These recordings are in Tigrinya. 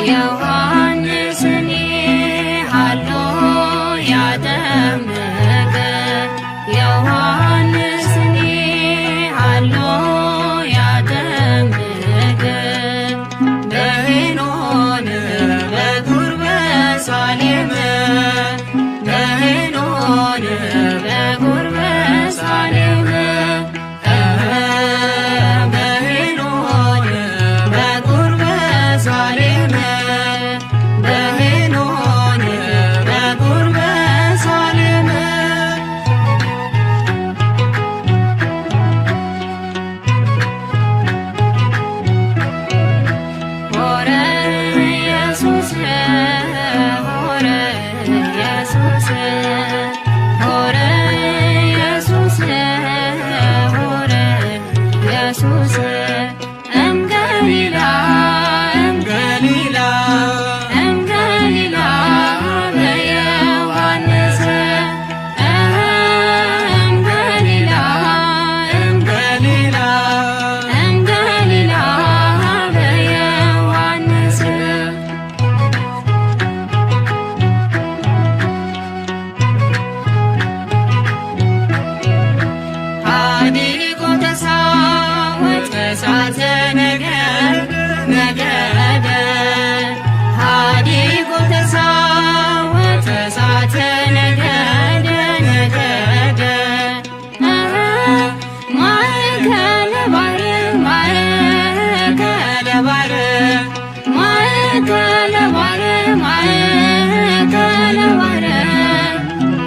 ዮሃንስኒ ሃሎ ያጠምቅ፣ ዮሃንስኒ ሃሎ ያጠምቅ፣ በሄኖን በጉርበ ሳሌም፣ በሄኖን በጉርበ ሳሌም። ኢየሱስ እም ገሊላ፣ እም ገሊላ፣ እም ገሊላ በዮሐንስ፣ እም ገሊላ፣ እም ገሊላ፣ እም ገሊላ በዮሐንስ። ሀዲጎ ተሳወት እሳተ ነገደ፣ ነገደ። ሀዲጎ ተሳወት እሳተ ነገደ፣ ነገደ። ማእከለ ባሕር፣ ማእከለ ባሕር፣ ማእከለ ባሕር፣ ማእከለ ባሕር፣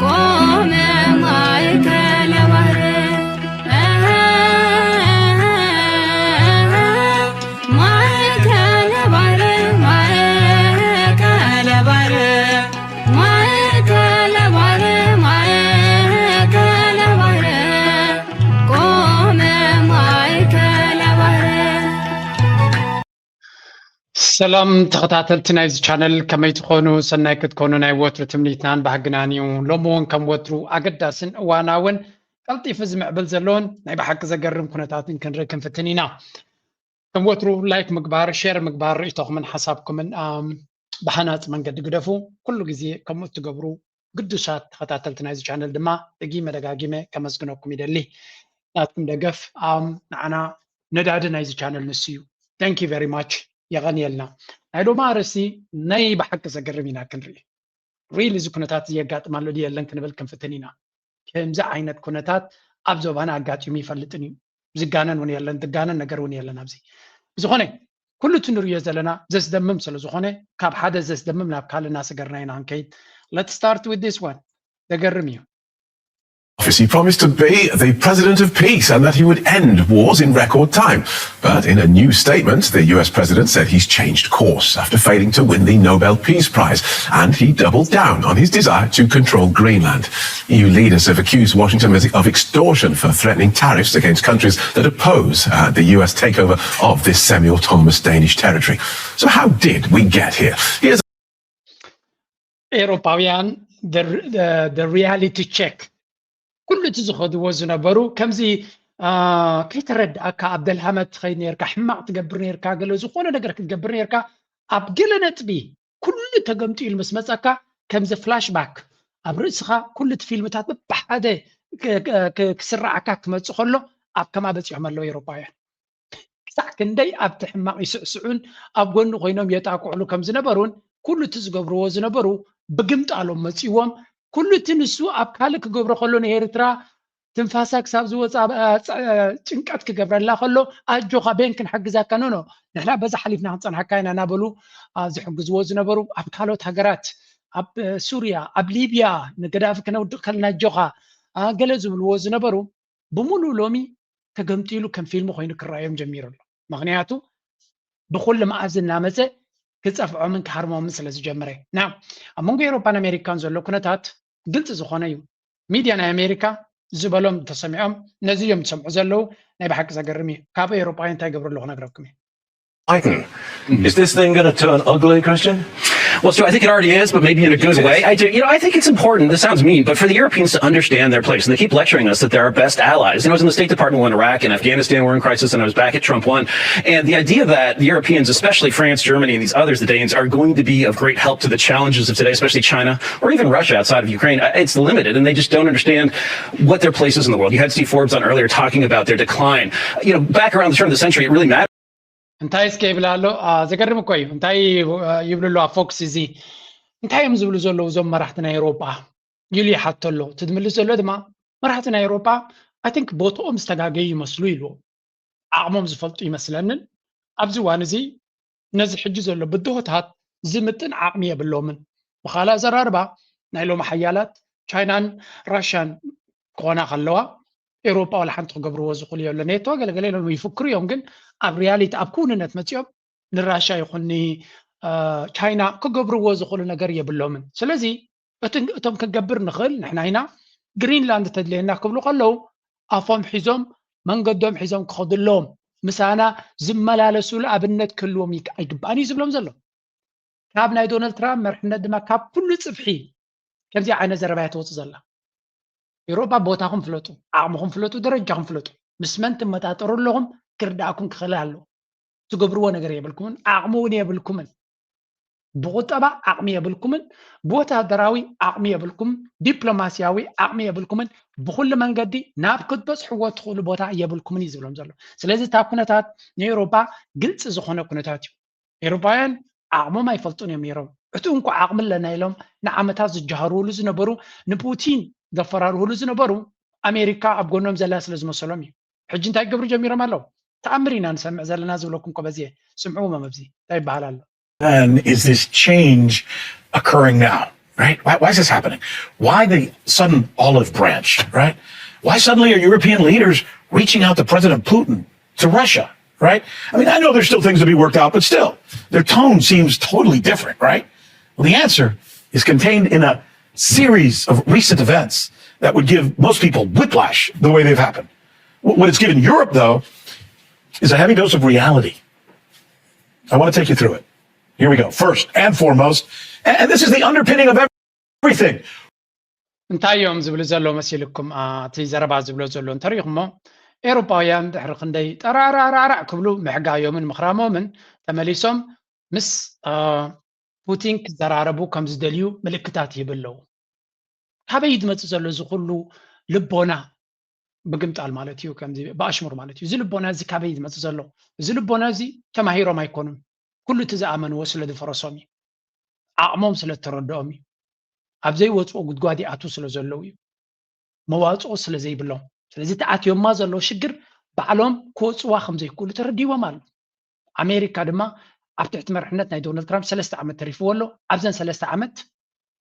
ቆመ ማእከለ ባሕር። ማእከለ ባሕር፣ ማእከለ ባሕር፣ ማእከለ ባሕር፣ ማእከለ ባሕር፣ ቆመ ማእከለ ባሕር። ሰላም ተኸታተልቲ ናይዚ ቻነል፣ ከመይ ትኾኑ? ሰናይ ክትኮኑ ናይ ወትሩ ትምኒትናን ባህግናን እዩ። ሎሚ እውን ከም ወትሩ ኣገዳስን እዋናውን ቀልጢፉ ዝምዕብል ዘለውን ናይ ብሓቂ ዘገርም ኩነታትን ክንርኢ ክንፍትን ኢና። ከም ወትሩ ላይክ ምግባር፣ ሼር ምግባር፣ ርእይቶኹምን ሓሳብኩምን፣ ኣም፣ ብሃናጺ መንገዲ ግደፉ። ኩሉ ግዜ ከምኡ እትገብሩ ግዱሳት ተኸታተልቲ ናይዚ ቻነል ድማ ደጊመ ደጋጊመ ከመስግነኩም ይደሊ። ናትኩም ደገፍ፣ ኣም፣ ንዓና ነዳዲ ናይዚ ቻነል ንሱ እዩ። Thank you very much። የቐንየልና። ናይ ሎሚ ኣርእስቲ ናይ ብሓቂ ዘገርም ኢና ክንርኢ። ሪሊ እዚ ኩነታት እዚ የጋጥም ኣሎ ድዩ የለን ክንብል ክንፍትን ኢና። ከምዚ ዓይነት ኩነታት ኣብ ዞባና ኣጋጢሙ ይፈልጥን እዩ። ዝጋነን እውን የለን፣ ዝጋነን ነገር እውን የለን ኣብዚ። ብዝኾነ፣ ኩሉ እቲ ንርእዮ ዘለና ዘስደምም ስለ ዝኾነ፣ ካብ ሓደ ዘስደምም ናብ ካልእ እናሰገርና ኢና ክንከይድ። Let's start with this one። ዘገርም እዩ። Office, he promised to be the president of peace and that he would end wars in record time. But in a new statement, the U S president said he's changed course after failing to win the Nobel Peace Prize, and he doubled down on his desire to control Greenland. E U leaders have accused Washington of extortion for threatening tariffs against countries that oppose uh, the U S takeover of this semi-autonomous Danish territory. So how did we get here? Here's ኤውሮፓውያን ሪያሊቲ ቸክ ኩሉ እቲ ዝኸድዎ ዝነበሩ ከምዚ ከይተረድኣካ ኣብ ደልሃመት ትኸይድ ነርካ፣ ሕማቕ ትገብር ነርካ፣ ገለ ዝኾነ ነገር ክትገብር ነርካ፣ ኣብ ገለ ነጥቢ ኩሉ ተገምጢሉ ምስ መፀካ ከምዚ ፍላሽ ባክ ኣብ ርእስኻ ኩሉ እቲ ፊልምታት በብሓደ ክስራዓካ ክመፅእ ከሎ ኣብ ከማ በፂሖም ኣለዉ ኤውሮፓውያን። ክሳዕ ክንደይ ኣብቲ ሕማቕ ይስዕስዑን ኣብ ጎኒ ኮይኖም የጣቅዕሉ ከም ዝነበሩን ኩሉ እቲ ዝገብርዎ ዝነበሩ ብግምጣሎም መጺዎም ኩሉ እቲ ንሱ ኣብ ካልእ ክገብሮ ከሎ ንኤርትራ ትንፋሳ ክሳብ ዝወጻ ጭንቀት ክገብረላ ከሎ ኣጆኻ ቤን ክንሕግዛካ ኖኖ ንሕና በዛ ሓሊፍና ክንጸንሓካ ኢና እናበሉ ዝሕግዝዎ ዝነበሩ ኣብ ካልኦት ሃገራት ኣብ ሱርያ ኣብ ሊብያ ንገዳፊ ክነውድቕ ከለና ኣጆኻ ገለ ዝብልዎ ዝነበሩ ብምሉእ ሎሚ ተገምጢሉ ከም ፊልም ኮይኑ ክረኣዮም ጀሚሩ ኣሎ። ምኽንያቱ ብኹሉ መኣዝ እናመፀ ክፀፍዖምን ክሃርሞምን ስለ ዝጀመረ። ናው ኣብ መንጎ ኤውሮፓን ኣሜሪካን ዘሎ ኩነታት ግልፂ ዝኾነ እዩ። ሚድያ ናይ ኣሜሪካ ዝበሎም ተሰሚዖም ነዚ እዮም ዝሰምዑ ዘለዉ። ናይ ብሓቂ ዘገርም እዩ። ካብ ኤውሮጳውያን እንታይ ይገብሩ ኣለዉ ክነግረኩም እዩ። Biden. Is this thing going to turn ugly, Christian? Well, so I think it already is, but maybe in a good way. I do. You know, I think it's important. This sounds mean, but for the Europeans to understand their place, and they keep lecturing us that they're our best allies. You know, I was in the State Department when Iraq and Afghanistan were in crisis, and I was back at Trump one. And the idea that the Europeans, especially France, Germany, and these others, the Danes, are going to be of great help to the challenges of today, especially China or even Russia outside of Ukraine, uh, it's limited, and they just don't understand what their place is in the world. You had Steve Forbes on earlier talking about their decline. You know, back around the turn of the century, it really mattered. እንታይ እስከ ይብል ኣሎ? ዘገርም እኮ እዩ። እንታይ ይብሉ ኣሎ ኣብ ፎክስ? እዚ እንታይ እዮም ዝብሉ ዘለዉ እዞም መራሕቲ ናይ ኤውሮጳ ኢሉ ይሓቶ ኣሎ። እቲ ዝምልስ ዘሎ ድማ መራሕቲ ናይ ኤውሮጳ፣ I think፣ ቦትኦም ዝተጋገዩ ይመስሉ ኢልዎ። ዓቕሞም ዝፈልጡ ይመስለንን ኣብዚ እዋን እዚ ነዚ ሕጂ ዘሎ ብድሆታት ዝምጥን ዓቕሚ የብሎምን። ብኻልእ ኣዘራርባ ናይ ሎሚ ሓያላት ቻይናን ራሽያን ክኾና ከለዋ ኤውሮጳ ዋላ ሓንቲ ክገብርዎ ዝኽእሉ የብሎ። ኔቶ ገለገለ ኢሎም ይፍክሩ እዮም፣ ግን ኣብ ሪያሊቲ ኣብ ክውንነት መፂኦም ንራሽያ ይኹን ንቻይና ክገብርዎ ዝኽእሉ ነገር የብሎምን። ስለዚ እቶም ክንገብር ንኽእል ንሕና ኢና። ግሪንላንድ ተድልየና ክብሉ ከለዉ ኣፎም ሒዞም መንገዶም ሒዞም ክኸዱ ኣለዎም። ምሳና ዝመላለሱሉ ኣብነት ክህልዎም ኣይግባእን እዩ ዝብሎም ዘሎ። ካብ ናይ ዶናልድ ትራምፕ መርሕነት ድማ ካብ ኩሉ ፅፍሒ ከምዚ ዓይነት ዘረባ እያ ትወፅእ ዘላ። ኤውሮጳ ቦታኹም ፍለጡ፣ ዓቕምኹም ፍለጡ፣ ደረጃኹም ፍለጡ። ምስ መን ትመጣጠሩ ኣለኹም ክርዳእኩም ክኽእል ኣለዎ። ትገብርዎ ነገር የብልኩምን፣ ዓቕሚ እውን የብልኩምን። ብቁጠባ ዓቕሚ የብልኩምን፣ ብወታደራዊ ዓቕሚ የብልኩም፣ ዲፕሎማስያዊ ዓቕሚ የብልኩምን። ብኩሉ መንገዲ ናብ ክትበፅሕዎ ትኽእሉ ቦታ የብልኩምን እዩ ዝብሎም ዘሎ። ስለዚ እታ ኩነታት ንኤውሮጳ ግልፂ ዝኾነ ኩነታት እዩ። ኤውሮጳውያን ዓቕሞም ኣይፈልጡን እዮም ነይሮም። እቲ እንኳ ዓቕሚ ኣለና ኢሎም ንዓመታት ዝጀሃርውሉ ዝነበሩ፣ ንፑቲን ዘፈራርህሉ ዝነበሩ ኣሜሪካ ኣብ ጎኖም ዘላ ስለ ዝመሰሎም እዩ። ሕጂ እንታይ ክገብሩ ጀሚሮም ኣለዉ? ተኣምር ኢና ንሰምዕ ዘለና ዝብለኩም እኮ በዚ እየ። ስምዕዎም ኣብዚ እንታይ ይበሃል ኣሎ? Then is this change occurring now, right? Why, why is this happening? Why the sudden olive branch, right? Why suddenly are European leaders reaching out to President Putin, to Russia, right? I mean, I know there's still things to be worked out, but still, their tone seems totally different, right? Well, the answer is contained in a series of recent events that would give most people whiplash the way they've happened. What it's given Europe, though, is a heavy dose of reality. I want to take you through it. Here we go. First and foremost, and this is the underpinning of everything. እንታይ እዮም ዝብሉ ዘሎ መሲልኩም? እቲ ዘረባ ዝብሎ ዘሎ እንተሪኢኹሞ፣ ኤውሮጳውያን ድሕሪ ክንደይ ጠራራራራዕ ክብሉ ምሕጋዮምን ምኽራሞምን ተመሊሶም ምስ ፑቲን ክዘራረቡ ከም ዝደልዩ ምልክታት ይህብ ኣለዉ። ካበይ ዝመፅእ ዘሎ እዚ ኩሉ ልቦና? ብግምጣል ማለት እዩ፣ ከምዚ ብኣሽሙር ማለት እዩ። እዚ ልቦና እዚ ካበይ ዝመፅእ ዘሎ? እዚ ልቦና እዚ ተማሂሮም ኣይኮኑን። ኩሉ እቲ ዝኣመንዎ ስለ ዝፈረሶም እዩ። ዓቕሞም ስለ እተረድኦም እዩ። ኣብ ዘይወፅኦ ጉድጓድ ይኣትዉ ስለ ዘለዉ እዩ። መዋፅኦ ስለ ዘይብሎም። ስለዚ ተኣትዮማ ዘለዉ ሽግር ባዕሎም ክወፅዋ ከም ዘይክእሉ ተረዲዎም ኣሎ። ኣሜሪካ ድማ ኣብ ትሕቲ መርሕነት ናይ ዶናልድ ትራምፕ ሰለስተ ዓመት ተሪፍዎ ኣሎ። ኣብዘን ሰለስተ ዓመት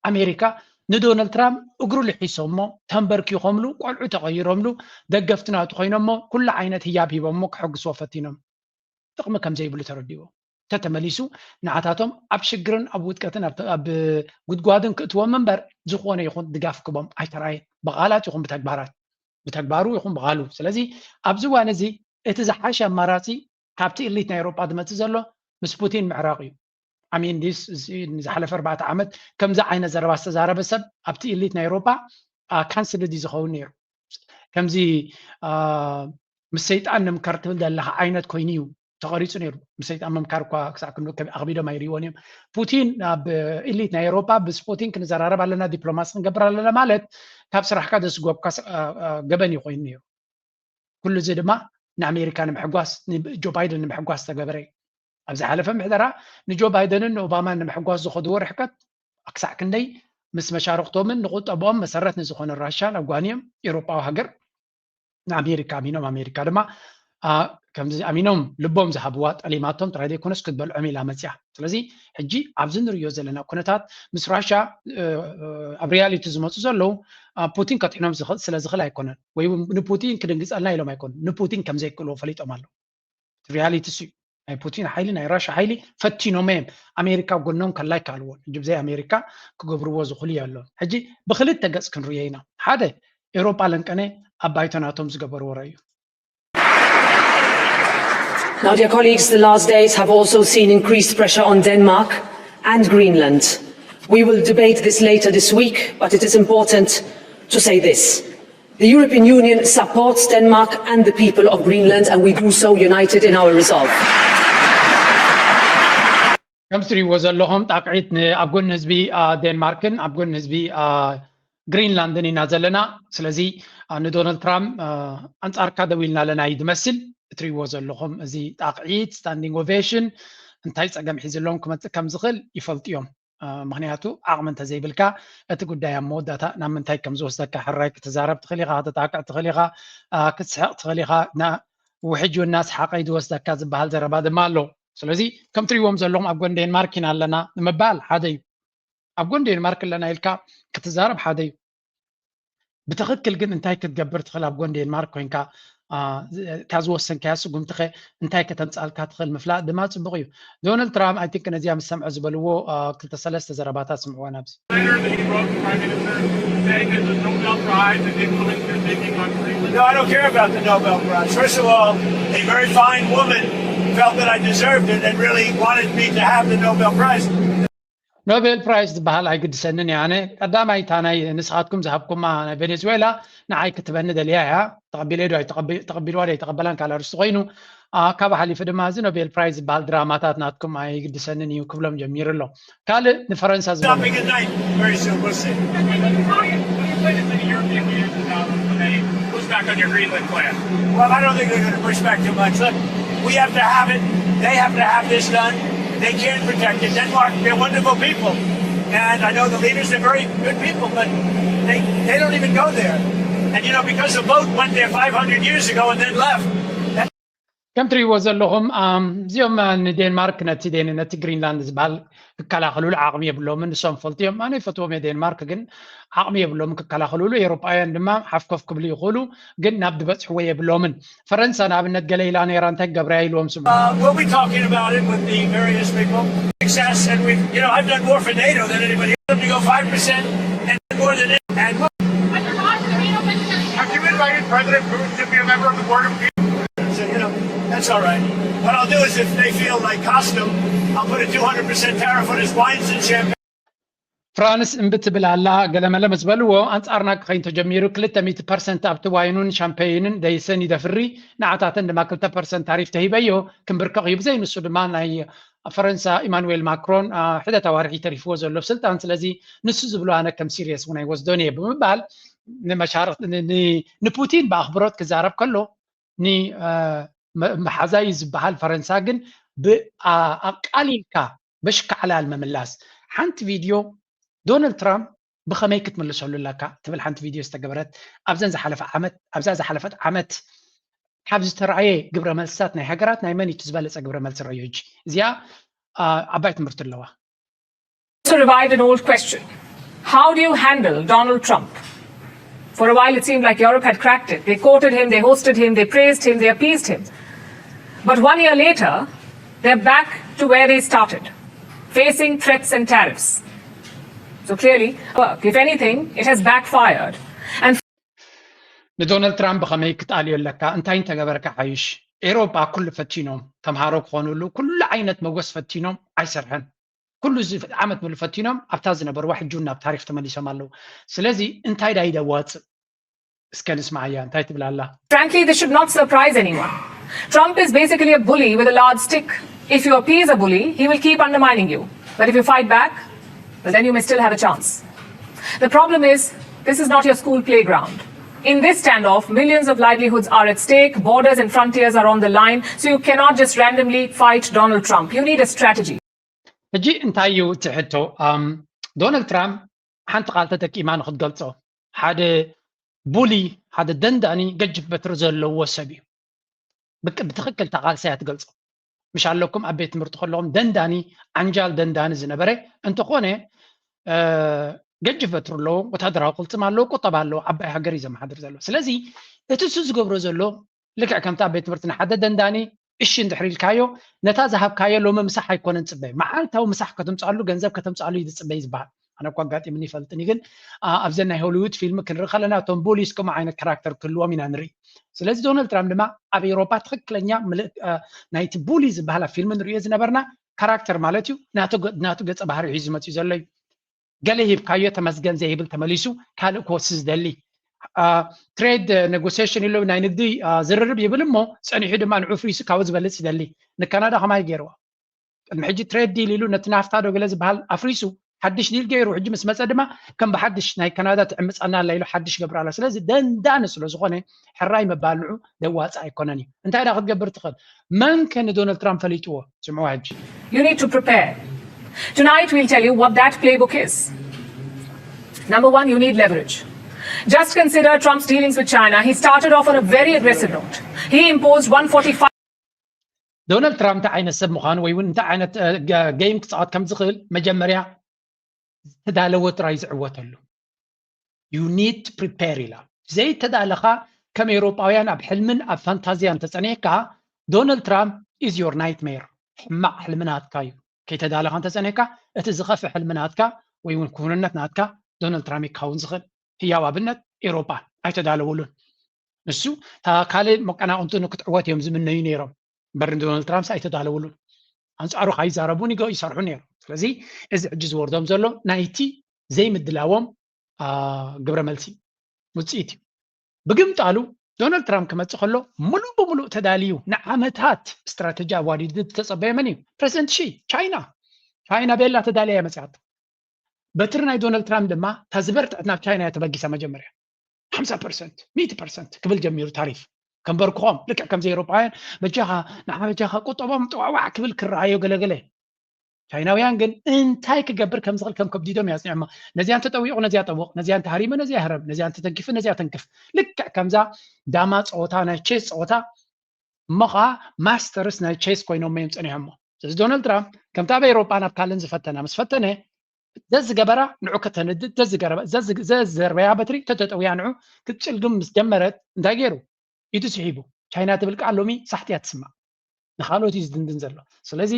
ኣሜሪካ ንዶናልድ ትራምፕ እግሩ ልሒሶሞ፣ ተንበርኪኾምሉ፣ ቆልዑ ተቐይሮምሉ፣ ደገፍቲ ናቱ ኮይኖሞ፣ ኩሉ ዓይነት ህያብ ሂቦሞ ክሕግስዎ ፈቲኖም። ጥቕሚ ከም ዘይብሉ ተረዲዎ። ተተመሊሱ ንዓታቶም ኣብ ሽግርን ኣብ ውድቀትን ኣብ ጉድጓድን ክእትዎም እምበር ዝኾነ ይኹን ድጋፍ ክቦም ኣይተራየ። ብቓላት ይኹን ብተግባራት፣ ብተግባሩ ይኹን ብቓሉ። ስለዚ ኣብዚ እዋን እዚ እቲ ዝሓሸ ኣማራፂ ካብቲ ኢሊት ናይ ኤውሮጳ ዝመፅእ ዘሎ ምስ ፑቲን ምዕራቕ እዩ። ኣሚን ዲስ ዝሓለፈ ኣርባዕተ ዓመት ከምዚ ዓይነት ዘረባ ዝተዛረበ ሰብ ኣብቲ ኢሊት ናይ ኤውሮጳ ካንስልድ እዩ ዝኸውን ነይሩ። ከምዚ ምስ ሰይጣን ንምከር ትብል ዘለኻ ዓይነት ኮይኑ እዩ ተቐሪፁ ነይሩ። ምስ ሰይጣን ምምካር እኳ ክሳዕ ክንዱ ኣኽቢዶም ኣይርእይዎን እዮም። ፑቲን ኣብ ኢሊት ናይ ኤውሮጳ ምስ ፑቲን ክንዘራረብ ኣለና፣ ዲፕሎማሲ ክንገብር ኣለና ማለት ካብ ስራሕካ ዘስጎብካ ገበን እዩ ኮይኑ ነይሩ። ኩሉ እዚ ድማ ንኣሜሪካ ንምሕጓስ፣ ንጆ ባይደን ንምሕጓስ ዝተገበረ እዩ። ኣብ ዝሓለፈ ምሕደራ ንጆ ባይደንን ንኦባማን ንምሕጓስ ዝኸድዎ ርሕቀት ክሳዕ ክንደይ ምስ መሻርኽቶምን ንቁጠብኦም መሰረት ንዝኾነ ራሻን ኣጓንዮም ኤውሮጳዊ ሃገር ንኣሜሪካ ኣሚኖም፣ ኣሜሪካ ድማ ከምዚ ኣሚኖም ልቦም ዝሃብዋ ጠሊማቶም ጥራይ ዘይኮነስ ክትበልዖም ኢላ መፅያ። ስለዚ ሕጂ ኣብዚ ንርእዮ ዘለና ኩነታት ምስ ራሻ ኣብ ሪያሊቲ ዝመፁ ዘለዉ ፑቲን ከጥሕኖም ስለ ዝኽእል ኣይኮነን፣ ወይ ንፑቲን ክድንግፀልና ኢሎም ኣይኮኑን፣ ንፑቲን ከም ዘይክእልዎ ፈሊጦም ኣለዉ። ሪያሊቲ እሱ እዩ። ናይ ፑቲን ሓይሊ ናይ ራሻ ሓይሊ ፈቲኖም እዮም። ኣሜሪካ ጎኖም ከላ ኣይከኣልዎን። ሕጂ ብዘይ ኣሜሪካ ክገብርዎ ዝኽእሉ የሎን። ሕጂ ብክልተ ገፅ ክንርእዮ ኢና። ሓደ ኤውሮጳ ለንቀነ ኣብ ባይቶ ናቶም ዝገበርዎ ራእዩ። Now, dear colleagues, the last days have also seen increased pressure on Denmark and Greenland. We will debate this later this week, but it is important to say this. The European Union supports Denmark and the people of Greenland, and we do so united in our resolve. ከም ትሪእዎ ዘለኹም ጣቕዒት ኣብ ጎኒ ህዝቢ ዴንማርክን ኣብ ጎኒ ህዝቢ ግሪንላንድን ኢና ዘለና። ስለዚ ንዶናልድ ትራምፕ ኣንፃርካ ደው ኢልና ኣለና እዩ ዝመስል። እትሪእዎ ዘለኹም እዚ ጣቕዒት ስታንዲንግ ኦቬሽን እንታይ ፀገም ሒዝሎም ክመፅእ ከም ዝኽእል ይፈልጡ እዮም። ምክንያቱ ዓቕሚ እንተዘይብልካ እቲ ጉዳይ ኣብ መወዳእታ ናብ ምንታይ ከም ዝወስደካ ሕራይ ክትዛረብ ትኽእል ኢኻ፣ ከተጣቅዕ ትኽእል ኢኻ፣ ክትስሕቕ ትኽእል ኢኻ። ውሕጅ እናስሓቐ እዩ ዝወስደካ ዝበሃል ዘረባ ድማ ኣሎ። ስለዚ ከም ትሪእዎም ዘለኹም ኣብ ጎን ዴንማርክ ኢና ኣለና ንምባል ሓደ እዩ። ኣብ ጎን ዴንማርክ ኣለና ኢልካ ክትዛረብ ሓደ እዩ። ብትኽክል ግን እንታይ ክትገብር ትኽእል ኣብ ጎን ዴንማርክ ኮይንካ እታ ዝወሰንካያ ስጉምቲ ኸ እንታይ ከተምፃልካ ትኽእል ምፍላጥ ድማ ፅቡቕ እዩ። ዶናልድ ትራምፕ ኣይ ቲንክ ነዚኣ ምስ ሰምዖ ዝበልዎ ክልተ ሰለስተ ዘረባታት ስምዕወን ኣብዚ No, I don't care about the Nobel Prize. First of all, a very fine woman felt that I deserved it and really wanted me to have the Nobel Prize. ኖቤል ፕራይዝ ዝበሃል ኣይግድሰንን እያ። ኣነ ቀዳማይ እታ ናይ ንስኻትኩም ዝሃብኩማ ናይ ቬኔዙዌላ ንዓይ ክትበኒ ደልያ እያ። ተቐቢለ ዶ ተቐቢልዋ ዶ ኣይተቐበላን ካልእ ኣርስቲ ኮይኑ፣ ካብ ሓሊፉ ድማ እዚ ኖቤል ፕራይዝ ዝበሃል ድራማታት ናትኩም ኣይግድሰንን እዩ ክብሎም ጀሚሩ ኣሎ። ካልእ ንፈረንሳ ዝበሎ Well, I don't think they're going to push back too much. Look, we have to have it. They have to have this done. They can protect it. Denmark, they're wonderful people. And I know the leaders, they're very good people, but they, they don't even go there. And you know, because the boat went there five hundred years ago and then left. ከም ትሪእዎ ዘለኹም እዚኦም ንዴንማርክ ነቲ ነቲ ግሪንላንድ ዝበሃል ክከላኸልሉ ዓቕሚ የብሎምን። ንሶም ፈልጡ እዮም። ኣነ ይፈትዎም እየ ዴንማርክ፣ ግን ዓቕሚ የብሎምን ክከላኸልሉ። ኤውሮጳውያን ድማ ሓፍኮፍ ክብሉ ይኽእሉ፣ ግን ናብ ዝበፅሕዎ የብሎምን። ፈረንሳ ንኣብነት ገለ ኢላ ነይራ፣ እንታይ ክገብራ ኢልዎም ስሙ። We'll be talking about it with the various people. Success, and we've, you know, I've done more for NATO than anybody. Let me go five percent and more than it. And have you invited President Putin to be a member of the Board of Peace? So, you know, that's all right. What I'll do is, if they feel like Costume, I'll put a two hundred percent tariff on his wines and champagne. ፍራንስ እምቢ ትብል ኣላ። ገለመለ ምስ በልዎ ኣንጻርና ክኸይን ተጀሚሩ ክልተ ሚእቲ ፐርሰንት ኣብቲ ዋይኑን ሻምፔይንን ደይሰን ይደፍሪ፣ ንዓታተን ድማ ክልተ ፐርሰንት ታሪፍ ተሂበዮ ክንብርከኽ እዩ። ብዘይ ንሱ ድማ ናይ ፈረንሳ ኢማኑዌል ማክሮን ሕደት ኣዋርሕ ተሪፍዎ ዘሎ ስልጣን፣ ስለዚ ንሱ ዝብሎ ኣነ ከም ሲሪየስ እውን ኣይወስዶን እየ ብምባል ንመሻርክ ንፑቲን ብኣኽብሮት ክዛረብ ከሎ ንመሓዛዩ ዝበሃል ፈረንሳ ግን ብኣቃሊልካ በሽካዕላል ምምላስ። ሓንቲ ቪድዮ ዶናልድ ትራምፕ ብኸመይ ክትምልሰሉ ኣለካ ትብል ሓንቲ ቪድዮ ዝተገበረት ኣብዘን ዝሓለፈ ዓመት ኣብዛ ዝሓለፈት ዓመት ካብ ዝተረኣየ ግብረ መልስታት ናይ ሃገራት ናይ መን እዩ ዝበለፀ ግብረ መልሲ ረእዩ? ሕጂ እዚኣ ዓባይ ትምህርቲ ኣለዋ። To revive an old question, how do you handle Donald Trump? For a while, it seemed like Europe had cracked it. They courted him, they hosted him, they praised him, they appeased him. But one year later, they're back to where they started, facing threats and tariffs. So clearly, if anything, it has backfired. And ንዶናልድ ትራምፕ ብኸመይ ክትኣልዮ ኣለካ? እንታይ እንተገበርካ ሓይሽ? ኤውሮጳ ኩሉ ፈቲኖም፣ ተምሃሮ ክኾኑሉ ኩሉ ዓይነት መጎስ ፈቲኖም ኣይሰርሐን። ኩሉ ዓመት ሙሉ ፈቲኖም ኣብታ ዝነበርዋ ሕጂ እውን ናብ ታሪክ ተመሊሶም ኣለዉ። ስለዚ እንታይ ዳይ ደዋፅእ? እስከ ንስማዓያ እንታይ ትብል ኣላ? Frankly, this should not surprise anyone. Trump is basically a bully with a large stick. If you appease a bully, he will keep undermining you. But if you fight back, well, then you may still have a chance. The problem is, this is not your school playground. In this standoff, millions of livelihoods are at stake, borders and frontiers are on the line, so you cannot just randomly fight Donald Trump. You need a strategy. ሕጂ እንታይ እዩ እቲ ሕቶ? ዶናልድ ትራምፕ ሓንቲ ቃል ተጠቂማ ንክትገልፆ፣ ሓደ ቡሊ፣ ሓደ ደንዳኒ ገጅፍ በትሪ ዘለዎ ሰብ እዩ። ብትክክል እታ ቃልሲ እያ ትገልፆ። ምሽ ኣለኩም ኣብ ቤት ትምህርቲ ከለኹም ደንዳኒ፣ ዓንጃል ደንዳኒ ዝነበረ እንተኾነ ገጅፍ በትሪ ኣለዎ፣ ወታደራዊ ቅልፅም ኣለዎ፣ ቁጠባ ኣለዎ፣ ዓባይ ሃገር እዩ ዘመሓድር ዘሎ። ስለዚ እቲ እሱ ዝገብሮ ዘሎ ልክዕ ከምቲ ኣብ ቤት ትምህርቲ ንሓደ ደንዳኒ እሺ እንድሕር ኢልካዮ፣ ነታ ዝሃብካዮ ሎሚ ምሳሕ ኣይኮነን ዝፅበይ፣ መዓልታዊ ምሳሕ ከተምፅኣሉ፣ ገንዘብ ከተምፅኣሉ እዩ ዝፅበይ ዝበሃል። ኣነ እኳ ኣጋጢምኒ ይፈልጥን እዩ፣ ግን ኣብዘን ናይ ሆሊውድ ፊልም ክንርኢ ከለና እቶም ቡሊስ ከምኡ ዓይነት ካራክተር ክህልዎም ኢና ንርኢ። ስለዚ ዶናልድ ትራምፕ ድማ ኣብ ኤውሮፓ ትኽክለኛ ናይቲ ቡሊ ዝበሃል ኣብ ፊልም ንሪኦ ዝነበርና ካራክተር ማለት እዩ። ናቱ ገፀ ባህሪ ሒዙ መፅኡ ዘሎ እዩ። ገለ ሂብካዮ ተመስገን ዘይብል ተመሊሱ ካልእ ክወስድ ዝደሊ፣ ትሬድ ኔጎሲሽን ኢሉ ናይ ንግዲ ዝርርብ ይብል እሞ ፀኒሑ ድማ ንዑ ፍሪሱ ካብኡ ዝበልፅ ይደሊ። ንካናዳ ከማይ ገይርዋ። ቅድሚ ሕጂ ትሬድ ዲል ኢሉ ነቲ ናፍታ ዶ ገለ ዝበሃል ኣፍሪሱ ሓድሽ ዲል ገይሩ ሕጂ ምስ መፀ ድማ ከም ብሓድሽ ናይ ካናዳ ትዕምፀና ኣላ ኢሉ ሓድሽ ገብር ኣላ። ስለዚ ደንዳኒ ስለ ዝኾነ ሕራይ ምባል ንዑ ደዋፃ ኣይኮነን እዩ። እንታይ ዳ ክትገብር ትኽእል? መን ከ ንዶናልድ ትራምፕ ፈሊጥዎ? ስምዑ ሕጂ። You need to prepare. Tonight we'll tell you what that playbook is. Number one, you need leverage. Just consider Trump's dealings with China. He started off on a very aggressive note. He imposed one forty-five. ዶናልድ ትራምፕ እንታይ ዓይነት ሰብ ምዃኑ ወይ እውን እንታይ ዓይነት ጌም ክፃወት ከም ዝኽእል መጀመርያ ዝተዳለወ ጥራይ ዝዕወተሉ። You need to prepare ኢላ። ዘይተዳለኻ ከም ኤውሮጳውያን ኣብ ሕልምን ኣብ ፋንታዝያን ተጸኒሕካ ዶናልድ ትራምፕ is your nightmare። ሕማቕ ሕልሚ ናትካ እዩ። ከይተዳለኻ እንተጸኒሕካ እቲ ዝኸፍእ ሕልሚ ናትካ ወይ እውን ክውንነት ናትካ ዶናልድ ትራምፕ ክኸውን ዝኽእል ህያው ኣብነት ኤውሮጳ ኣይተዳለውሉን። ንሱ እታ ካልእ መቀናቕንቱ ንክትዕወት እዮም ዝምነዩ ነይሮም። እምበር ንዶናልድ ትራምፕ ኣይተዳለውሉን። ኣንጻሩ ካይዛረቡ ይሰርሑ ነይሮም። ስለዚ እዚ ሕጂ ዝወርዶም ዘሎ ናይቲ ዘይምድላዎም ግብረ መልሲ ውፅኢት እዩ። ብግምጣሉ ዶናልድ ትራምፕ ክመፅእ ከሎ ሙሉእ ብሙሉእ ተዳልዩ ንዓመታት ስትራተጂ ኣዋዲዱ ዝተፀበየ መን እዩ? ፕረዚደንት ሺ። ቻይና ቻይና ቤላ ተዳልያ እያ መፅኣት። በትሪ ናይ ዶናልድ ትራምፕ ድማ እታ ዝበርትዐት ናብ ቻይና እያ ተበጊሳ መጀመርያ ሓምሳ ፐርሰንት ሚእቲ ፐርሰንት ክብል ጀሚሩ ታሪፍ። ከንበርክኾም ልክዕ ከምዚ ኤውሮጳውያን በጃኻ ንዓ በጃኻ ቁጠቦም ጥዋዕዋዕ ክብል ክረኣዮ ገለገለ። ቻይናውያን ግን እንታይ ክገብር ከም ዝኽእል ከም ከብዲዶም እያ ኣጽኒዖማ። ነዚኣ እንተጠዊቑ ነዚኣ ጠውቕ፣ ነዚኣ እንተሃሪመ ነዚኣ ህረም፣ ነዚኣ እንተተንኪፈ ነዚኣ ተንክፍ። ልክዕ ከምዛ ዳማ ጸወታ ናይ ቼስ ጸወታ እሞ ኸዓ ማስተርስ ናይ ቼስ ኮይኖም እዮም ጸኒሖሞ። ስለዚ ዶናልድ ትራምፕ ከምቲ ኣብ ኤውሮጳን ኣብ ካልእን ዝፈተና ምስ ፈተነ ዘዝገበራ ንዑ ከተንድድ ዘዝገረበ- ዘዝ- ዘዝዘርበያ በትሪ ተተጠውያ ንዑ ክትጭልግም ምስ ጀመረት እንታይ ገይሩ? ኢዱ ስሒቡ። ቻይና ትብል ቃል ሎሚ ሳሕቲ እያ ትስማዕ። ንኻልኦት እዩ ዝድንድን ዘሎ። ስለዚ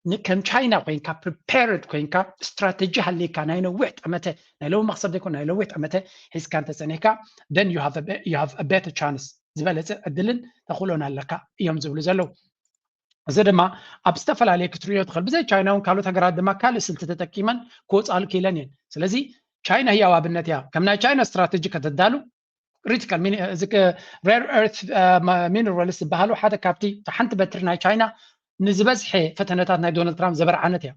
ን- ከም ቻይና ኮይንካ ፕሪፔርድ ኮይንካ ስትራተጂ ሃልይካ ናይ ነዊሕ ጠመተ ናይ ሎሚ መክሰብ ዘይኮነ ናይ ነዊሕ ጠመተ ሒዝካ እንተፀኒሕካ then you have a be- you have a better chance ዝበለፀ ዕድልን ተኽእሎን ኣለካ እዮም ዝብሉ ዘለዉ። እዚ ድማ ኣብ ዝተፈላለየ ክትርእዮ ትኽእል። ብዘይ ቻይና እውን ካልኦት ሃገራት ድማ ካልእ ስልቲ ተጠቂመን ክወፃሉ ክኢለን እየን። ስለዚ ቻይና ህያው ኣብነት እያ። ከም ናይ ቻይና ስትራተጂ ከተዳሉ ክሪቲካል ሬር ኤርት ሚነራልስ ዝበሃሉ ሓደ ካብቲ ሓንቲ በትሪ ናይ ቻይና ንዝበዝሐ ፈተነታት ናይ ዶናልድ ትራምፕ ዘበርዓነት እያ።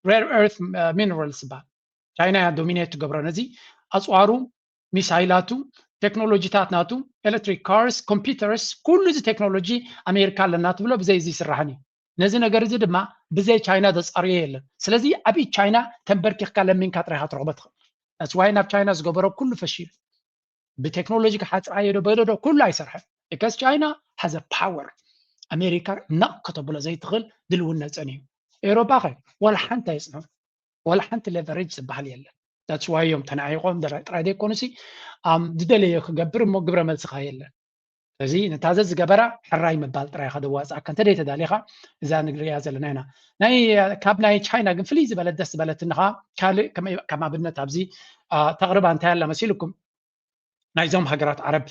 ሬር ኤርት ሚነራልስ ዝበሃል ቻይና እያ ዶሚኔት ትገብሮ። ነዚ ኣፅዋሩ፣ ሚሳይላቱ፣ ቴክኖሎጂታት ናቱ፣ ኤሌክትሪክ ካርስ፣ ኮምፒውተርስ፣ ኩሉ እዚ ቴክኖሎጂ ኣሜሪካ ኣለና ትብሎ ብዘይ እዚ ይስራሕን እዩ። ነዚ ነገር እዚ ድማ ብዘይ ቻይና ዘፃርዮ የለን። ስለዚ ኣብ ኢድ ቻይና ተንበርኪኽካ ለሚንካ ጥራይካ ትረኽቦ ትኽእል። That's why ናብ ቻይና ዝገበሮ ኩሉ ፈሺሉ። ብቴክኖሎጂ ክሓፅራዮ ዶ በዶ ዶ ኩሉ ኣይሰርሐን። Because ቻይና has a power ኣሜሪካ ነቕ ከተብሎ ዘይትኽእል ድልውነት ፀኒሑ። ኤውሮጳ ኸ ዋላ ሓንቲ ኣይፅንሑ። ዋላ ሓንቲ ሌቨሬጅ ዝበሃል የለን። That's why እዮም ተናዒቆም ጥራይ ዘይኮኑሲ ዝደለዮ ክገብር እሞ ግብረ መልስኻ የለን። ስለዚ ነታ ዘዝገበራ ሕራይ ምባል ጥራይ ኢኻ ዘዋፅኣካ እንተደይ ተዳሊኻ እዛ ንሪኣ ዘለና ኢና። ናይ ካብ ናይ ቻይና ግን ፍልይ ዝበለት ደስ ዝበለትኒ ኸዓ ካልእ ከም ከም ኣብነት ኣብዚ ተቕርባ እንታይ ኣላ መሲልኩም? ናይዞም ሃገራት ዓረብ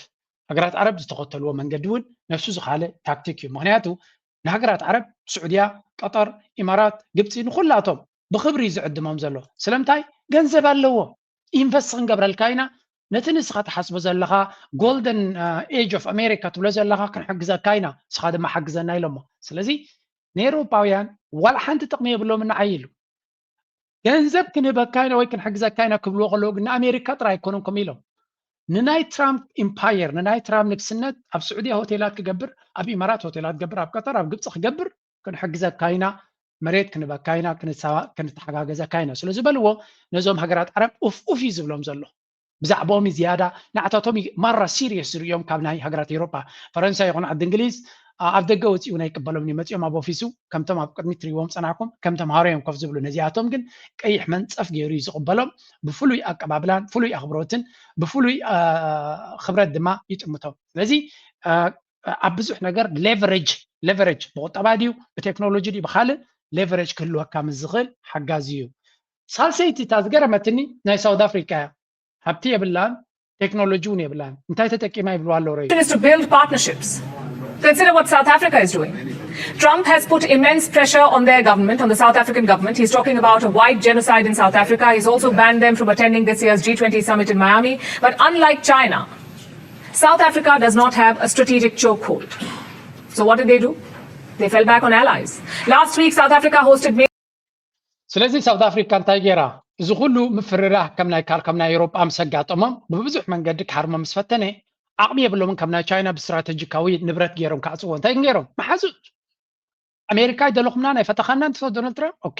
ሃገራት ዓረብ ዝተኸተልዎ መንገዲ እውን ነብሱ ዝኻለ ታክቲክ እዩ። ምክንያቱ ንሃገራት ዓረብ ስዑድያ፣ ቀጠር፣ ኢማራት፣ ግብፂ ንኩላቶም ብክብሪ እዩ ዝዕድሞም ዘሎ። ስለምንታይ? ገንዘብ ኣለዎ። ኢንቨስት ክንገብረልካ ኢና። ነቲ ንስኻ ትሓስቦ ዘለኻ ጎልደን ኤጅ ኦፍ ኣሜሪካ ትብሎ ዘለኻ ክንሕግዘካ ኢና፣ ንስኻ ድማ ሓግዘና ኢሎሞ። ስለዚ ንኤውሮጳውያን ዋላ ሓንቲ ጥቕሚ የብሎም ንዓይ ኢሉ። ገንዘብ ክንህበካ ኢና ወይ ክንሕግዘካ ኢና ክብልዎ ከለዉ ግን ንኣሜሪካ ጥራይ ኣይኮኑን ከምኡ ኢሎም። ንናይ ትራምፕ ኢምፓየር ንናይ ትራምፕ ንግስነት ኣብ ስዑድያ ሆቴላት ክገብር፣ ኣብ ኢማራት ሆቴላት ክገብር፣ ኣብ ቀጠር ኣብ ግብፂ ክገብር ክንሕግዘካ ኢና፣ መሬት ክንህበካ ኢና፣ ክንተሓጋገዘካ ኢና ስለ ዝበልዎ ነዞም ሃገራት ዓረብ ኡፍ ኡፍ እዩ ዝብሎም ዘሎ። ብዛዕባኦም እዩ ዝያዳ ንዓታቶም እዩ ማራ ሲሪየስ ዝርእዮም ካብ ናይ ሃገራት ኤውሮጳ። ፈረንሳ ይኹን ዓዲ እንግሊዝ ኣብ ደገ ወፂኡ ናይ ቅበሎም እዩ መፂኦም ኣብ ኦፊሱ ከምቶም ኣብ ቅድሚ ትሪእዎም ፀናሕኩም ከም ተምሃሮ እዮም ኮፍ ዝብሉ። ነዚኣቶም ግን ቀይሕ መንፀፍ ገይሩ እዩ ዝቕበሎም። ብፍሉይ ኣቀባብላን ፍሉይ ኣኽብሮትን ብፍሉይ ክብረት ድማ ይጥምቶም። ስለዚ ኣብ ብዙሕ ነገር ሌቨሬጅ ሌቨሬጅ ብቁጠባ ድዩ ብቴክኖሎጂ ድዩ ብካልእ ሌቨሬጅ ክህልወካ ምስ ዝኽእል ሓጋዚ እዩ። ሳልሰይቲ እታ ዝገረመትኒ ናይ ሳውት ኣፍሪካ እያ። ሃብቲ የብላን፣ ቴክኖሎጂ እውን የብላን። እንታይ ተጠቂማ ይብልዋ ኣለዉ ረዩ is to build partnerships. Consider what South Africa is doing. Trump has put immense pressure on their government, on the South African government. He's talking about a white genocide in South Africa. He's also banned them from attending this year's G twenty summit in Miami. But unlike China, South Africa does not have a strategic chokehold. So what did they do? They fell back on allies. Last week, South Africa hosted ስለዚ ሳውት ኣፍሪካ እንታይ ገይራ? እዚ ኩሉ ምፍርራህ ከም ናይ ካል ከም ናይ ኤሮጳ ምስ ኣጋጠሞም ብብዙሕ መንገዲ ክሃርሞ ምስ ፈተነ ዓቕሚ የብሎምን። ከም ናይ ቻይና ብስትራተጂካዊ ንብረት ገይሮም ክዓፅዎ እንታይ ገይሮም መሓዙት ኣሜሪካ ኣይደለኹምና ናይ ፈተኻና እንተ ዶናልድ ትራምፕ ኦኬ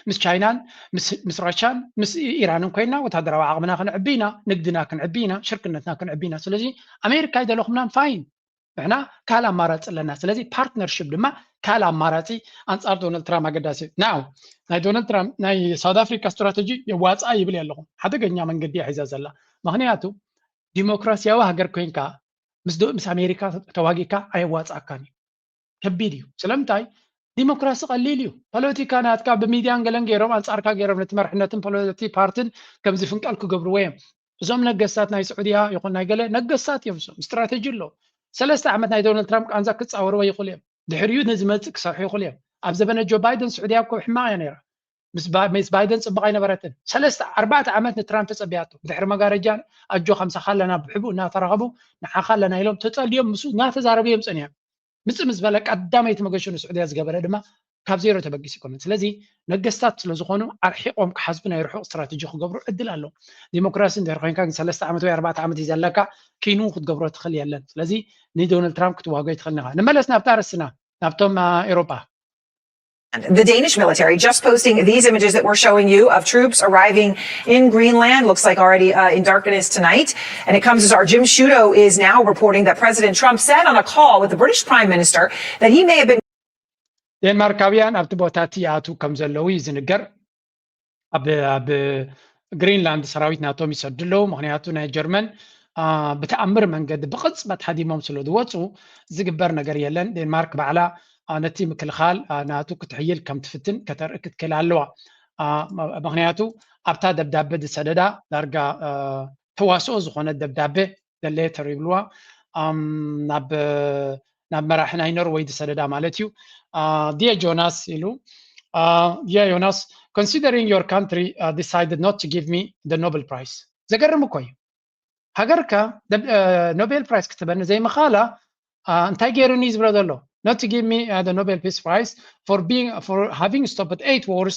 ምስ ቻይናን ምስ ራሻን ምስ ኢራንን ኮይና ወታደራዊ ዓቕምና ክንዕቢ ኢና፣ ንግድና ክንዕቢ ኢና፣ ሽርክነትና ክንዕቢ ኢና። ስለዚ ኣሜሪካ ኣይደለኹምናን ፋይን ንሕና ካልእ ኣማራፂ ኣለና። ስለዚ ፓርትነርሽፕ ድማ ካልእ ኣማራፂ ኣንፃር ዶናልድ ትራምፕ ኣገዳሲ እዩ። ናው ናይ ዶናልድ ትራምፕ ናይ ሳውት ኣፍሪካ ስትራተጂ የዋፅኣ ይብል ኣለኹ። ሓደገኛ መንገዲ እያ ሒዛ ዘላ። ምክንያቱ ዲሞክራሲያዊ ሃገር ኮይንካ ምስ ኣሜሪካ ተዋጊእካ ኣየዋፅኣካን እዩ። ከቢድ እዩ። ስለምንታይ? ዲሞክራሲ ቀሊል እዩ። ፖለቲካ ናትካ ብሚድያን ገለን ገይሮም ኣንፃርካ ገይሮም ነቲ መርሕነትን ፖለቲ ፓርትን ከም ዝፍንቀል ክገብርዎ እዮም። እዞም ነገስታት ናይ ስዑድያ ይኹን ናይ ገለ ነገስታት እዮም። እሶም ስትራተጂ ኣለዎም። ሰለስተ ዓመት ናይ ዶናልድ ትራምፕ ቃንዛ ክፃወርዎ ይኽእሉ እዮም። ድሕሪኡ ንዝመፅእ ክሰርሑ ይኽእሉ እዮም። ኣብ ዘበነ ጆ ባይደን ስዑድያ እኮ ሕማቕ እያ ነይራ። ምስ ባይደን ፅቡቕ ኣይነበረትን። ሰለስተ ኣርባዕተ ዓመት ንትራምፕ ተፀቢያቶ ብድሕሪ መጋረጃ ኣጆ ከምሳኻ ኣለና ብሕቡእ እናተራኸቡ ንዓኻ ኣለና ኢሎም ተፀልዮም ምስ እናተዛረቡ እዮም ፀኒሖም። ምፅእ ምስ በለ ቀዳመይቲ መገሹ ንስዑድያ ዝገበረ ድማ ካብ ዜሮ ተበጊሱ ኣይኮነን። ስለዚ ነገስታት ስለዝኾኑ ኣርሒቆም ክሓስቡ ናይ ርሑቕ ስትራተጂ ክገብሩ ዕድል ኣሎ። ዲሞክራሲ እንድሕር ኮይንካ ግን ሰለስተ ዓመት ወይ ኣርባዕተ ዓመት እዩ ዘለካ ኪኑ ክትገብሮ ትኽእል የለን። ስለዚ ንዶናልድ ትራምፕ ክትዋጎ ይትኽእል ኢኻ። ንመለስ ናብታ ርስና ናብቶም ኤሮጳ The Danish military just posting these images that we're showing you of troops arriving in Greenland. Looks like already uh, in darkness tonight. And it comes as our Jim Shudo is now reporting that President Trump said on a call with the British Prime Minister that he may have been. ዴንማርካውያን ኣብቲ ቦታ እቲ ይኣትዉ ከም ዘለዉ እዩ ዝንገር። ኣብ ኣብ ግሪንላንድ ሰራዊት ናቶም ይሰዱ ኣለዉ። ምክንያቱ ናይ ጀርመን ብተኣምር መንገዲ ብቕፅበት ሃዲሞም ስለ ዝወፁ ዝግበር ነገር የለን። ዴንማርክ ባዕላ ነቲ ምክልኻል ናቱ ክትሕይል ከም ትፍትን ከተርኢ ክትክእል ኣለዋ። ምክንያቱ ኣብታ ደብዳበ ዝሰደዳ ዳርጋ ተዋስኦ ዝኾነ ደብዳበ ደለየ ተሪብልዋ ናብ ናብ መራሒ ናይ ኖርወይ ዝሰደዳ ማለት እዩ። ዲየ ጆናስ ኢሉ ዲየ ጆናስ considering your country uh, decided not to give me the Nobel Prize ዘገርም እኮ እዩ። ሃገርካ ኖቤል ፕራይስ ክትበኒ ዘይምኻላ እንታይ ገይሩኒ ዝብሎ ዘሎ not to give me uh, the Nobel Peace Prize for being for having stopped eight wars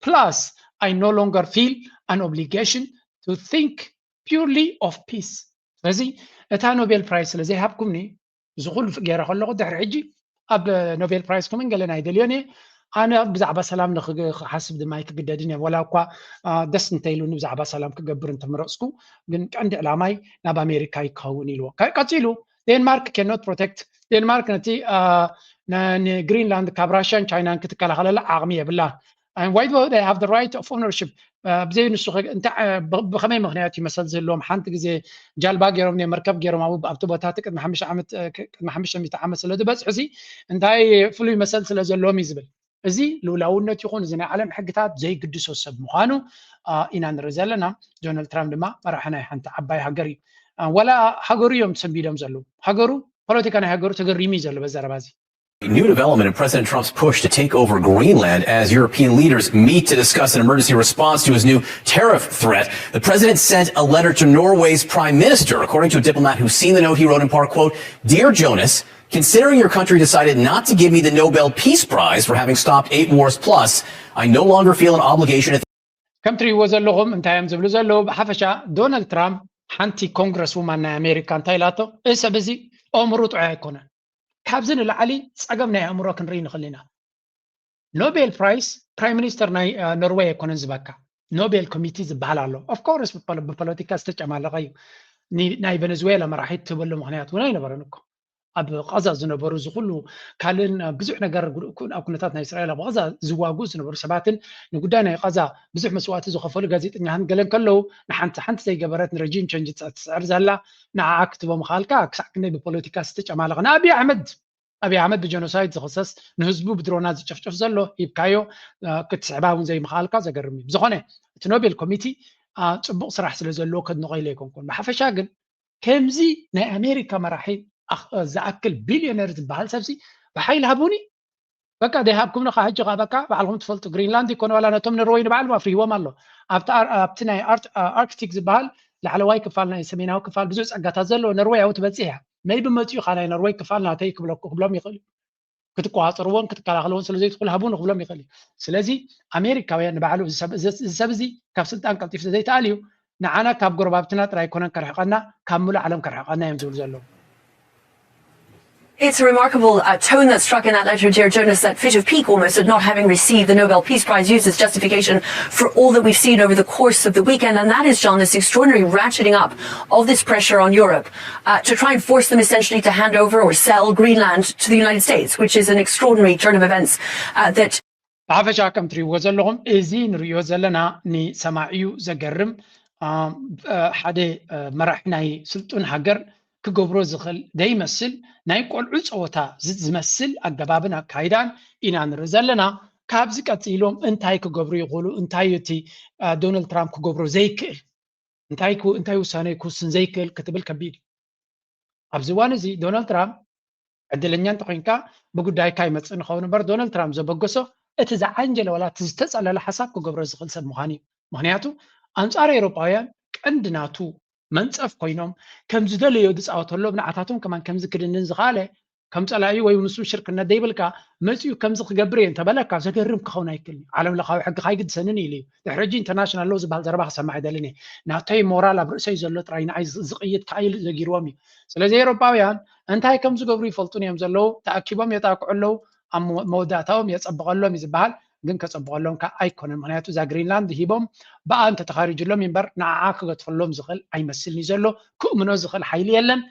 plus I no longer feel an obligation to think purely of peace ስለዚ እታ ኖቤል ፕራይስ ስለ ዘይሃብኩምኒ እዚ ኩሉ ገይረ ከለኹ ድሕሪ ሕጂ ኣብ ኖቤል ፕራይስ ክምን ገለን ኣይደልዮን እየ። ኣነ ብዛዕባ ሰላም ንክሓስብ ድማ ኣይክግደድን እየ። ወላ እኳ ደስ እንተኢሉኒ ብዛዕባ ሰላም ክገብር እንተመረፅኩ፣ ግን ቀንዲ ዕላማይ ናብ ኣሜሪካ ይከውን ኢልዎ። ቀፂሉ ዴንማርክ cannot protect ዴንማርክ ነቲ ንግሪንላንድ ካብ ራሽያን ቻይናን ክትከላኸለላ ዓቕሚ የብላ። And why do they have the right of ownership? ብዘይ ንሱ ብኸመይ ምክንያት እዩ መሰል ዝህልዎም? ሓንቲ ግዜ ጃልባ ገይሮም መርከብ ገይሮም ኣብቲ ቦታ እቲ ቅድሚ ሓሙሽተ ሚእቲ ዓመት ስለ ዝበፅሑ ሲ እንታይ ፍሉይ መሰል ስለ ዘለዎም እዩ ዝብል። እዚ ልውላውነት ይኹን እዚ ናይ ዓለም ሕግታት ዘይግድሶ ሰብ ምዃኑ ኢና ንርኢ ዘለና። ዶናልድ ትራምፕ ድማ መራሒ ናይ ሓንቲ ዓባይ ሃገር እዩ። ወላ ሃገሩ እዮም ሰንቢዶም ዘለዉ። ሃገሩ ፖለቲካ ናይ ሃገሩ ተገሪሙ እዩ ዘሎ በዚ ዘረባ እዚ። A new development in President Trump's push to take over Greenland as European leaders meet to discuss an emergency response to his new tariff threat. The president sent a letter to Norway's prime minister, according to a diplomat who's seen the note he wrote in part, quote, Dear Jonas, considering your country decided not to give me the Nobel Peace Prize for having stopped eight wars plus, I no longer feel an obligation. ከም ትሪእዎ ዘለኹም እንታይ እዮም ዝብሉ ዘለዉ? ብሓፈሻ ዶናልድ ትራምፕ ሓንቲ ኮንግረስ ውማን ናይ ኣሜሪካ እንታይ ኢላቶ? እዚ ሰብ እዚ ኣእምሩ ጥዑይ ኣይኮነን። ካብዚ ንላዕሊ ፀገም ናይ ኣእምሮ ክንርኢ ንኽእል ኢና። ኖቤል ፕራይስ ፕራይም ሚኒስተር ናይ ኖርወይ ኣይኮነን ዝበካ፣ ኖቤል ኮሚቲ ዝበሃል ኣሎ። ኦፍኮርስ ብፖለቲካ ዝተጨማለቐ እዩ። ናይ ቨነዝዌላ መራሒ ትበሉ ምክንያት እውን ኣይነበረን እኮ። ኣብ ቃዛ ዝነበሩ እዚ ኩሉ ካልእን ብዙሕ ነገር ኣብ ኩነታት ናይ እስራኤል ኣብ ቃዛ ዝዋግኡ ዝነበሩ ሰባትን ንጉዳይ ናይ ቃዛ ብዙሕ መስዋእቲ ዝኸፈሉ ጋዜጠኛትን ገለን ከለዉ ንሓንቲ ሓንቲ ዘይገበረት ንረጂም ቸንጅ ትስዕር ዘላ ንዓኣ ክትቦ ምኻልካ ክሳዕ ክንደይ ብፖለቲካ ዝተጨማለቐ ንኣብይ ኣሕመድ ኣብይ ኣሕመድ ብጀኖሳይድ ዝኽሰስ፣ ንህዝቡ ብድሮናት ዝጨፍጨፍ ዘሎ ሂብካዮ ክትስዕባ እውን ዘይምኽኣልካ ዘገርም እዩ። ብዝኾነ እቲ ኖቤል ኮሚቲ ፅቡቕ ስራሕ ስለ ዘለዎ ከድንቆ ኢለ ኣይኮንኩን። ብሓፈሻ ግን ከምዚ ናይ ኣሜሪካ መራሒ ዝኣክል ቢልዮነር ዝበሃል ሰብሲ ብሓይሊ ሃቡኒ በቃ ደይሃብኩም ንኻ ሕጂ ኻ በቃ ባዕልኹም ትፈልጡ። ግሪንላንድ ይኮነ ዋላ ነቶም ነርወይ ንባዕሎም ኣፍሪህዎም ኣሎ። ኣብቲ ናይ ኣርክቲክ ዝበሃል ላዕለዋይ ክፋል ናይ ሰሜናዊ ክፋል ብዙሕ ፀጋታት ዘለዎ ነርወይ ኣብኡ ትበፅሕ እያ። መይቢ መፂኡ ኻ ናይ ነርወይ ክፋል ናተይ ክብለኩ ክብሎም ይኽእል እዩ። ክትቆፃፀርዎን ክትከላኸልዎን ስለ ዘይትኽእሉ ሃቡኒ ክብሎም ይኽእል እዩ። ስለዚ ኣሜሪካውያን ንባዕሉ እዚ ሰብ እዚ ካብ ስልጣን ቀልጢፉ ዘይተኣልዩ ንዓና ካብ ጎረባብትና ጥራይ ኣይኮነን ከርሕቀና ካብ ሙሉእ ዓለም ከርሕቀና እዮም ዝብሉ ዘለዉ። It's a remarkable uh, tone that struck in that letter, dear journalist, that fit of pique almost at not having received the Nobel Peace Prize used as justification for all that we've seen over the course of the weekend. And that is, John, this extraordinary ratcheting up of this pressure on Europe uh, to try and force them essentially to hand over or sell Greenland to the United States, which is an extraordinary turn of events uh, that ብሓፈሻ ከም ትሪእዎ ዘለኹም እዚ ንሪኦ ዘለና ንሰማዒዩ ዘገርም ሓደ መራሒ ናይ ስልጡን ሃገር ክገብሮ ዝኽእል ዘይመስል ናይ ቆልዑ ፀወታ ዝመስል ኣገባብን ኣካይዳን ኢና ንርኢ ዘለና። ካብዚ ቀፂሎም እንታይ ክገብሩ ይኽእሉ? እንታይ እቲ ዶናልድ ትራምፕ ክገብሮ ዘይክእል እንታይ እንታይ ውሳነ ክውስን ዘይክእል ክትብል ከቢድ እዩ። ኣብዚ እዋን እዚ ዶናልድ ትራምፕ ዕድለኛ እንተኮይንካ ብጉዳይካ ይመፅእ ንኸውን እምበር ዶናልድ ትራምፕ ዘበገሶ እቲ ዝዓንጀለ ዋላ እቲ ዝተፀለለ ሓሳብ ክገብሮ ዝኽእል ሰብ ምዃን እዩ። ምክንያቱ ኣንፃር ኤውሮጳውያን ቀንዲ ናቱ መንፀፍ ኮይኖም ከም ዝደለዮ ዝፃወተሎም ንዓታቶም ከማን ከምዚ ክድንን ዝኸኣለ ከም ፀላኢ ወይ ምስ ሽርክነት ዘይብልካ መፂኡ ከምዚ ክገብር እየ እንተበለካ ዘገርም ክኸውን ኣይክእልን እዩ። ዓለም ለኻዊ ሕጊ ካይግድሰንን ኢሉ እዩ። ድሕሪ ሕጂ ኢንተርናሽናል ሎ ዝበሃል ዘረባ ክሰማዕ ኣይደልን እየ። ናተይ ሞራል ኣብ ርእሰይ ዘሎ ጥራይ ንዓይ ዝቕይድ ካይል ዘጊርዎም እዩ። ስለዚ ኤውሮጳውያን እንታይ ከም ዝገብሩ ይፈልጡን እዮም ዘለዉ። ተኣኪቦም የጣቅዑ ኣለዉ። ኣብ መወዳእታኦም የፀብቐሎም እዩ ዝበሃል ግን ከፀብቐሎም ከዓ ኣይኮነን። ምክንያቱ እዛ ግሪንላንድ ሂቦም ብኣ እንተተኻሪጅሎም እምበር ንዓዓ ክገድፈሎም ዝኽእል ኣይመስልን እዩ ዘሎ። ክእምኖ ዝኽእል ሓይሊ የለን።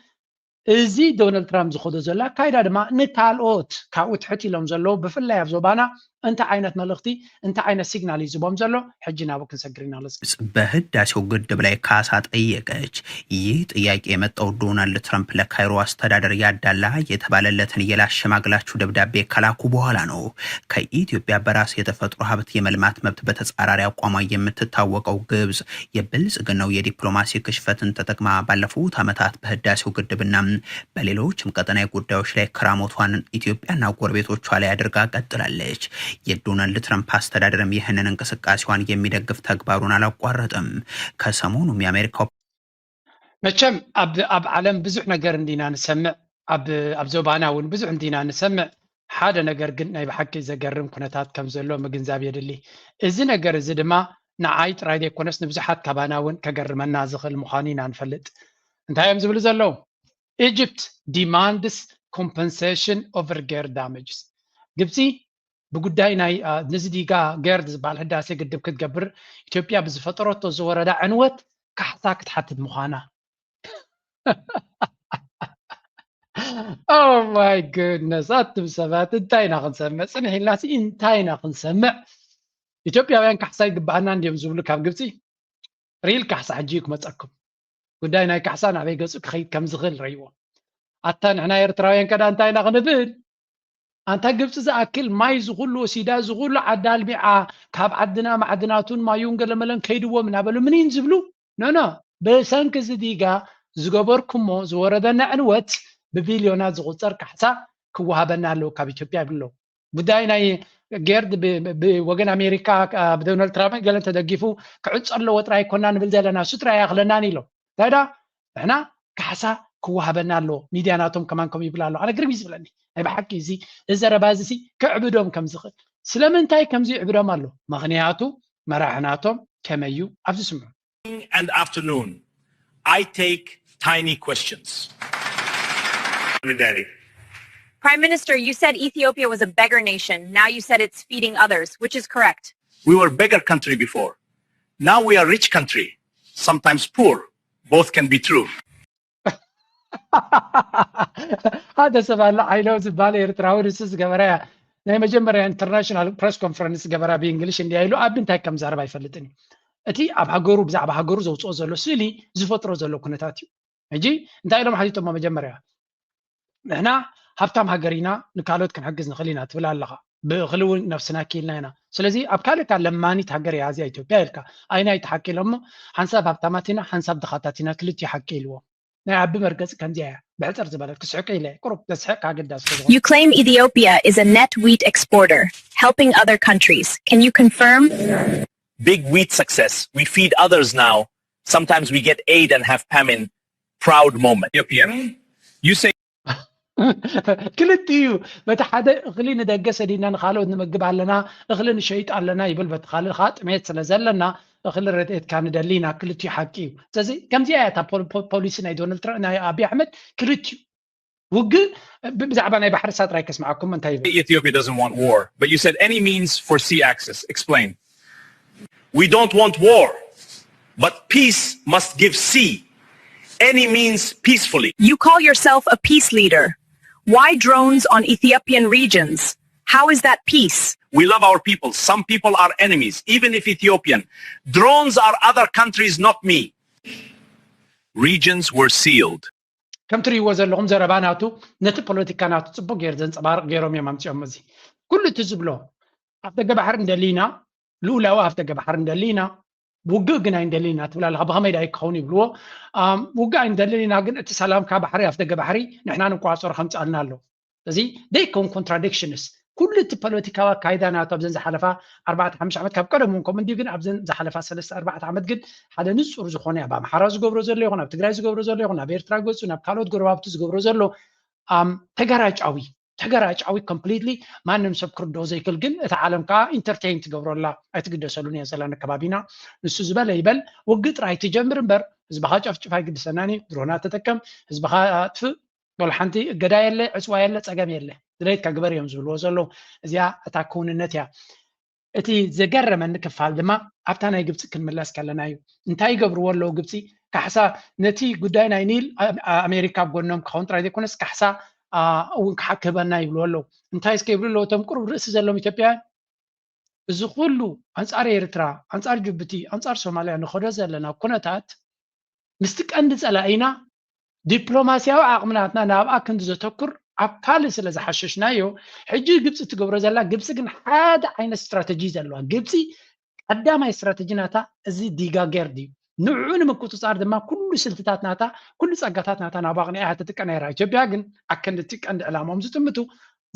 እዚ ዶናልድ ትራምፕ ዝኸዶ ዘሎ ኣካይዳ ድማ ንካልኦት ካብኡ ትሕት ኢሎም ዘለዉ ብፍላይ ኣብ ዞባና እንታይ ዓይነት መልእኽቲ እንታይ ዓይነት ሲግናል እዩ ዝቦም ዘሎ? ሕጂ ናብኡ ክንሰግር ኢና። ለስ በህዳሴው ግድብ ላይ ካሳ ጠየቀች። ይህ ጥያቄ የመጣው ዶናልድ ትራምፕ ለካይሮ አስተዳደር ያዳላ የተባለለትን የላሸማግላችሁ ደብዳቤ ከላኩ በኋላ ነው። ከኢትዮጵያ በራስ የተፈጥሮ ሀብት የመልማት መብት በተጻራሪ አቋሟ የምትታወቀው ግብጽ የብልጽግናው የዲፕሎማሲ ክሽፈትን ተጠቅማ ባለፉት ዓመታት በህዳሴው ግድብና በሌሎችም ቀጠናዊ ጉዳዮች ላይ ክራሞቷን ኢትዮጵያና ጎረቤቶቿ ላይ አድርጋ ቀጥላለች። የዶናልድ ትራምፕ አስተዳደርም ይህንን እንቅስቃሴዋን የሚደግፍ ተግባሩን አላቋረጥም። ከሰሞኑም የአሜሪካው መቸም ኣብ ኣብ ዓለም ብዙሕ ነገር እንዲና ንሰምዕ ኣብ ኣብ ዞባና እውን ብዙሕ እንዲና ንሰምዕ ሓደ ነገር ግን ናይ ብሓቂ ዘገርም ኩነታት ከም ዘሎ ምግንዛብ የድሊ። እዚ ነገር እዚ ድማ ንዓይ ጥራይ ዘይኮነስ ንብዙሓት ካባና እውን ከገርመና ዝኽእል ምዃኑ ኢና ንፈልጥ። እንታይ እዮም ዝብሉ ዘለዉ? Egypt demands compensation over Gerd damages። ግብፂ ብጉዳይ ናይ ነዚ ዲጋ ገርድ ዝበሃል ህዳሴ ግድብ ክትገብር ኢትዮጵያ ብዝፈጠረቶ ዝወረዳ ዕንወት ካሕሳ ክትሓትት ምዃና። Oh my goodness ኣቱም ሰባት እንታይ ኢና ክንሰምዕ ፅንሕ ኢልና እንታይ ኢና ክንሰምዕ? ኢትዮጵያውያን ካሕሳ ይግባኣና እንዲዮም ዝብሉ ካብ ግብፂ ሪል ካሕሳ ሕጂ እዩ ክመፀኩም። ጉዳይ ናይ ካሕሳ ናበይ ገፁ ክኸይድ ከም ዝኽእል ረይዎ። ኣታ ንሕና ኤርትራውያን ከዳ እንታይ ኢና ክንብል? ኣንታ ግብፂ ዝኣክል ማይ ዝኹሉ ወሲዳ ዝኹሉ ዓዲ ኣልሚዓ ካብ ዓድና ማዕድናቱን ማዩን ገለመለን ከይድዎም እናበሉ ምኒን ዝብሉ ኖኖ ብሰንኪ እዚ ዲጋ ዝገበርኩሞ ዝወረደና ዕንወት ብቢልዮናት ዝቑፀር ካሕሳ ክወሃበና ኣለዎ ካብ ኢትዮጵያ ይብሉ ኣለዉ። ጉዳይ ናይ ጌርድ ብወገን ኣሜሪካ ብዶናልድ ትራምፕ ገለን ተደጊፉ ክዕፆ ኣለዎ ጥራይ ኣይኮና ንብል ዘለና እሱ ጥራይ ኣይኣኽለናን ኢሎም እንታይ ዳ ንሕና ካሕሳ ክወሃበና ኣለዎ። ሚድያ ናቶም ከማን ከም ይብል ኣሎ ኣነ ግርም እዩ ዝብለኒ ናይ ብሓቂ እዚ እዚ ዘረባ እዚ ሲ ክዕብዶም ከም ዝኽእል ስለምንታይ ከምዚ ይዕብዶም ኣሎ ምኽንያቱ መራሒ ናቶም ከመይ እዩ ኣብዚ ስምዑ and afternoon, I take tiny questions. Daddy. Prime Minister, you said Ethiopia was a beggar nation. Now you said it's feeding others, which is correct. We were a beggar country before. Now we are a rich country, sometimes poor. Both can be true. ሓደ ሰብ ኣሎ ዓይለው ዝበሃል ኤርትራዊ ንሱ ዝገበረ ናይ መጀመርያ ኢንተርናሽናል ፕረስ ኮንፈረንስ ገበራ ብእንግሊሽ እንዲያ ኢሉ ኣብ እንታይ ከም ዛረብ ኣይፈልጥን እዩ። እቲ ኣብ ሃገሩ ብዛዕባ ሃገሩ ዘውፅኦ ዘሎ ስእሊ ዝፈጥሮ ዘሎ ኩነታት እዩ። ሕጂ እንታይ ኢሎም ሓቲቶሞ መጀመርያ ንሕና ሃብታም ሃገር ኢና፣ ንካልኦት ክንሕግዝ ንኽእል ኢና ትብል ኣለኻ። ብእኽሊ እውን ነብስና ኪልና ኢና። ስለዚ ኣብ ካልእ ለማኒት ሃገር እያ እዚኣ ኢትዮጵያ ኢልካ። ኣይናይ ተሓቂሎ እሞ ሓንሳብ ሃብታማት ኢና፣ ሓንሳብ ድኻታት ኢና፣ ክልቲኡ ሓቂ ኢልዎ። ናይ ኣቢ መርገፂ ከምዚኣ እያ። ብሕፅር ዝበለት ክስሕቅ ኢለ ቁሩብ ተስሕቅ ኣገዳሲ ስለ ዝኾነ። You claim Ethiopia is a net wheat exporter, helping other countries. Can you confirm? Big wheat success. We feed others now. Sometimes we get aid and have famine. Proud moment. Ethiopia. You say ክልቲኡ እዩ። በቲ ሓደ እኽሊ ንደገ ሰዲድና ንካልኦት ንመግብ ኣለና፣ እኽሊ ንሸይጥ ኣለና ይብል። በቲ ካልእ ከዓ ጥሜት ስለ ዘለና እኽሊ ረድኤትካ ንደሊ ኢና። ክልቲኡ ሓቂ እዩ። ስለዚ ከምዚኣ እያ እታ ፖል- ፖል- ፖሊሲ ናይ ዶናልድ ትራምፕ ናይ ኣብይ ኣሕመድ። ክልቲኡ ውግእ ብ- ብዛዕባ ናይ ባሕሪ ሳጥራይ ከስምዓኩም እንታይ ይብል? Ethiopia doesn't want war, but you said any means for sea access. Explain. We don't want war, but peace must give sea any means peacefully. You call yourself a peace leader. Why drones on Ethiopian regions? How is that peace? We love our people. Some people are enemies, even if Ethiopian. Drones are other countries, not me. Regions were sealed. ከም ትርእይዎ ዘለኹም ዘረባ ናቱ ነቲ ፖለቲካ ናቱ ፅቡቅ ገይር ዘንፀባርቅ ገይሮም እዮም ኣምፅኦም። እዚ ኩሉ እቲ ዝብሎ ኣብ ደገ ባሕሪ እንደሊ ኢና፣ ልኡላዊ ኣብ ደገ ባሕሪ እንደሊ ኢና፣ ውግእ ግን ኣይንደልን ኢና ትብል ኣለካ። ብኸመይ ዳይ ክኸውን ይብልዎ። ኣም፣ ውግእ ኣይንደልን ኢና ግን እቲ ሰላምካ ባሕሪ ኣብ ደገ ባሕሪ ንሕና ንቆፃፀሮ ከምፅኣልና ኣሎ። እዚ ደይከውን ኮንትራዲክሽንስ ኩሉ እቲ ፖለቲካዊ ኣካይዳ ናቱ ኣብዘን ዝሓለፋ ኣርባዕተ ሓሙሽተ ዓመት ካብ ቀደም እውን ከምኡ እንዲዩ፣ ግን ኣብዘን ዝሓለፋ ሰለስተ ኣርባዕተ ዓመት ግን ሓደ ንፁር ዝኾነ ኣብ ኣምሓራ ዝገብሮ ዘሎ ይኹን ኣብ ትግራይ ዝገብሮ ዘሎ ይኹን ኣብ ኤርትራ ገፁ ናብ ካልኦት ጎረባብቲ ዝገብሮ ዘሎ ኣም፣ ተጋራጫዊ ተጋራጫዊ ኮምፕሊትሊ ማንም ሰብ ክርድኦ ዘይክእል ግን እታ ዓለም ከዓ ኢንተርቴይን ትገብሮ ኣላ። ኣይትግደሰሉን እያ ዘላ ንከባቢና። ንሱ ዝበለ ይበል ውግእ ጥራይ ትጀምር እምበር ህዝብኻ ጨፍጭፍ ኣይግድሰናን እዩ። ድሮና ተጠቀም ህዝብኻ ኣጥፍእ። ወላ ሓንቲ እገዳ የለ ዕፅዋ የለ ፀገም የለ ድሌትካ ግበር እዮም ዝብልዎ ዘለዉ። እዚኣ እታ ክውንነት እያ። እቲ ዘገረመኒ ክፋል ድማ ኣብታ ናይ ግብፂ ክንምለስ ከለና እዩ። እንታይ ይገብርዎ ኣለዉ ግብፂ? ካሕሳ ነቲ ጉዳይ ናይ ኒል ኣሜሪካ ኣብ ጎኖም ክኸውን ጥራይ ዘይኮነስ ካሕሳ እውን ክሓክበና ይብልዎ ኣለዉ። እንታይ እስከ ይብሉ ኣለዉ እቶም ቁሩብ ርእሲ ዘለዎም ኢትዮጵያውያን? እዚ ኩሉ ኣንፃር ኤርትራ፣ ኣንፃር ጅቡቲ፣ ኣንፃር ሶማልያ ንኸዶ ዘለና ኩነታት ምስቲ ቀንዲ ፀላኢና ዲፕሎማስያዊ ዓቕምናትና ናብኣ ክንዲ ዘተኩር ኣብ ካልእ ስለ ዝሓሸሽናዮ ሕጂ ግብፂ ትገብሮ ዘላ ግብፂ ግን ሓደ ዓይነት ስትራተጂ ዘለዋ ግብፂ ቀዳማይ ስትራተጂ ናታ እዚ ዲጋ ጌርድ እዩ። ንዕኡ ንምቁፅፃር ድማ ኩሉ ስልትታት ናታ ኩሉ ፀጋታት ናታ ናብ ኣቕኒዓ ትጥቀ ነይራ። ኢትዮጵያ ግን ኣከንድቲ ቀንዲ ዕላማኦም ዝጥምቱ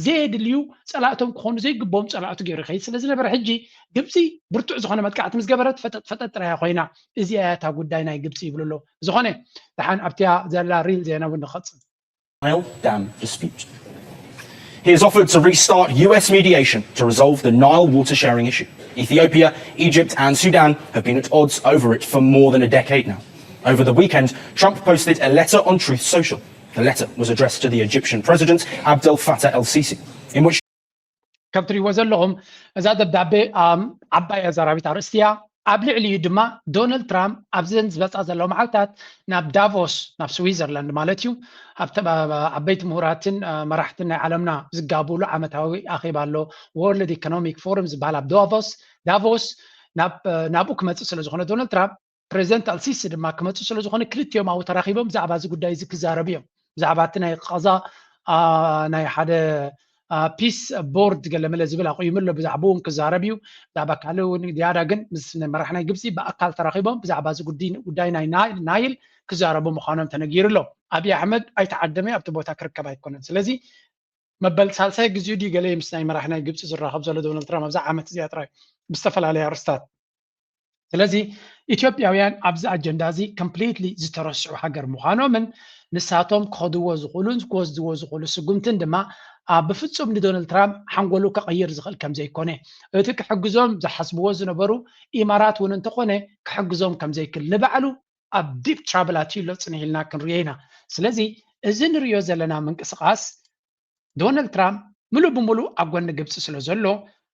ዘየድልዩ ፀላእቶም ክኾኑ ዘይግብኦም ፀላእቱ ገይሩ ይኸይድ ስለ ዝነበረ ሕጂ ግብፂ ብርቱዕ ዝኾነ መጥቃዕቲ ምስ ገበረት ፈጠጥ ፈጠጥ ጥራያ ኮይና እዚኣ እያ እታ ጉዳይ ናይ ግብፂ ይብሉ ኣለዉ። ዝኾነ ደሓን ኣብቲያ ዘላ ሪል ዜና እውን ንኸፅል። Nile Dam dispute. He has offered to restart U S mediation to resolve the Nile water sharing issue. Ethiopia, Egypt, and Sudan have been at odds over it for more than a decade now. Over the weekend, Trump posted a letter on Truth Social. The letter was addressed to the Egyptian president, Abdel Fattah el Sisi, in which ከም ትሪእዎ ዘለኹም እዛ ደብዳቤ ዓባይ ኣዛራቢት ኣርእስቲ እያ። ኣብ ልዕሊኡ ድማ ዶናልድ ትራምፕ ኣብዘን ዝበፃ ዘለዋ መዓልታት ናብ ዳቮስ ናብ ስዊዘርላንድ ማለት እዩ ኣብቲ ዓበይቲ ምሁራትን መራሕትን ናይ ዓለምና ዝጋብሉ ዓመታዊ ኣኼባ ኣሎ ወርልድ ኢኮኖሚክ ፎረም ዝበሃል ኣብ ዳቮስ ዳቮስ ናብኡ ክመፅእ ስለ ዝኾነ ዶናልድ ትራምፕ ፕሬዚደንት ኣልሲሲ ድማ ክመፁ ስለ ዝኾነ ክልቲኦም ኣብኡ ተራኺቦም ብዛዕባ እዚ ጉዳይ እዚ ክዛረቡ እዮም። ብዛዕባ እቲ ናይ ቃዛ ናይ ሓደ ፒስ ቦርድ ገለመለ ዝብል ኣቑይሙ ኣሎ። ብዛዕባኡ እውን ክዛረብ እዩ። ብዛዕባ ካልእ እውን ዝያዳ ግን ምስ መራሕ ናይ ግብፂ ብኣካል ተራኺቦም ብዛዕባ እዚ ጉዳይ ናይ ናይል ክዛረቡ ምዃኖም ተነጊሩ ኣሎ። ኣብይ ኣሕመድ ኣይተዓደመ ኣብቲ ቦታ ክርከብ ኣይኮነን። ስለዚ መበል ሳልሳይ ግዜኡ ድዩ ገለ ምስ ናይ መራሕ ናይ ግብፂ ዝራኸብ ዘሎ ዶናልድ ትራምፕ ኣብዛ ዓመት እዚኣ ጥራይ ብዝተፈላለየ ኣርእስታት ስለዚ ኢትዮጵያውያን ኣብዚ ኣጀንዳ እዚ ኮምፕሊትሊ ዝተረስዑ ሃገር ምዃኖምን ንሳቶም ክኸድዎ ዝኽእሉን ክወስድዎ ዝኽእሉ ስጉምትን ድማ ብፍፁም ንዶናልድ ትራምፕ ሓንጎሉ ከቐይር ዝኽእል ከም ዘይኮነ እቲ ክሕግዞም ዝሓስብዎ ዝነበሩ ኢማራት እውን እንተኾነ ክሕግዞም ከም ዘይክእል ንባዕሉ ኣብ ዲፕ ትራብል ኣትዩ ኣሎ ፅንሕ ኢልና ክንሪኦ ኢና። ስለዚ እዚ ንሪኦ ዘለና ምንቅስቓስ ዶናልድ ትራምፕ ምሉእ ብምሉእ ኣብ ጎኒ ግብፂ ስለ ዘሎ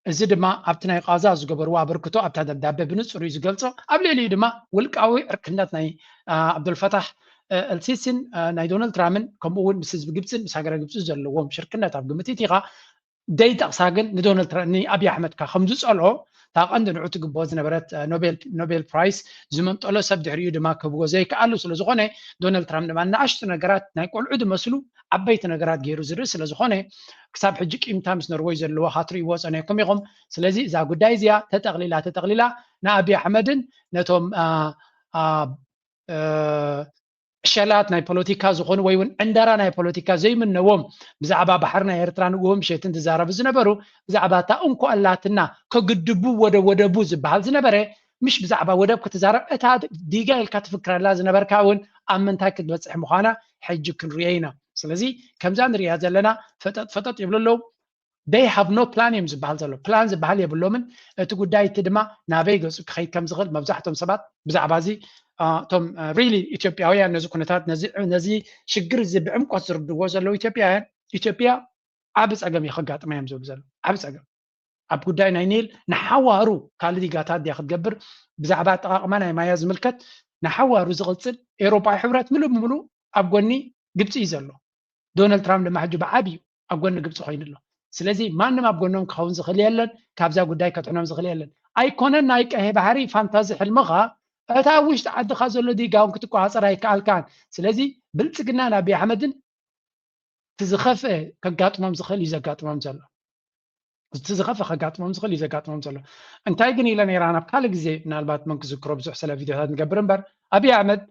እዚ ድማ ኣብቲ ናይ ቃዛ ዝገበርዎ ኣበርክቶ ኣብታ ደብዳቤ ብንፁር እዩ ዝገልፆ። ኣብ ልዕሊኡ ድማ ውልቃዊ ዕርክነት ናይ ኣብዱልፈታሕ ኣልሲሲን ናይ ዶናልድ ትራምፕን ከምኡ እውን ምስ ህዝቢ ግብፅን ምስ ሃገረ ግብፂ ዘለዎም ሽርክነት ኣብ ግምት ኢኻ ዘይጠቕሳ ግን ንዶናልድ ትራምፕ ንኣብይ ኣሕመድ ከ ከም ዝጸልኦ እታ ቀንዲ ንዑ ትግብኦ ዝነበረት ኖቤል ኖቤል ፕራይስ ዝመንጠሎ ሰብ ድሕሪኡ ድማ ክህብዎ ዘይከኣሉ ስለ ዝኾነ ዶናልድ ትራምፕ ድማ ንኣሽቱ ነገራት ናይ ቆልዑ ዝመስሉ ዓበይቲ ነገራት ገይሩ ዝርኢ ስለ ዝኾነ ክሳብ ሕጂ ቂምታ ምስ ኖርወይ ዘለዎ ሃትሪእዎ ጸኒሕኩም ኢኹም። ስለዚ እዛ ጉዳይ እዚኣ ተጠቕሊላ ተጠቕሊላ ንኣብይ ኣሕመድን ነቶም ዕሸላት ናይ ፖለቲካ ዝኾኑ ወይ እውን ዕንደራ ናይ ፖለቲካ ዘይምነዎም ብዛዕባ ባሕሪ ናይ ኤርትራ ንግሆ ምሸትን ዝዛረቡ ዝነበሩ ብዛዕባ እታ እንኮ ኣላትና ከግድቡ ወደ ወደቡ ዝበሃል ዝነበረ ምሽ ብዛዕባ ወደብ ክትዛረብ እታ ዲጋ ኢልካ ትፍክረላ ዝነበርካ እውን ኣብ ምንታይ ክትበፅሕ ምዃና ሕጂ ክንሪኦ ኢና። ስለዚ ከምዛ ንሪኣ ዘለና ፈጠጥ ፈጠጥ ይብሉ ኣለዉ። They have no plan እዮም ዝበሃል ዘሎ። ፕላን ዝበሃል የብሎምን። እቲ ጉዳይ እቲ ድማ ናበይ ገፁ ክኸይድ ከም ዝኽእል መብዛሕቶም ሰባት ብዛዕባ እዚ እቶም ሪሊ ኢትዮጵያውያን ነዚ ኩነታት ነዚ ሽግር እዚ ብዕምቆት ዝርድዎ ዘለዉ ኢትዮጵያውያን ኢትዮጵያ ዓብ ፀገም እዩ ከጋጥማ እዮም ዝብሉ ዘለዉ። ዓብ ፀገም ኣብ ጉዳይ ናይ ኒል ንሓዋሩ ካልእ ዲጋታት ድያ ክትገብር ብዛዕባ ኣጠቓቕማ ናይ ማያ ዝምልከት ንሓዋሩ ዝቕፅል ኤውሮጳዊ ሕብረት ምሉእ ብምሉእ ኣብ ጎኒ ግብፂ እዩ ዘሎ። ዶናልድ ትራምፕ ድማ ሕጂ ብዓብዩ ኣብ ጎኒ ግብፂ ኮይኑ ኣሎ። ስለዚ ማንም ኣብ ጎኖም ክኸውን ዝኽእል የለን። ካብዛ ጉዳይ ከድሕኖም ዝኽእል የለን። ኣይኮነን ናይ ቀይሕ ባሕሪ ፋንታዚ ሕልምኻ እታ ውሽጢ ዓድኻ ዘሎ ዲጋ እውን ክትቆፃፀር ኣይከኣልካን። ስለዚ ብልፅግናን ኣብይ ኣሕመድን እቲ ዝኸፍአ ከጋጥሞም ዝኽእል እዩ ዘጋጥሞም ዘሎ። እቲ ዝኸፍአ ከጋጥሞም ዝኽእል እዩ ዘጋጥሞም ዘሎ። እንታይ ግን ኢለ ነይራ ናብ ካልእ ግዜ ምናልባት መን ክዝክሮ ብዙሕ ስለ ቪድዮታት ንገብር እምበር ኣብይ ኣሕመድ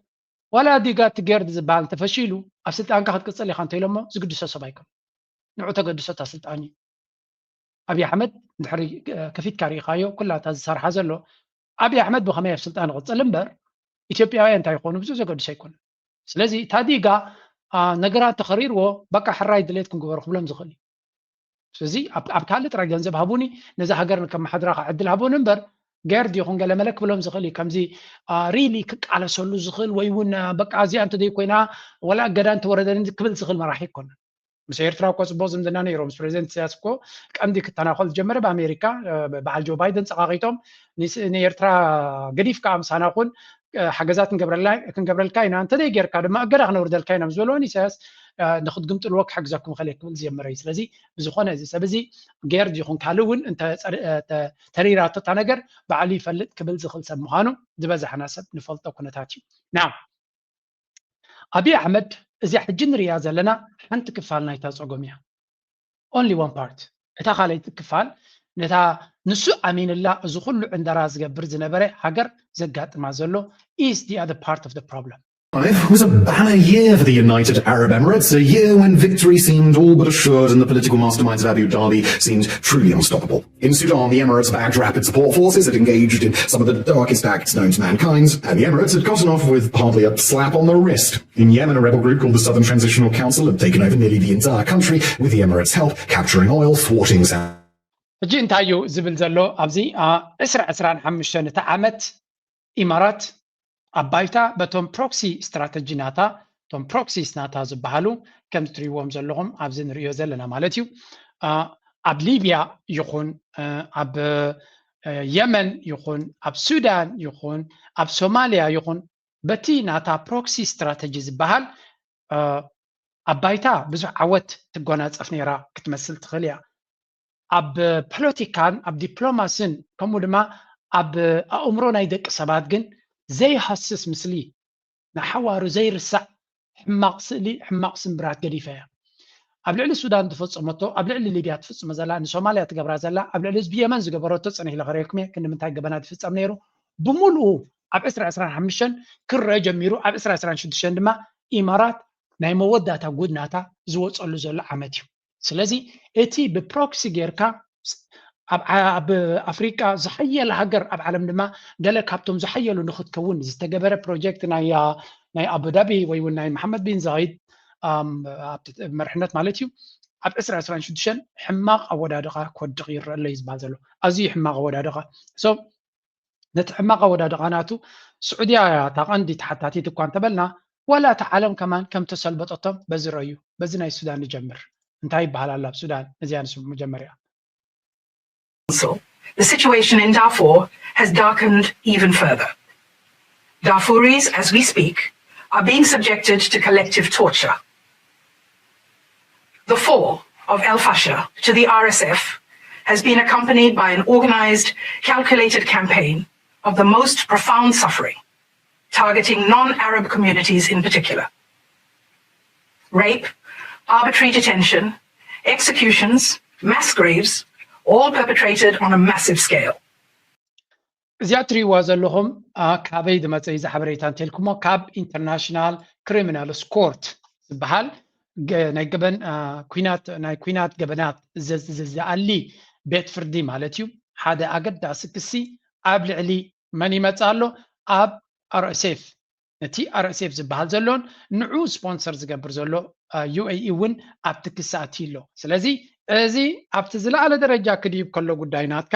ዋላ ዲጋ እቲ ጌርድ ዝበሃል እንተፈሺሉ ኣብ ስልጣንካ ክትቅፅል ኢኻ እንተኢሎሞ ዝግድሶ ሰብ ኣይኮን። ንዑ ተገድሶ እታ ስልጣን እዩ። ኣብይ ኣሕመድ ድሕሪ ከፊትካ ርኢኻዮ ኩላ እታ ዝሰርሓ ዘሎ ኣብይ ኣሕመድ ብኸመይ ኣብ ስልጣን ይቕፅል እምበር ኢትዮጵያውያን እንታይ ይኾኑ ብዙሕ ዘገድሶ ኣይኮኑን። ስለዚ እታ ዲጋ ነገራት ተኸሪርዎ በቃ ሕራይ ድሌት ክንግበሩ ክብሎም ዝኽእል እዩ። ስለዚ ኣብ ካልእ ጥራይ ገንዘብ ሃቡኒ ነዛ ሃገር ከመሓድራ ዕድል ሃቡኒ እምበር ጌርድ ይኹን ገለመለ ክብሎም ዝኽእል እዩ። ከምዚ ሪሊ ክቃለሰሉ ዝኽእል ወይ እውን በቃ እዚኣ እንተዘይ ኮይና ወላ እገዳ እንተወረደኒ ክብል ዝኽእል መራሒ ኣይኮነን። ምስ ኤርትራ እኮ ፅቡቅ ዝምድና ነይሮ ምስ ፕሬዚደንት ኢሳያስ እኮ ቀንዲ ክተናኸል ዝጀመረ ብኣሜሪካ በዓል ጆ ባይደን ፀቃቂጦም ንኤርትራ ገዲፍካ ምሳና ኩን ሓገዛት ክንገብረልካ ኢና እንተዘይ ጌርካ ድማ እገዳ ክነውርደልካ ኢና ምስ በልዎ ንኢሳያስ ንክትግምጥልዎ ክሕግዘኩም ኸእል ክብል ዝጀመረ እዩ። ስለዚ ብዝኾነ እዚ ሰብ እዚ ጌርድ ይኹን ካልእ እውን ተሪራቶ እታ ነገር ባዕሉ ይፈልጥ ክብል ዝኽእል ሰብ ምዃኑ ዝበዛሕና ሰብ ንፈልጦ ኩነታት እዩ። ና ኣብይ ኣሕመድ እዚኣ ሕጂ ንሪኣ ዘለና ሓንቲ ክፋል ናይታ ፀጎም እያ። Only one part። እታ ካልኣይቲ ክፋል ነታ ንሱ ኣሚንላ እዚ ኩሉ ዕንደራ ዝገብር ዝነበረ ሃገር ዘጋጥማ ዘሎ is the other part of the problem። It was a banner year for the United Arab Emirates, a year when victory seemed all but assured and the political masterminds of Abu Dhabi seemed truly unstoppable. In Sudan, the Emirates backed rapid support forces had engaged in some of the darkest acts known to mankind, and the Emirates had gotten off with hardly a slap on the wrist. In Yemen, a rebel group called the Southern Transitional Council had taken over nearly the entire country with the Emirates' help, capturing oil, thwarting Saudi. ሕጂ እንታይ እዩ ዝብል ዘሎ ኣብዚ ዕስራ ዕስራን ሓሙሽተን እቲ ዓመት ኢማራት ኣብ ባይታ በቶም ፕሮክሲ ስትራተጂ ናታ እቶም ፕሮክሲስ ናታ ዝበሃሉ ከም ትሪእዎም ዘለኹም ኣብዚ ንሪኦ ዘለና ማለት እዩ። ኣብ ሊብያ ይኹን ኣብ የመን ይኹን ኣብ ሱዳን ይኹን ኣብ ሶማልያ ይኹን በቲ ናታ ፕሮክሲ ስትራተጂ ዝበሃል ኣብ ባይታ ብዙሕ ዓወት ትጎናፀፍ ነይራ ክትመስል ትኽእል እያ። ኣብ ፖለቲካን ኣብ ዲፕሎማስን ከምኡ ድማ ኣብ ኣእምሮ ናይ ደቂ ሰባት ግን ዘይሃስስ ምስሊ ንሓዋሩ ዘይርሳዕ ሕማቕ ስእሊ ሕማቕ ስምብራት ገዲፋ እያ። ኣብ ልዕሊ ሱዳን ዝፈፀመቶ ኣብ ልዕሊ ሊብያ ትፍፅሞ ዘላ ንሶማልያ ትገብራ ዘላ ኣብ ልዕሊ ህዝቢ የመን ዝገበረቶ ፅንሕ ኢለ ከርእየኩም እየ ክንዲ ምንታይ ገበናት ይፍፀም ነይሩ ብምሉኡ ኣብ ዕስራ ዕስራን ሓሙሽተን ክረአ ጀሚሩ ኣብ ዕስራ ዕስራን ሽዱሽተን ድማ ኢማራት ናይ መወዳእታ ጉድ ናታ ዝወፀሉ ዘሎ ዓመት እዩ። ስለዚ እቲ ብፕሮክሲ ጌርካ ኣብ ኣፍሪቃ ዝሓየለ ሃገር ኣብ ዓለም ድማ ገለ ካብቶም ዝሓየሉ ንክትከውን ዝተገበረ ፕሮጀክት ናይ ኣቡዳቢ ወይ እውን ናይ መሓመድ ቢን ዛይድ መርሕነት ማለት እዩ ኣብ ዕስራ ዕስራን ሽዱሽተን ሕማቕ ኣወዳድቃ ክወድቕ ይረአ ኣሎ እዩ ዝበሃል ዘሎ። ኣዝዩ ሕማቕ ኣወዳድቃ ነቲ ሕማቕ ኣወዳድቓ ናቱ ስዑድያ እያ እታ ቀንዲ ተሓታቲት እኳ እንተበልና ዋላ እታ ዓለም ከማን ከም ተሰልበጠቶም በዚ ረዩ። በዚ ናይ ሱዳን ንጀምር። እንታይ ይበሃል ኣሎ ኣብ ሱዳን? ነዚኣ ንስምዑ መጀመርያ። So, the situation in Darfur has darkened even further. Darfuris, as we speak, are being subjected to collective torture. The four of Al Fasher to the R S F has been accompanied by an organized, calculated campaign of the most profound suffering, targeting non-Arab communities in particular. Rape, arbitrary detention, executions, mass graves, all perpetrated on a massive scale. እዚኣ እትሪእዋ ዘለኹም ካበይ ዝመፀ እዩ ዝሓበሬታ እንተልኩሞ፣ ካብ ኢንተርናሽናል ክሪሚናልስ ኮርት ዝበሃል ናይ ገበን ኩናት፣ ናይ ኩናት ገበናት ዝኣሊ ቤት ፍርዲ ማለት እዩ። ሓደ ኣገዳሲ ክሲ ኣብ ልዕሊ መን ይመፅእ ኣሎ? ኣብ ኣርኤስኤፍ፣ ነቲ ኣርኤስኤፍ ዝበሃል ዘሎን ንዑ ስፖንሰር ዝገብር ዘሎ ዩኤኢ እውን ኣብቲ ክሲ ኣትዩ ኣሎ። ስለዚ እዚ ኣብቲ ዝለዓለ ደረጃ ክድይብ ከሎ ጉዳይ ናትካ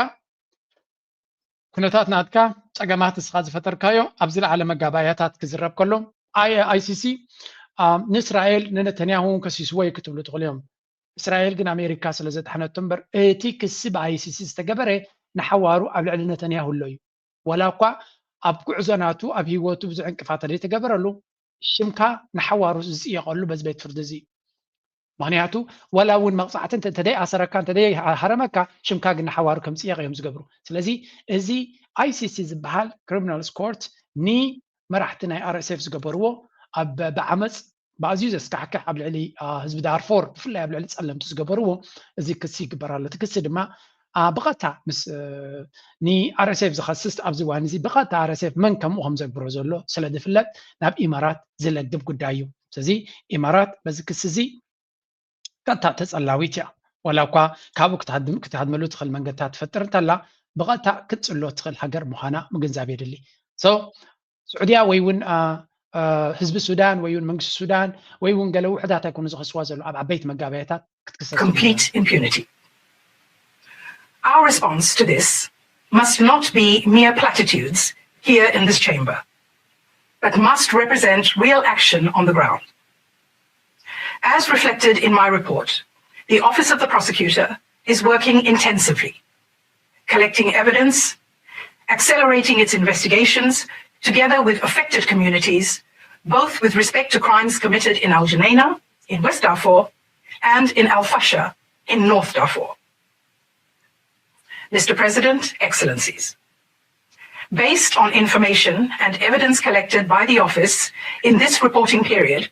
ኩነታት ናትካ፣ ፀገማት ንስኻ ዝፈጠርካዮ ኣብ ዝለዓለ መጋባእያታት ክዝረብ ከሎ፣ ኣይሲሲ ንእስራኤል ንነተንያሁ እውን ከሲስዎ እዩ ክትብሉ ትኽእሉ እዮም። እስራኤል ግን ኣሜሪካ ስለ ዘድሓነቶ እምበር እቲ ክሲ ብኣይሲሲ ዝተገበረ ንሓዋሩ ኣብ ልዕሊ ነተንያሁ ኣሎ እዩ። ወላ እኳ ኣብ ጉዕዞ ናቱ ኣብ ህይወቱ ብዙሕ ዕንቅፋት ዘይተገበረሉ ሽምካ ንሓዋሩ ዝፅየቐሉ በዚ ቤት ፍርዲ እዚ። ምክንያቱ ወላ እውን መቕፃዕቲ እንተደይ ኣሰረካ እንተደይ ሃረመካ ሽምካ ግን ንሓዋሩ ከም ፅየቕ እዮም ዝገብሩ። ስለዚ እዚ ኣይሲሲ ዝበሃል ክሪሚናልስ ኮርት ንመራሕቲ ናይ ኣርኤስኤፍ ዝገበርዎ ኣብ ብዓመፅ ብኣዝዩ ዘስካሕክሕ ኣብ ልዕሊ ህዝቢ ዳርፎር ብፍላይ ኣብ ልዕሊ ፀለምቲ ዝገበርዎ እዚ ክሲ ይግበር ኣሎ። እቲ ክሲ ድማ ብቐጥታ ምስ ንኣርኤስኤፍ ዝኸስስ ኣብዚ እዋን እዚ ብቐጥታ ኣርኤስኤፍ መን ከምኡ ከም ዘግብሮ ዘሎ ስለ ዝፍለጥ ናብ ኢማራት ዝለግብ ጉዳይ እዩ። ስለዚ ኢማራት በዚ ክሲ እዚ ቀጥታ ተፀላዊት እያ። ዋላ እኳ ካብኡ ክትሃድመሉ ትኽእል መንገድታት ትፈጥር እንተላ ብቐጥታ ክትፅሎ ትኽእል ሃገር ምዃና ምግንዛብ የድሊ። ስዑድያ ወይ እውን ህዝቢ ሱዳን ወይ እውን መንግስቲ ሱዳን ወይ እውን ገለ ውሕዳት ኣይኮኑ ዝኸስዋ ዘሎ ኣብ ዓበይቲ መጋበያታት ክትክሰስ complete impunity. Our response to this must not be mere platitudes here in this chamber, but must represent real action on the ground. As reflected in my report, the Office of the Prosecutor is working intensively, collecting evidence, accelerating its investigations together with affected communities, both with respect to crimes committed in Al Junaina, in West Darfur, and in Al Fasher in North Darfur. Mister President, Excellencies, based on information and evidence collected by the Office in this reporting period,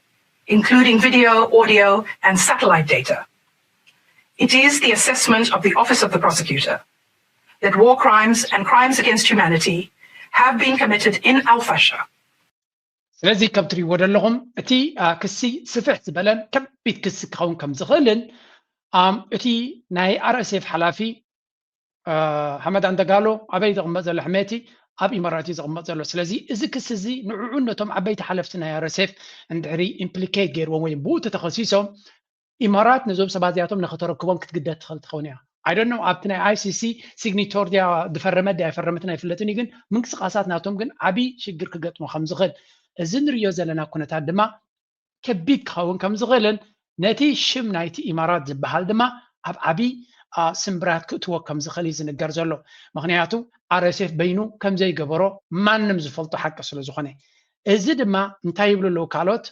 including video, audio, and satellite data, it is the assessment of the Office of the Prosecutor that war crimes and crimes against humanity have been committed in Al Fasher. ስለዚ ከም ትሪእዎ ዘለኹም እቲ ክሲ ስፍሕ ዝበለን ከቢድ ክሲ ክኸውን ከም ዝኽእልን እቲ ናይ ኣርኤስኤፍ ሓላፊ ሓመድ ኣንደጋሎ ኣበይ ዝቕመጥ ዘሎ ሕሜቲ ኣብ ኢማራት እዩ ዝቕመጥ ዘሎ። ስለዚ እዚ ክሲ እዚ ንዕዑን ነቶም ዓበይቲ ሓለፍቲ ናይ ኣርኤስኤፍ እንድሕሪ ኢምፕሊኬት ገይርዎም ወይ ብኡ ተተኸሲሶም ኢማራት ነዞም ሰባት እዚኣቶም ንኸተረክቦም ክትግደድ ትኽእል ትኸውን እያ። I don't know ኣብቲ ናይ ኣይሲሲ ሲግኒቶር ድያ ዝፈረመ ድያ ኣይፈረመትን ኣይፍለጥን እዩ፣ ግን ምንቅስቃሳት ናቶም ግን ዓብዪ ሽግር ክገጥሞ ከም ዝኽእል እዚ ንሪኦ ዘለና ኩነታት ድማ ከቢድ ክኸውን ከም ዝኽእልን ነቲ ሽም ናይቲ ኢማራት ዝበሃል ድማ ኣብ ዓብዪ ስምብራት ክእትዎ ከም ዝኽእል እዩ ዝንገር ዘሎ። ምክንያቱ ኣርኤስኤፍ በይኑ ከም ዘይገበሮ ማንም ዝፈልጦ ሓቂ ስለ ዝኾነ። እዚ ድማ እንታይ ይብሉ ኣለዉ ካልኦት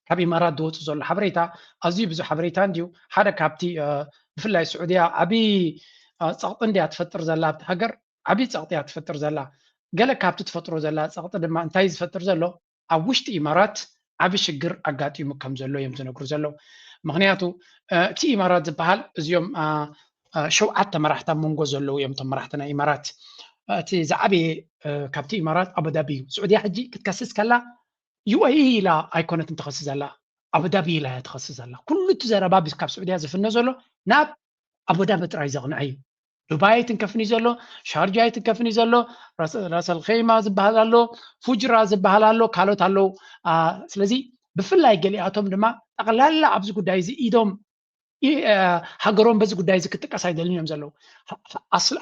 ካብ ኢማራት ዝወፁ ዘሎ ሓበሬታ ኣዝዩ ብዙሕ ሓበሬታ እንድዩ። ሓደ ካብቲ ብፍላይ ስዑድያ ዓብዪ ፀቕጢ እንድያ ትፈጥር ዘላ ኣብቲ ሃገር፣ ዓብዪ ፀቕጢ እያ ትፈጥር ዘላ። ገለ ካብቲ ትፈጥሮ ዘላ ፀቕጢ ድማ እንታይ ዝፈጥር ዘሎ ኣብ ውሽጢ ኢማራት ዓቢ ሽግር ኣጋጢሙ ከም ዘሎ እዮም ዝነግሩ ዘለዉ። ምክንያቱ እቲ ኢማራት ዝበሃል እዚኦም ሸውዓተ መራሕቲ ኣብ መንጎ ዘለዉ እዮም። እቶም መራሕቲ ናይ ኢማራት እቲ ዝዓበየ ካብቲ ኢማራት ኣቡዳቢ እዩ። ስዑድያ ሕጂ ክትከስስ ከላ ዩኤኢ ኢላ ኣይኮነትን ትኸስስ ዘላ፣ ኣቡዳቢ ኢላ እያ ትኸስስ ዘላ። ኩሉ እቲ ዘረባ ካብ ስዑድያ ዝፍኖ ዘሎ ናብ ኣቡዳቢ ጥራይ ዘቕንዐ እዩ። ዱባይ ኣይትንከፍን እዩ ዘሎ፣ ሻርጃ ኣይትንከፍን እዩ ዘሎ፣ ራሰል ኸይማ ዝበሃል ኣሎ፣ ፉጅራ ዝበሃል ኣሎ፣ ካልኦት ኣለዉ። ስለዚ ብፍላይ ገሊኣቶም ድማ ጠቕላላ ኣብዚ ጉዳይ እዚ ኢዶም ሃገሮም በዚ ጉዳይ እዚ ክጥቀስ ኣይደልን እዮም ዘለዉ።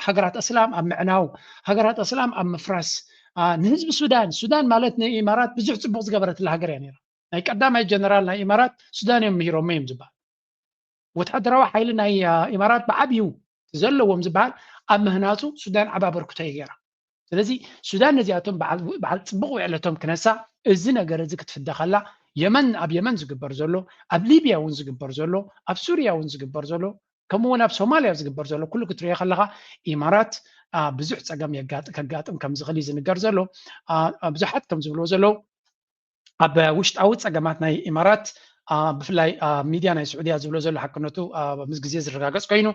ሃገራት እስላም ኣብ ምዕናው፣ ሃገራት እስላም ኣብ ምፍራስ፣ ንህዝቢ ሱዳን፣ ሱዳን ማለት ንኢማራት ብዙሕ ፅቡቕ ዝገበረትላ ሃገር እያ ነይራ። ናይ ቀዳማይ ጀነራል ናይ ኢማራት ሱዳን እዮም ምሂሮሞ እዮም ዝበሃል። ወታደራዊ ሓይሊ ናይ ኢማራት ብዓብዩ ዘለዎም ዝበሃል ኣብ ምህናፁ ሱዳን ዓቢ ኣበርክቶ እዩ ገይራ። ስለዚ ሱዳን ነዚኣቶም በዓል ፅቡቕ ውዕለቶም ክነሳ እዚ ነገር እዚ ክትፍደ ከላ የመን ኣብ የመን ዝግበር ዘሎ፣ ኣብ ሊብያ እውን ዝግበር ዘሎ፣ ኣብ ሱርያ እውን ዝግበር ዘሎ፣ ከምኡ እውን ኣብ ሶማልያ ዝግበር ዘሎ ኩሉ ክትሪኦ ከለኻ ኢማራት ብዙሕ ፀገም ከጋጥም ከም ዝኽእል እዩ ዝንገር ዘሎ። ብዙሓት ከም ዝብልዎ ዘለዉ ኣብ ውሽጣዊ ፀገማት ናይ ኢማራት ብፍላይ ሚድያ ናይ ስዑድያ ዝብሎ ዘሎ ሓቅነቱ ምስ ግዜ ዝረጋገፅ ኮይኑ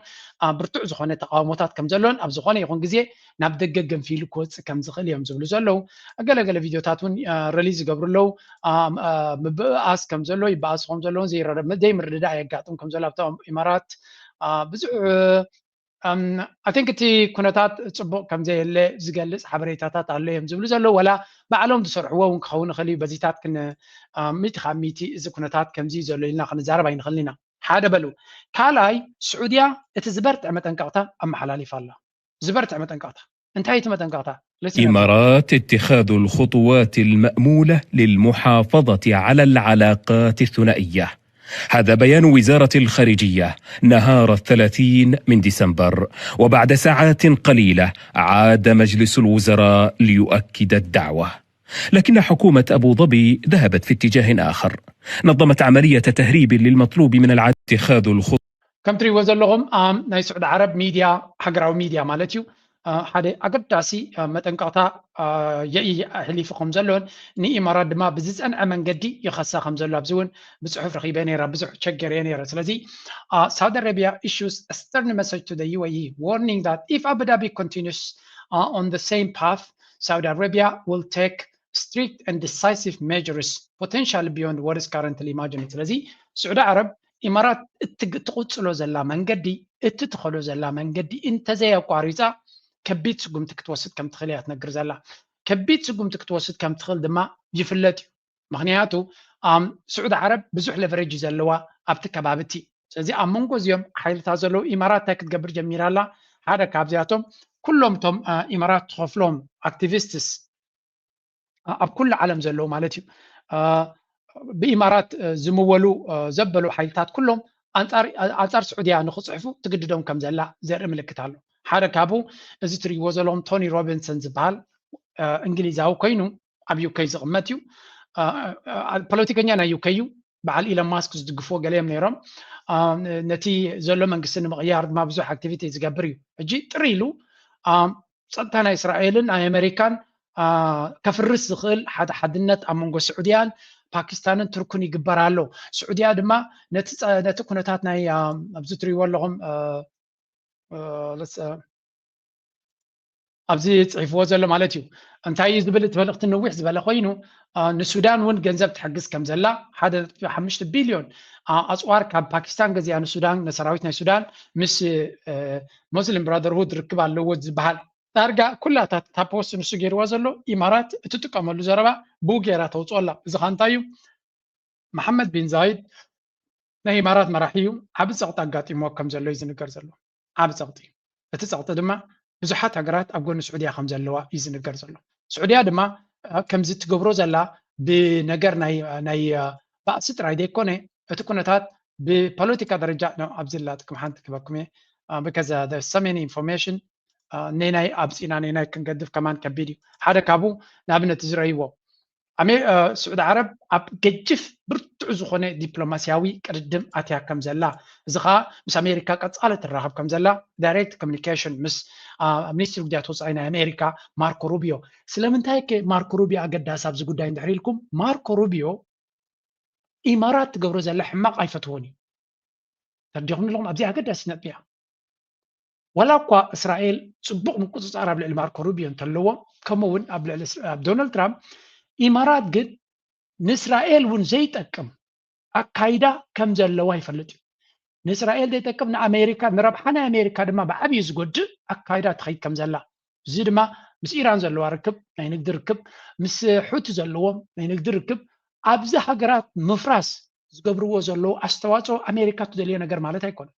ብርቱዕ ዝኾነ ተቃውሞታት ከም ዘሎን ኣብ ዝኾነ ይኹን ግዜ ናብ ደገ ገንፊሉ ክወፅእ ከም ዝኽእል እዮም ዝብሉ ዘለዉ። ገለገለ ቪድዮታት እውን ረሊዝ ዝገብሩ ኣለዉ። ምብእኣስ ከም ዘሎ ይበኣሱ ከም ዘለውን ዘይምርድዳእ የጋጥም ከም ዘሎ ኣብቶም ኢማራት ብዙሕ ኣይ ቲንክ እቲ ኩነታት ፅቡቅ ከም ዘየለ ዝገልፅ ሓበሬታታት ኣሎ እዮም ዝብሉ ዘለዉ። ወላ ባዕሎም ዝሰርሕዎ እውን ክኸውን ይኽእል እዩ። በዚታት ክን ሚእቲ ካብ ሚእቲ እዚ ኩነታት ከምዚ ዘሎ ኢልና ክንዛረብ ኣይንኽእልን ኢና። ሓደ በሉ። ካልኣይ ስዑድያ እቲ ዝበርትዐ መጠንቀቕታ ኣመሓላሊፋ ኣላ። ዝበርትዐ መጠንቀቕታ እንታይ እቲ መጠንቀቕታ? إمارات اتخاذ الخطوات المأمولة للمحافظة على العلاقات الثنائية. هذا بيان وزارة الخارجية نهار الثلاثين من ديسمبر، وبعد ساعات قليلة عاد مجلس الوزراء ليؤكد الدعوة. لكن حكومة أبو ظبي ذهبت في اتجاه آخر، نظمت عملية تهريب للمطلوب من العدو اتخاذ الخطوة ከም ትሪእዎ ዘለኹም ናይ ስዑዲ ዓረብ ሚድያ፣ ሃገራዊ ሚድያ ማለት እዩ፣ ሓደ ኣገዳሲ መጠንቀቕታ የኢ ኣሕሊፉ ከም ዘሎን ንኢማራት ድማ ብዝፀንዐ መንገዲ ይኸሳ ከም ዘሎ ኣብዚ እውን ብፅሑፍ ረኺበ ነይረ፣ ብዙሕ ቸገር እየ ነይረ። ስለዚ Saudi Arabia issues a stern message to the U A E warning that if Abu Dhabi continues on the same path, Saudi Arabia will take strict and decisive measures potentially beyond what is currently imagined። ስለዚ ስዑዲ ዓረብ ኢማራት እትትቕፅሎ ዘላ መንገዲ እትትኸሎ ዘላ መንገዲ እንተዘየቋሪፃ ከቢድ ስጉምቲ ክትወስድ ከም ትኽእል እያ ትነግር ዘላ። ከቢድ ስጉምቲ ክትወስድ ከም ትኽእል ድማ ይፍለጥ እዩ። ምክንያቱ ስዑዲ ዓረብ ብዙሕ ለቨሬጅ ዘለዋ ኣብቲ ከባቢ እቲ። ስለዚ ኣብ መንጎ እዚኦም ሓይልታት ዘለዉ ኢማራት እንታይ ክትገብር ጀሚራ ኣላ? ሓደ ካብዚኣቶም ኩሎም እቶም ኢማራት ትኸፍሎም ኣክቲቪስትስ ኣብ ኩሉ ዓለም ዘለዉ ማለት እዩ ብኢማራት ዝምወሉ ዘበሉ ሓይልታት ኩሎም ኣንፃር ስዑድያ ንክፅሕፉ ትግድዶም ከም ዘላ ዘርኢ ምልክት ኣሎ። ሓደ ካብኡ እዚ ትሪእዎ ዘለኹም ቶኒ ሮቢንሰን ዝበሃል እንግሊዛዊ ኮይኑ ኣብ ዩከይ ዝቕመጥ እዩ። ፖለቲከኛ ናይ ዩከይ እዩ። በዓል ኢለን ማስክ ዝድግፍዎ ገለ እዮም ነይሮም። ነቲ ዘሎ መንግስቲ ንምቕያር ድማ ብዙሕ ኣክቲቪቲ ዝገብር እዩ። ሕጂ ጥሪ ኢሉ ፀጥታ ናይ እስራኤልን ናይ ኣሜሪካን ከፍርስ ዝኽእል ሓደ ሓድነት ኣብ መንጎ ስዑድያን ፓኪስታንን ቱርክን ይግበር ኣሎ። ስዑድያ ድማ ነቲ ኩነታት ናይ ኣብዚ ትሪእዎ ኣለኹም ኣብዚ ፅሒፍዎ ዘሎ ማለት እዩ። እንታይ እዩ ዝብል እቲ መልእኽቲ ንዊሕ ዝበለ ኮይኑ ንሱዳን እውን ገንዘብ ትሕግዝ ከም ዘላ ሓደ ሓሙሽተ ቢልዮን ኣፅዋር ካብ ፓኪስታን ገዚኣ ንሱዳን ንሰራዊት ናይ ሱዳን ምስ ሙስሊም ብራደርሁድ ርክብ ኣለዎ ዝበሃል ዳርጋ ኩላታት ታፖስት ንሱ ገይርዋ ዘሎ ኢማራት እትጥቀመሉ ዘረባ ብኡ ገይራ ተውፅኦ ኣላ። እዚ ኸ እንታይ እዩ? መሓመድ ቢን ዛይድ ናይ ኢማራት መራሒ እዩ። ዓቢ ፀቕጢ ኣጋጢምዎ ከም ዘሎ እዩ ዝንገር ዘሎ። ዓቢ ፀቕጢ። እቲ ፀቕጢ ድማ ብዙሓት ሃገራት ኣብ ጎኒ ስዑድያ ከም ዘለዋ እዩ ዝንገር ዘሎ። ስዑድያ ድማ ከምዚ ትገብሮ ዘላ ብነገር ናይ ባእሲ ጥራይ ዘይኮነ እቲ ኩነታት ብፖለቲካ ደረጃ ኣብዚ ላ ጥቅም ሓንቲ ክበኩም እየ because so many information ነናይ ኣብፂና ነናይ ክንገድፍ ከማን ከቢድ እዩ። ሓደ ካብኡ ንኣብነት ዝረእይዎ ስዑዲ ዓረብ ኣብ ገጅፍ ብርቱዕ ዝኾነ ዲፕሎማስያዊ ቅድድም ኣትያ ከም ዘላ፣ እዚ ከዓ ምስ ኣሜሪካ ቀፃሊ ትራኸብ ከም ዘላ ዳይሬክት ኮሚኒኬሽን ምስ ሚኒስትሪ ጉዳያት ወፃኢ ናይ ኣሜሪካ ማርኮ ሩቢዮ። ስለምንታይ ከ ማርኮ ሩቢዮ ኣገዳሲ ኣብዚ ጉዳይ እንድሕር ኢልኩም፣ ማርኮ ሩቢዮ ኢማራት ትገብሮ ዘላ ሕማቕ ኣይፈትዎን እዩ። ተረዲኹም ኣለኹም? ኣብዚ ኣገዳሲ ነጥቢ እያ። ዋላ እኳ እስራኤል ፅቡቕ ምቁፅፃር ኣብ ልዕሊ ማርኮ ሩቢዮ እንተለዎ፣ ከምኡ እውን ኣብ ልዕሊ ኣብ ዶናልድ ትራምፕ፣ ኢማራት ግን ንእስራኤል እውን ዘይጠቅም ኣካይዳ ከም ዘለዋ ይፈልጥ እዩ። ንእስራኤል ዘይጠቅም ንኣሜሪካ ንረብሓ ናይ ኣሜሪካ ድማ ብዓብዩ ዝጎድእ ኣካይዳ ትኸይድ ከም ዘላ፣ እዚ ድማ ምስ ኢራን ዘለዋ ርክብ ናይ ንግዲ ርክብ ምስ ሑቲ ዘለዎም ናይ ንግዲ ርክብ ኣብዚ ሃገራት ምፍራስ ዝገብርዎ ዘለዉ ኣስተዋፅኦ ኣሜሪካ ትደልዮ ነገር ማለት ኣይኮነን።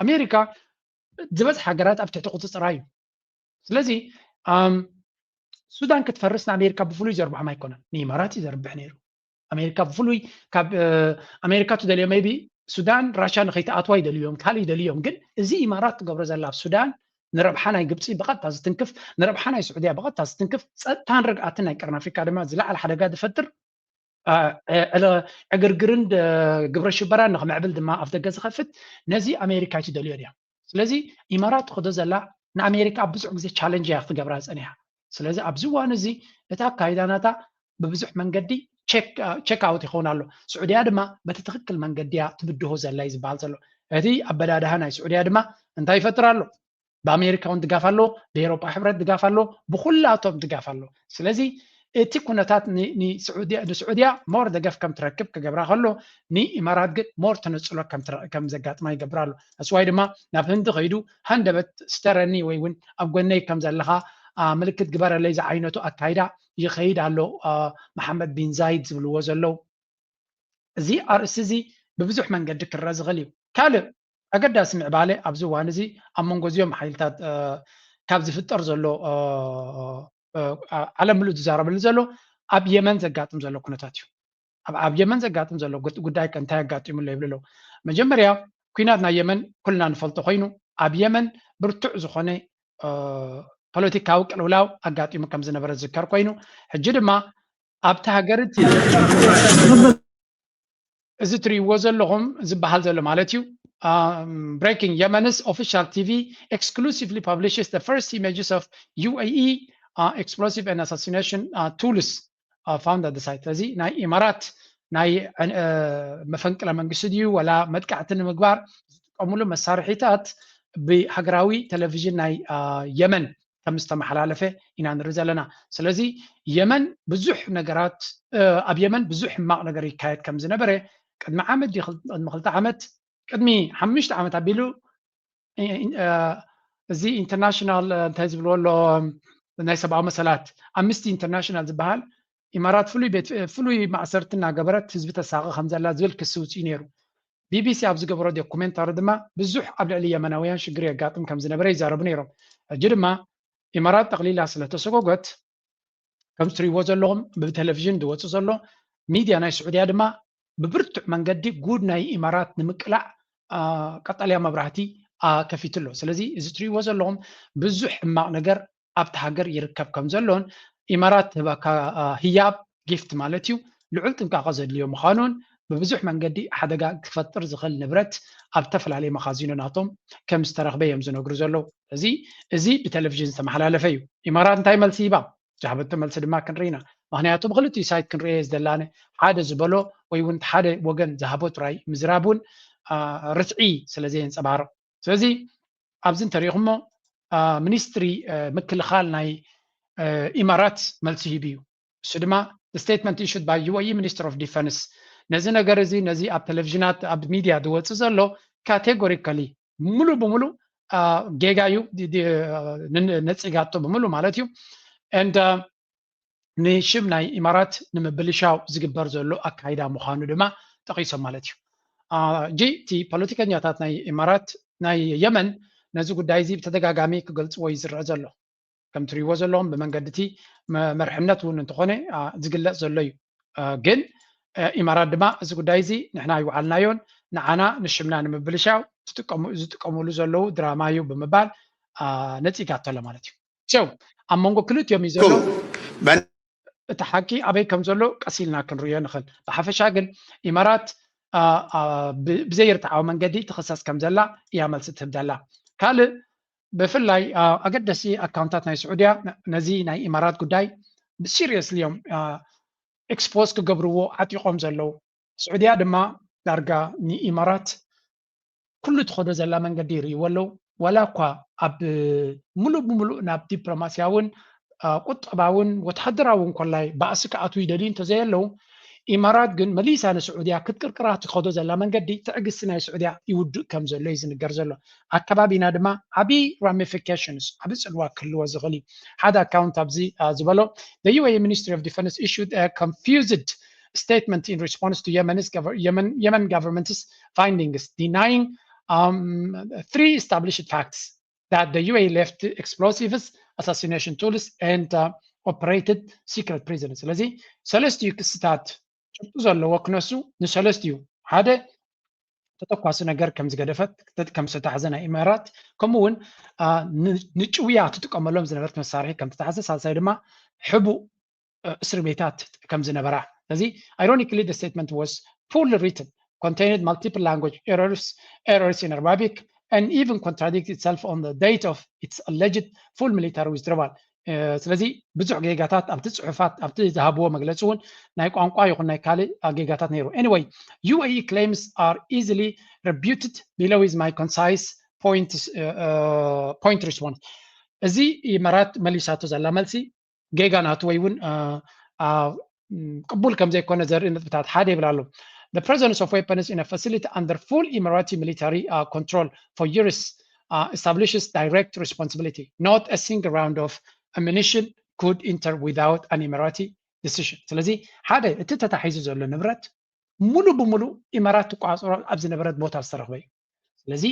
ኣሜሪካ ዝበዝሕ ሃገራት ኣብ ትሕቲ ቁፅፅራ እዩ። ስለዚ ሱዳን ክትፈርስ ንኣሜሪካ ብፍሉይ ዘርብሖም ኣይኮነን፣ ንኢማራት እዩ ዘርብሕ ነይሩ። ኣሜሪካ ብፍሉይ ካብ ኣሜሪካ ትደልዮ ቢ ሱዳን ራሻ ንከይተኣትዋ ይደልዮም ካልእ ይደልዮም። ግን እዚ ኢማራት ትገብሮ ዘላ ኣብ ሱዳን ንረብሓ ናይ ግብፂ ብቐጥታ ዝትንክፍ፣ ንረብሓ ናይ ስዑድያ ብቐጥታ ዝትንክፍ፣ ፀጥታን ርግኣትን ናይ ቀርኒ ኣፍሪካ ድማ ዝለዓለ ሓደጋ ዝፈጥር ዕግርግርን ግብረ ሽበራን ንክምዕብል ድማ ኣፍ ደገ ዝኸፍት፣ ነዚ ኣሜሪካ ኣይትደልዮን እያ። ስለዚ ኢማራት ትኸዶ ዘላ ንኣሜሪካ ኣብ ብዙሕ ግዜ ቻለንጅ እያ ክትገብራ ዝፀኒሓ። ስለዚ ኣብዚ እዋን እዚ እቲ ኣካይዳ ናታ ብብዙሕ መንገዲ ቸክ ኣውት ይኸውን ኣሎ። ስዑድያ ድማ በቲ ትኽክል መንገዲ እያ ትብድሆ ዘላ እዩ ዝበሃል ዘሎ። እቲ ኣበዳድሃ ናይ ስዑድያ ድማ እንታይ ይፈጥር ኣሎ? ብኣሜሪካ እውን ድጋፍ ኣሎ፣ ብኤሮጳ ሕብረት ድጋፍ ኣሎ፣ ብኩላቶም ድጋፍ ኣሎ። ስለዚ እቲ ኩነታት ንስዑድያ ሞር ደገፍ ከም ትረክብ ክገብራ ከሎ፣ ንኢማራት ግን ሞር ተነፅሎ ከም ዘጋጥማ ይገብር ኣሎ። ኣስዋይ ድማ ናብ ህንዲ ከይዱ ሃንደበት ስተረኒ ወይ እውን ኣብ ጎነይ ከም ዘለኻ ምልክት ግበረለይ ዝዓይነቱ ኣካይዳ ይኸይድ ኣሎ። መሓመድ ቢን ዛይድ ዝብልዎ ዘለዉ እዚ ኣርእስቲ እዚ ብብዙሕ መንገዲ ክረአ ዝኽእል እዩ። ካልእ ኣገዳሲ ምዕባለ ኣብዚ እዋን እዚ ኣብ መንጎ እዚኦም ሓይልታት ካብ ዝፍጠር ዘሎ ዓለም ምሉእ ዝዛረበሉ ዘሎ ኣብ የመን ዘጋጥም ዘሎ ኩነታት እዩ። ኣብ የመን ዘጋጥም ዘሎ ጉዳይ ከ እንታይ ኣጋጢሙሎ ይብሉ ኣለዉ። መጀመርያ ኩናት ናይ የመን ኩልና ንፈልጦ ኮይኑ ኣብ የመን ብርቱዕ ዝኾነ ፖለቲካዊ ቅልውላው ኣጋጢሙ ከም ዝነበረ ዝዝከር ኮይኑ ሕጂ ድማ ኣብቲ ሃገር እቲ እዚ ትርእይዎ ዘለኹም ዝበሃል ዘሎ ማለት እዩ። Breaking Yemen's official T V exclusively publishes the first images of U A E explosive and assassination tools found at the site. እዚ ናይ ኢማራት ናይ መፈንቅለ መንግስቲ ድዩ ወላ መጥቃዕቲ ንምግባር ዝጥቀሙሉ መሳርሒታት ብሃገራዊ ቴሌቪዥን ናይ የመን ከም ዝተመሓላለፈ ኢና ንርኢ ዘለና። ስለዚ የመን ብዙሕ ነገራት ኣብ የመን ብዙሕ ሕማቕ ነገር ይካየድ ከም ዝነበረ ቅድሚ ዓመት ድዩ ቅድሚ ክልተ ዓመት ቅድሚ ሓሙሽተ ዓመት ኣቢሉ እዚ ኢንተርናሽናል እንታይ ዝብልዎ ኣሎ ናይ ሰብኣዊ መሰላት ኣምነስቲ ኢንተርናሽናል ዝበሃል ኢማራት ፍሉይ ቤት ፍሉይ ማእሰርቲ እናገበረት ህዝቢ ተሳቒ ከም ዘላ ዝብል ክሲ ውፅኡ ነይሩ። ቢቢሲ ኣብ ዝገበሮ ዶኩሜንታሪ ድማ ብዙሕ ኣብ ልዕሊ የመናውያን ሽግር የጋጥም ከም ዝነበረ ይዛረቡ ነይሮም። ሕጂ ድማ ኢማራት ጠቕሊላ ስለተሰጎገት ከም ትሪእዎ ዘለኹም ብቴሌቪዥን ዝወፅእ ዘሎ ሚድያ ናይ ስዑድያ ድማ ብብርቱዕ መንገዲ ጉድ ናይ ኢማራት ንምቅላዕ ቀጠልያ መብራህቲ ከፊቱ ኣሎ። ስለዚ እዚ ትሪእዎ ዘለኹም ብዙሕ ሕማቕ ነገር ኣብቲ ሃገር ይርከብ ከም ዘሎን ኢማራት ትህበካ ህያብ ጊፍት ማለት እዩ ልዑል ጥንቃቐ ዘድልዮ ምዃኑን ብብዙሕ መንገዲ ሓደጋ ክፈጥር ዝኽእል ንብረት ኣብ ዝተፈላለየ መኻዚኖ ናቶም ከም ዝተረኽበ እዮም ዝነግሩ ዘለዉ። እዚ እዚ ብቴሌቪዥን ዝተመሓላለፈ እዩ። ኢማራት እንታይ መልሲ ሂባ? ዝሃበቶ መልሲ ድማ ክንርኢ ኢና። ምክንያቱ ብክልቲኡ ሳይት ክንርእዮ ዘላነ ሓደ ዝበሎ ወይ እውን ሓደ ወገን ዝሃቦ ጥራይ ምዝራብ እውን ርትዒ ስለ ዘየንፀባርቕ። ስለዚ ኣብዚ እንተሪኢኹሞ ሚኒስትሪ ምክልኻል ናይ ኢማራት መልሲ ሂቡ እዩ። እሱ ድማ statement issued by U A E Minister of Defense ነዚ ነገር እዚ ነዚ ኣብ ቴሌቪዥናት ኣብ ሚድያ ዝወፅእ ዘሎ ካቴጎሪካሊ ሙሉ ብሙሉ ጌጋ እዩ ነፂጋቶ ብምሉ ማለት እዩ። ንሽም ናይ ኢማራት ንምብልሻው ዝግበር ዘሎ ኣካይዳ ምዃኑ ድማ ጠቒሶም ማለት እዩ። ጂ እቲ ፖለቲከኛታት ናይ ኢማራት ናይ የመን ነዚ ጉዳይ እዚ ብተደጋጋሚ ክገልፅዎ እዩ ዝረአ ዘሎ። ከም ትሪእዎ ዘለኹም ብመንገዲ እቲ መርሕነት እውን እንተኾነ ዝግለፅ ዘሎ እዩ። ግን ኢማራት ድማ እዚ ጉዳይ እዚ ንሕና ኣይወዓልናዮን ንዓና ንሽምና ንምብልሻው ዝጥቀምሉ ዘለዉ ድራማ እዩ ብምባል ነፂጋቶ ኣሎ ማለት እዩ። ሶ ኣብ መንጎ ክልቲኦም እዩ ዘሎ። እቲ ሓቂ ኣበይ ከም ዘሎ ቀስ ኢልና ክንርእዮ ንኽእል። ብሓፈሻ ግን ኢማራት ብዘይርትዓዊ መንገዲ ትኽሰስ ከም ዘላ እያ መልሲ ትህብ ዘላ። ካልእ ብፍላይ ኣገደሲ ኣካውንታት ናይ ስዑድያ ነዚ ናይ ኢማራት ጉዳይ ብሲሪየስሊ እዮም ኤክስፖዝ ክገብርዎ ዓጢቖም ዘለዉ። ስዑድያ ድማ ዳርጋ ንኢማራት ኩሉ ትኸዶ ዘላ መንገዲ ይርእይዎ ኣለዉ። ዋላ እኳ ኣብ ሙሉእ ብሙሉእ ናብ ዲፕሎማስያውን ቁጠባውን ወተሃደራውን ኮላይ ባእሲ ክኣትዉ ይደልዩ እንተዘየለዉ ኢማራት ግን መሊሳ ንስዑድያ ክትቅርቅራ ትኸዶ ዘላ መንገዲ ትዕግስቲ ናይ ስዑድያ ይውድእ ከም ዘሎ እዩ ዝንገር ዘሎ። ኣከባቢና ድማ ዓብዪ ራሚፊኬሽንስ ዓብዪ ፅልዋ ክህልዎ ዝኽእል እዩ። ሓደ ኣካውንት ኣብዚ ዝበሎ the U A E Ministry of Defense issued a confused statement in response to Yemen's Yemen government's findings denying three established facts that the U A E left explosives, assassination tools and operated secret prisons። ስለዚ ሰለስቲኡ ክስታት ጭብጡ ዘለዎ ክነሱ ንሰለስቲኡ ሓደ ተተኳሲ ነገር ከም ዝገደፈት ከም ዝተታሕዘ ናይ ኢማራት ከምኡ እውን ንጭውያ ትጥቀመሎም ዝነበረት መሳርሒ ከም ዝተታሕዘ ሳልሳይ ድማ ሕቡእ እስር ቤታት ከም ዝነበራ ስለዚ ironically the statement was poorly written, contained multiple language errors, errors in Arabic, and even contradict itself on the date of its alleged full military withdrawal. ስለዚ ብዙሕ ጌጋታት ኣብቲ ፅሑፋት ኣብቲ ዝሃብዎ መግለፂ እውን ናይ ቋንቋ ይኹን ናይ ካልእ ጌጋታት ነይሩ። Anyway, UAE claims are easily rebuted. Below is my concise point, point response. እዚ ኢማራት መሊሳቶ ዘላ መልሲ ጌጋ ናቱ ወይ እውን ቅቡል ከም ዘይኮነ ዘርኢ ነጥብታት ሓደ ይብል ኣሎ። The presence of weapons in a facility under full Emirati military control for years establishes direct responsibility, not a single round of ammunition could enter without an Emirati decision. ስለዚ ሓደ እቲ ተታሒዙ ዘሎ ንብረት ሙሉ ብሙሉ ኢማራት ትቆፃፀሮ ኣብ ዝነበረት ቦታ ዝተረኽበ እዩ። ስለዚ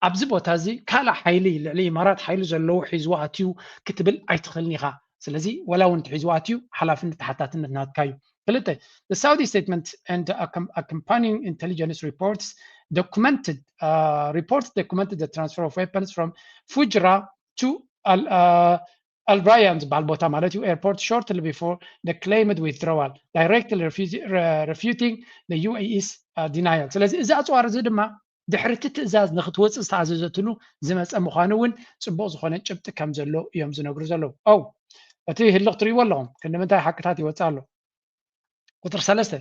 ኣብዚ ቦታ እዚ ካልእ ሓይሊ ልዕሊ ኢማራት ሓይሊ ዘለዎ ሒዝዎ ኣትዩ ክትብል ኣይትኽእልን ኢኻ። ስለዚ ወላ እውን ሒዝዎ ኣትዩ ሓላፍነት ተሓታትነት ናትካ እዩ። ክልተ፣ the Saudi statement and accompanying intelligence reports documented uh, reports documented the transfer of weapons from Fujairah to Al uh, Al Rayyan ዝበሃል ቦታ ማለት እዩ airport shortly before the claimed withdrawal, directly refuting the UAE's denial. ስለዚ እዚ ኣፅዋር እዚ ድማ ድሕሪ እቲ ትእዛዝ ንክትወፅእ ዝተኣዘዘትሉ ዝመፀ ምዃኑ እውን ፅቡቕ ዝኾነ ጭብጢ ከም ዘሎ እዮም ዝነግሩ ዘለዉ። ኦ እቲ ህልኽ ትርእይዎ ኣለኹም ክንዲ ምንታይ ሓቅታት ይወፅእ ኣሎ። ቁፅሪ ሰለስተ፣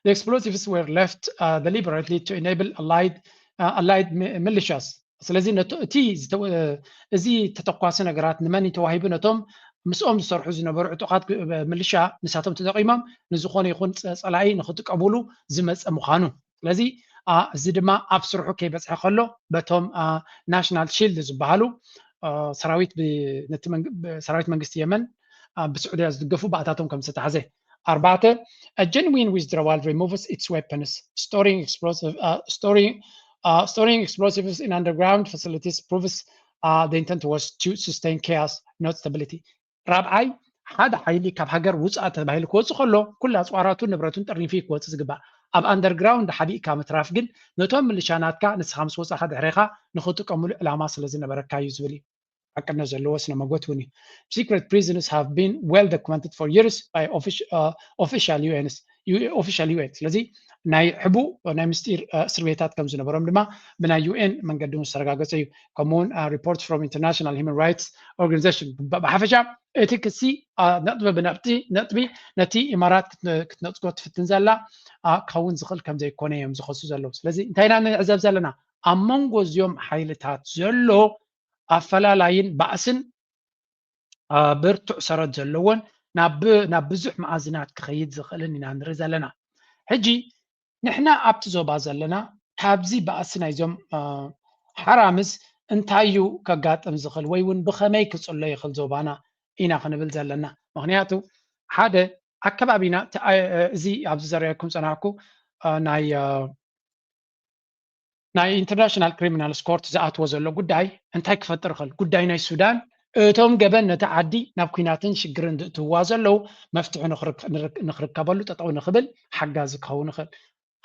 the explosives were left deliberately to enable allied allied militias. ስለዚ እቲ እዚ ተተኳሲ ነገራት ንመን እዩ ተዋሂቡ? ነቶም ምስኦም ዝሰርሑ ዝነበሩ ዕጡቓት ምልሻ ንሳቶም ተጠቒሞም ንዝኾነ ይኹን ፀላኢ ንክጥቀሙሉ ዝመፀ ምዃኑ። ስለዚ እዚ ድማ ኣብ ስርሑ ከይበፅሐ ከሎ በቶም ናሽናል ሺልድ ዝበሃሉ ሰራዊት ሰራዊት መንግስቲ የመን ብስዑድያ ዝድገፉ ባእታቶም ከም ዝተታሕዘ። ኣርባዕተ፣ a genuine withdrawal removes its weapons. Storing explosive uh, storing uh, storing explosives in underground facilities proves uh, the intent was to sustain chaos, not stability. ራብዓይ፣ ሓደ ሓይሊ ካብ ሃገር ውፃእ ተባሂሉ ክወፅእ ከሎ ኩሉ ኣፅዋራቱን ንብረቱን ጠርኒፉ ክወፅእ ዝግባእ። ኣብ ኣንደርግራውንድ ሓቢእካ ምትራፍ ግን ነቶም ምልሻ ናትካ ንስኻ ምስ ወፃእካ ድሕሬኻ ንክጥቀሙሉ ዕላማ ስለ ዝነበረካ እዩ ዝብል እዩ። ሓቅነት ዘለዎ ስነ መጎት እውን እዩ። Secret prisons have been well documented for years by official UN. ስለዚ ናይ ሕቡእ ናይ ምስጢር እስር ቤታት ከም ዝነበሮም ድማ ብናይ ዩኤን መንገዲ እውን ዝተረጋገፀ እዩ። ከምኡውን report from international human rights organization ብሓፈሻ እቲ ክሲ ነጥቢ ብነጥቢ ነጥቢ ነቲ ኢማራት ክትነፅጎ ትፍትን ዘላ ክኸውን ዝኽእል ከም ዘይኮነ እዮም ዝኸሱ ዘለዉ። ስለዚ እንታይ ኢና ንዕዘብ ዘለና? ኣብ መንጎ እዚኦም ሓይልታት ዘሎ ኣፈላላይን ባእስን ብርቱዕ ሰረት ዘለዎን ናብ ብዙሕ መኣዝናት ክኸይድ ዝኽእልን ኢና ንርኢ ዘለና። ሕጂ ንሕና ኣብቲ ዞባ ዘለና ካብዚ ባእሲ ናይዞም ሓራምዝ እንታይ እዩ ከጋጥም ዝኽእል ወይ እውን ብኸመይ ክፅሎ ይኽእል ዞባና ኢና ክንብል ዘለና። ምክንያቱ ሓደ ኣከባቢና እዚ ኣብዚ ዘርእየኩም ፀናሕኩ ናይ ናይ ኢንተርናሽናል ክሪሚናልስ ኮርት ዝኣትዎ ዘሎ ጉዳይ እንታይ ክፈጥር ይኽእል? ጉዳይ ናይ ሱዳን እቶም ገበን ነቲ ዓዲ ናብ ኩናትን ሽግርን ዝእትውዋ ዘለዉ መፍትሒ ንክርከበሉ ጠጠው ንክብል ሓጋዚ ክኸውን ይኽእል።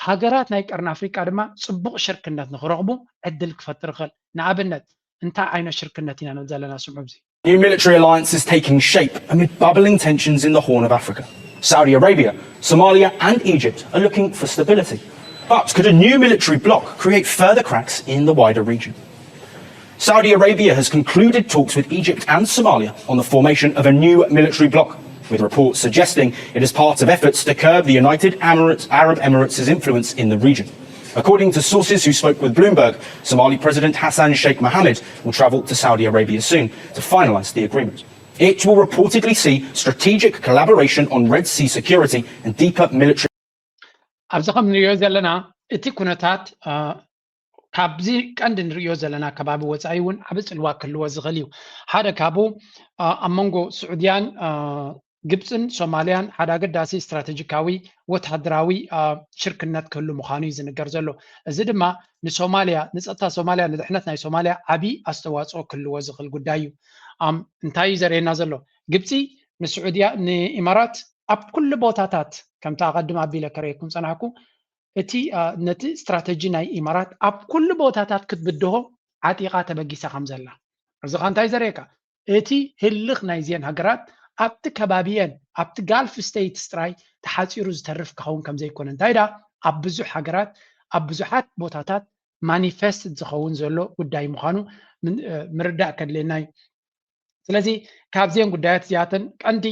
ሃገራት ናይ ቀርኒ ኣፍሪቃ ድማ ፅቡቕ ሽርክነት ንክረኽቡ ዕድል ክፈጥር ይኽእል። ንኣብነት እንታይ ዓይነት ሽርክነት ኢና ንብል ዘለና? ስምዑ። New military alliance is taking shape amid bubbling tensions in the Horn of Africa. Saudi Arabia, Somalia and Egypt are looking for stability. But could a new military bloc create further cracks in the wider region? Saudi Arabia has concluded talks with Egypt and Somalia on the formation of a new military bloc, with reports suggesting it is part of efforts to curb the United Arab Emirates' influence in the region. According to sources who spoke with Bloomberg, Somali President Hassan Sheikh Mohammed will travel to Saudi Arabia soon to finalise the agreement. It will reportedly see strategic collaboration on Red Sea security and deeper military ኣብዚ ከም ንሪኦ ዘለና እቲ ኩነታት ካብዚ ቀንዲ ንሪኦ ዘለና ከባቢ ወፃኢ እውን ዓቢ ፅልዋ ክህልዎ ዝኽእል እዩ። ሓደ ካብኡ ኣብ መንጎ ስዑድያን ግብፅን ሶማልያን ሓደ ኣገዳሲ ስትራቴጂካዊ ወታደራዊ ሽርክነት ክህሉ ምዃኑ እዩ ዝንገር ዘሎ። እዚ ድማ ንሶማልያ ንፀጥታ ሶማልያ ንድሕነት ናይ ሶማልያ ዓቢ ኣስተዋፅኦ ክህልዎ ዝኽእል ጉዳይ እዩ። እንታይ እዩ ዘርእየና ዘሎ? ግብፂ ንስዑድያ ንኢማራት ኣብ ኩሉ ቦታታት ከምቲ ኣቐድም ኣቢለ ከርእየኩም ፀናሕኩ እቲ ነቲ ስትራተጂ ናይ ኢማራት ኣብ ኩሉ ቦታታት ክትብድሆ ዓጢቓ ተበጊሳ ከም ዘላ እዚ ኸ እንታይ ዘርእየካ? እቲ ህልኽ ናይዚአን ሃገራት ኣብቲ ከባቢአን ኣብቲ ጋልፍ ስቴትስ ጥራይ ተሓፂሩ ዝተርፍ ክኸውን ከም ዘይኮነ እንታይ ዳ ኣብ ብዙሕ ሃገራት ኣብ ብዙሓት ቦታታት ማኒፌስት ዝኸውን ዘሎ ጉዳይ ምዃኑ ምርዳእ ከድልየና እዩ። ስለዚ ካብዚአን ጉዳያት እዚኣተን ቀንዲ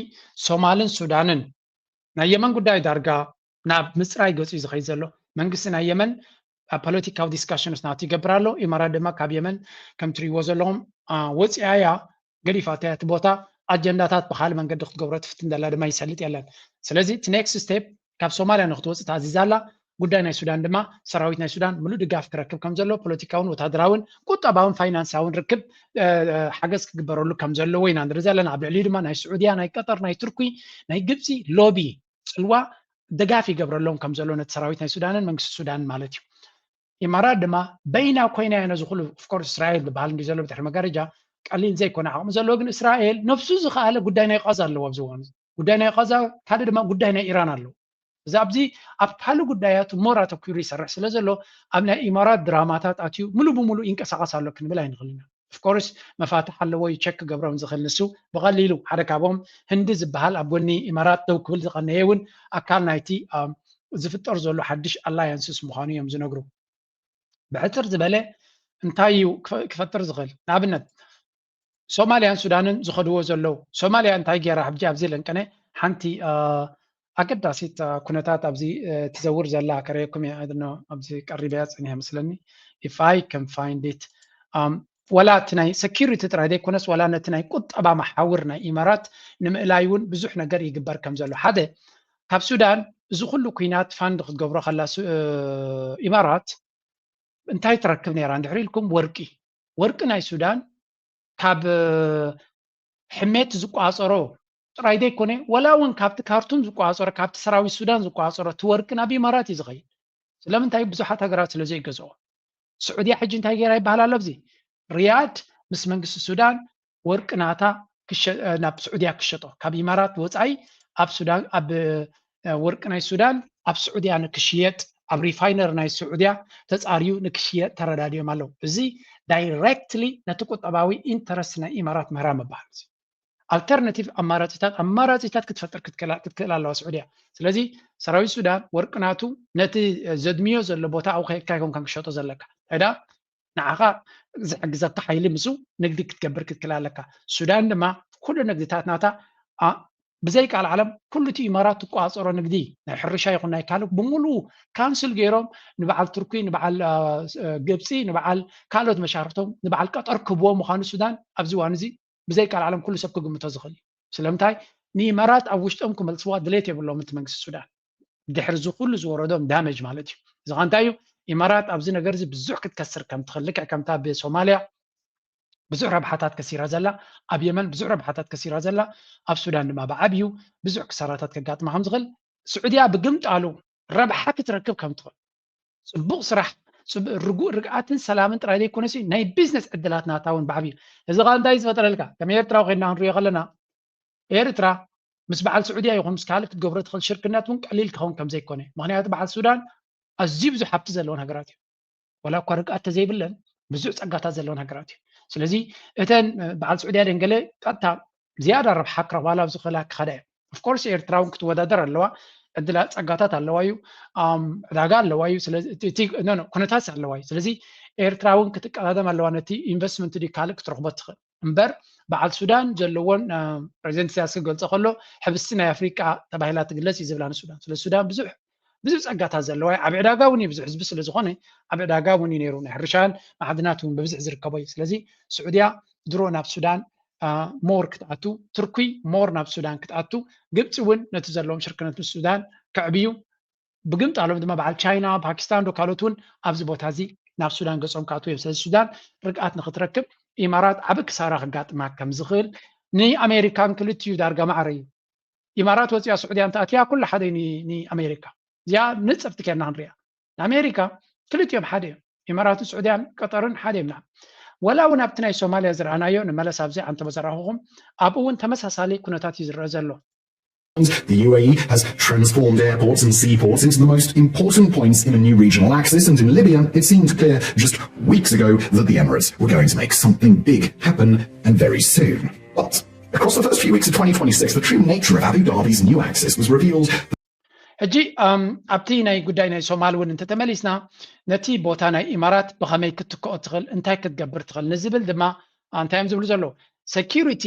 ሶማልን ሱዳንን ናይ የመን ጉዳይ ዳርጋ ናብ ምፅራይ ገፁ እዩ ዝኸይድ ዘሎ። መንግስቲ ናይ የመን ኣብ ፖለቲካዊ ዲስካሽንስ ናቱ ይገብር ኣሎ። ኢማራት ድማ ካብ የመን ከም ትሪእዎ ዘለኹም ወፂኣያ ገዲፋታ እቲ ቦታ ኣጀንዳታት ብካል መንገዲ ክትገብሮ ትፍትን ዘላ ድማ ይሰልጥ የለን። ስለዚ እቲ ኔክስት ስቴፕ ካብ ሶማልያ ንክትወፅእ ተኣዚዛ ኣላ። ጉዳይ ናይ ሱዳን ድማ ሰራዊት ናይ ሱዳን ምሉእ ድጋፍ ክረክብ ከም ዘሎ ፖለቲካውን ወታደራውን ቁጠባውን ፋይናንሳውን ርክብ ሓገዝ ክግበረሉ ከም ዘለዎ ኢና ንርኢ ዘለና። ኣብ ልዕሊኡ ድማ ናይ ስዑድያ፣ ናይ ቀጠር፣ ናይ ቱርኪ፣ ናይ ግብፂ ሎቢ፣ ፅልዋ፣ ደጋፍ ይገብረሎም ከም ዘሎ ነቲ ሰራዊት ናይ ሱዳንን መንግስቲ ሱዳንን ማለት እዩ። ኢማራት ድማ በይና ኮይና እያ ነዚ ኩሉ ኦፍኮርስ እስራኤል ዝበሃል እንዲ ዘሎ ብድሕሪ መጋረጃ ቀሊል ዘይኮነ ዓቕሚ ዘለዎ ግን እስራኤል ነብሱ ዝኸኣለ ጉዳይ ናይ ቃዛ ኣለዎ ኣብዚ እዋን እዚ ጉዳይ ናይ ቃዛ ካልእ ድማ ጉዳይ ናይ ኢራን ኣለዎ። እዚ ኣብዚ ኣብ ካልእ ጉዳያት ሞር ኣተኪሩ ይሰርሕ ስለ ዘሎ ኣብ ናይ ኢማራት ድራማታት ኣትዩ ሙሉ ብሙሉ ይንቀሳቐስ ኣሎ ክንብል ኣይንኽእል ኢና። ኦፍኮርስ መፋትሕ ኣለዎ እዩ ቸክ ክገብሮም ዝኽእል ንሱ ብቐሊሉ ሓደ ካብኦም ህንዲ ዝበሃል ኣብ ጎኒ ኢማራት ደው ክብል ዝቐነየ እውን ኣካል ናይቲ ዝፍጠር ዘሎ ሓድሽ ኣላያንስስ ምዃኑ እዮም ዝነግሩ። ብሕፅር ዝበለ እንታይ እዩ ክፈጥር ዝኽእል? ንኣብነት ሶማልያን ሱዳንን ዝኸድዎ ዘለዉ ሶማልያ እንታይ ገይራ ሕጂ ኣብዚ ለንቀነ ሓንቲ ኣገዳሲት ኩነታት ኣብዚ ትዘውር ዘላ ከረየኩም እየ። ኣብዚ ቀሪበያ ፀኒሐ መስለኒ። If I can find it ወላ እቲ ናይ ሰኪሪቲ ጥራይ ዘይኮነስ ወላ ነቲ ናይ ቁጠባ መሓውር ናይ ኢማራት ንምእላይ እውን ብዙሕ ነገር ይግበር ከም ዘሎ ሓደ ካብ ሱዳን እዚ ኩሉ ኩናት ፋንድ ክትገብሮ ከላ ኢማራት እንታይ ትረክብ ነይራ እንድሕር ኢልኩም ወርቂ ወርቂ ናይ ሱዳን ካብ ሕሜት ዝቋፀሮ ጥራይ ዘይኮነ ወላ እውን ካብቲ ካርቱም ዝቋፀሮ ካብቲ ሰራዊት ሱዳን ዝቋፀሮ እቲ ወርቂ ናብ ኢማራት እዩ ዝኸይድ። ስለምንታይ ብዙሓት ሃገራት ስለ ዘይገዝኦ። ስዑድያ ሕጂ እንታይ ገይራ ይበሃል ኣሎ ኣብዚ ሪያድ ምስ መንግስቲ ሱዳን ወርቂ ናታ ናብ ስዑድያ ክሸጦ ካብ ኢማራት ወፃኢ ኣብ ሱዳን ኣብ ወርቂ ናይ ሱዳን ኣብ ስዑድያ ንክሽየጥ ኣብ ሪፋይነር ናይ ስዑድያ ተፃርዩ ንክሽየጥ ተረዳድዮም ኣለዉ። እዚ ዳይሬክትሊ ነቲ ቁጠባዊ ኢንተረስት ናይ ኢማራት ምህራ ምባል። ኣልተርናቲቭ ኣማራፂታት ኣማራፂታት ክትፈጥር ክትክእል ኣለዋ ስዑድያ። ስለዚ ሰራዊት ሱዳን ወርቂ ናቱ ነቲ ዘድምዮ ዘሎ ቦታ ኣብኡ ከይድካ ይኮንካ ክሸጦ ዘለካ። እዳ ንዓኻ ዝሕግዘካ ሓይሊ ምስኡ ንግዲ ክትገብር ክትክእል ኣለካ። ሱዳን ድማ ኩሉ ንግድታት ናታ ብዘይ ቃል ዓለም ኩሉ እቲ ኢማራት ትቋፀሮ ንግዲ ናይ ሕርሻ ይኹን ናይ ካልእ ብምሉኡ ካንስል ገይሮም ንበዓል ቱርኪ ንበዓል ግብፂ ንበዓል ካልኦት መሻርክቶም ንበዓል ቀጠር ክህብዎ ምዃኑ ሱዳን ኣብዚ እዋን እዚ ብዘይ ቃል ዓለም ኩሉ ሰብ ክግምቶ ዝኽእል እዩ። ስለምንታይ ንኢማራት ኣብ ውሽጦም ክመልስዋ ድሌት የብሎም እቲ መንግስቲ ሱዳን ድሕሪ እዚ ኩሉ ዝወረዶም ዳመጅ ማለት እዩ። እዚ ከ እንታይ እዩ? ኢማራት ኣብዚ ነገር እዚ ብዙሕ ክትከስር ከም ትኽእል ልክዕ ከምታ ብሶማልያ ብዙሕ ረብሓታት ከሲራ ዘላ ኣብ የመን ብዙሕ ረብሓታት ከሲራ ዘላ ኣብ ሱዳን ድማ ብዓብዩ ብዙሕ ክሳራታት ከጋጥማ ከም ዝኽእል ስዑድያ ብግምጣሉ ረብሓ ክትረክብ ከም ትኽእል ፅቡቅ ስራሕ ርጉእ ርግኣትን ሰላምን ጥራይ ዘይኮነሲ ናይ ቢዝነስ ዕድላት ናታ እውን ብዓብዩ እዚ ከዓ እንታይ ዝፈጠረልካ ከም ኤርትራዊ ኮይንና ክንሪኦ ከለና ኤርትራ ምስ በዓል ስዑድያ ይኹን ምስ ካልእ ክትገብሮ ትኽእል ሽርክነት እውን ቀሊል ክኸውን ከም ዘይኮነ ምክንያቱ በዓል ሱዳን ኣዝዩ ብዙሕ ሃብቲ ዘለወን ሃገራት እዩ። ወላ እኳ ርግኣት ተዘይብለን ብዙሕ ፀጋታት ዘለወን ሃገራት እዩ። ስለዚ እተን በዓል ስዑድያ ደንገለ ቀጥታ ዝያዳ ረብሓ ክረኽባላ ኣብ ዝኽእላ ክኸዳ እየ። ኦፍኮርስ ኤርትራ እውን ክትወዳደር ኣለዋ። ዕድላ ፀጋታት ኣለዋ እዩ፣ ዕዳጋ ኣለዋ እዩ፣ ኩነታት ኣለዋ እዩ። ስለዚ ኤርትራ እውን ክትቀዳደም ኣለዋ ነቲ ኢንቨስትመንት ድዩ ካልእ ክትረኽቦ ትኽእል እምበር በዓል ሱዳን ዘለዎን ፕሬዚደንት ኢሳያስ ክገልፆ ከሎ ሕብስቲ ናይ ኣፍሪቃ ተባሂላ ትግለፅ እዩ ዝብላ ንሱዳን። ስለዚ ሱዳን ብዙሕ ብዙሕ ፀጋታት ዘለዋ እዩ። ዓብ ዕዳጋ እውን እዩ ብዙሕ ህዝቢ ስለ ዝኾነ ዓብ ዕዳጋ እውን እዩ ነይሩ ናይ ሕርሻን ማዕድናት እውን ብብዝሒ ዝርከቦ እዩ። ስለዚ ስዑድያ ድሮ ናብ ሱዳን ሞር ክትኣቱ፣ ቱርኪ ሞር ናብ ሱዳን ክትኣቱ፣ ግብፂ እውን ነቲ ዘለዎም ሽርክነት ምስ ሱዳን ከዕብዩ ብግምጣሎም ድማ በዓል ቻይና፣ ፓኪስታን ዶ ካልኦት እውን ኣብዚ ቦታ እዚ ናብ ሱዳን ገፆም ክኣትዉ እዮም። ስለዚ ሱዳን ርግኣት ንክትረክብ ኢማራት ዓብ ክሳራ ክጋጥማ ከም ዝኽእል ንኣሜሪካን ክልቲኡ ዳርጋ ማዕረ እዩ። ኢማራት ወፂኣ ስዑድያ እንተኣትያ ኩሉ ሓደ እዩ ንኣሜሪካ። እዚኣ ንፅርቲ ኬርና ክንሪኣ ንኣሜሪካ ክልቲኦም ሓደ እዮም። ኢማራትን ስዑድያን ቀጠርን ሓደ እዮም። ወላ እውን ኣብቲ ናይ ሶማልያ ዝረኣናዮ ንመለስ ኣብዚ ኣንተ መዘራኹኹም ኣብኡ እውን ተመሳሳሊ ኩነታት እዩ ዝረአ ዘሎ። The U A E has transformed airports and seaports into the most important points in a new regional axis, and in Libya, it seemed clear just weeks ago that the Emirates were going to make something big happen, and very soon. But across the first few weeks of twenty twenty-six, the true nature of Abu Dhabi's new axis was revealed. ሕጂ ኣብቲ ናይ ጉዳይ ናይ ሶማል እውን እንተተመሊስና፣ ነቲ ቦታ ናይ ኢማራት ብኸመይ ክትክኦ ትኽእል፣ እንታይ ክትገብር ትኽእል ንዝብል ድማ እንታይ እዮም ዝብሉ ዘለዉ? ሴኪሪቲ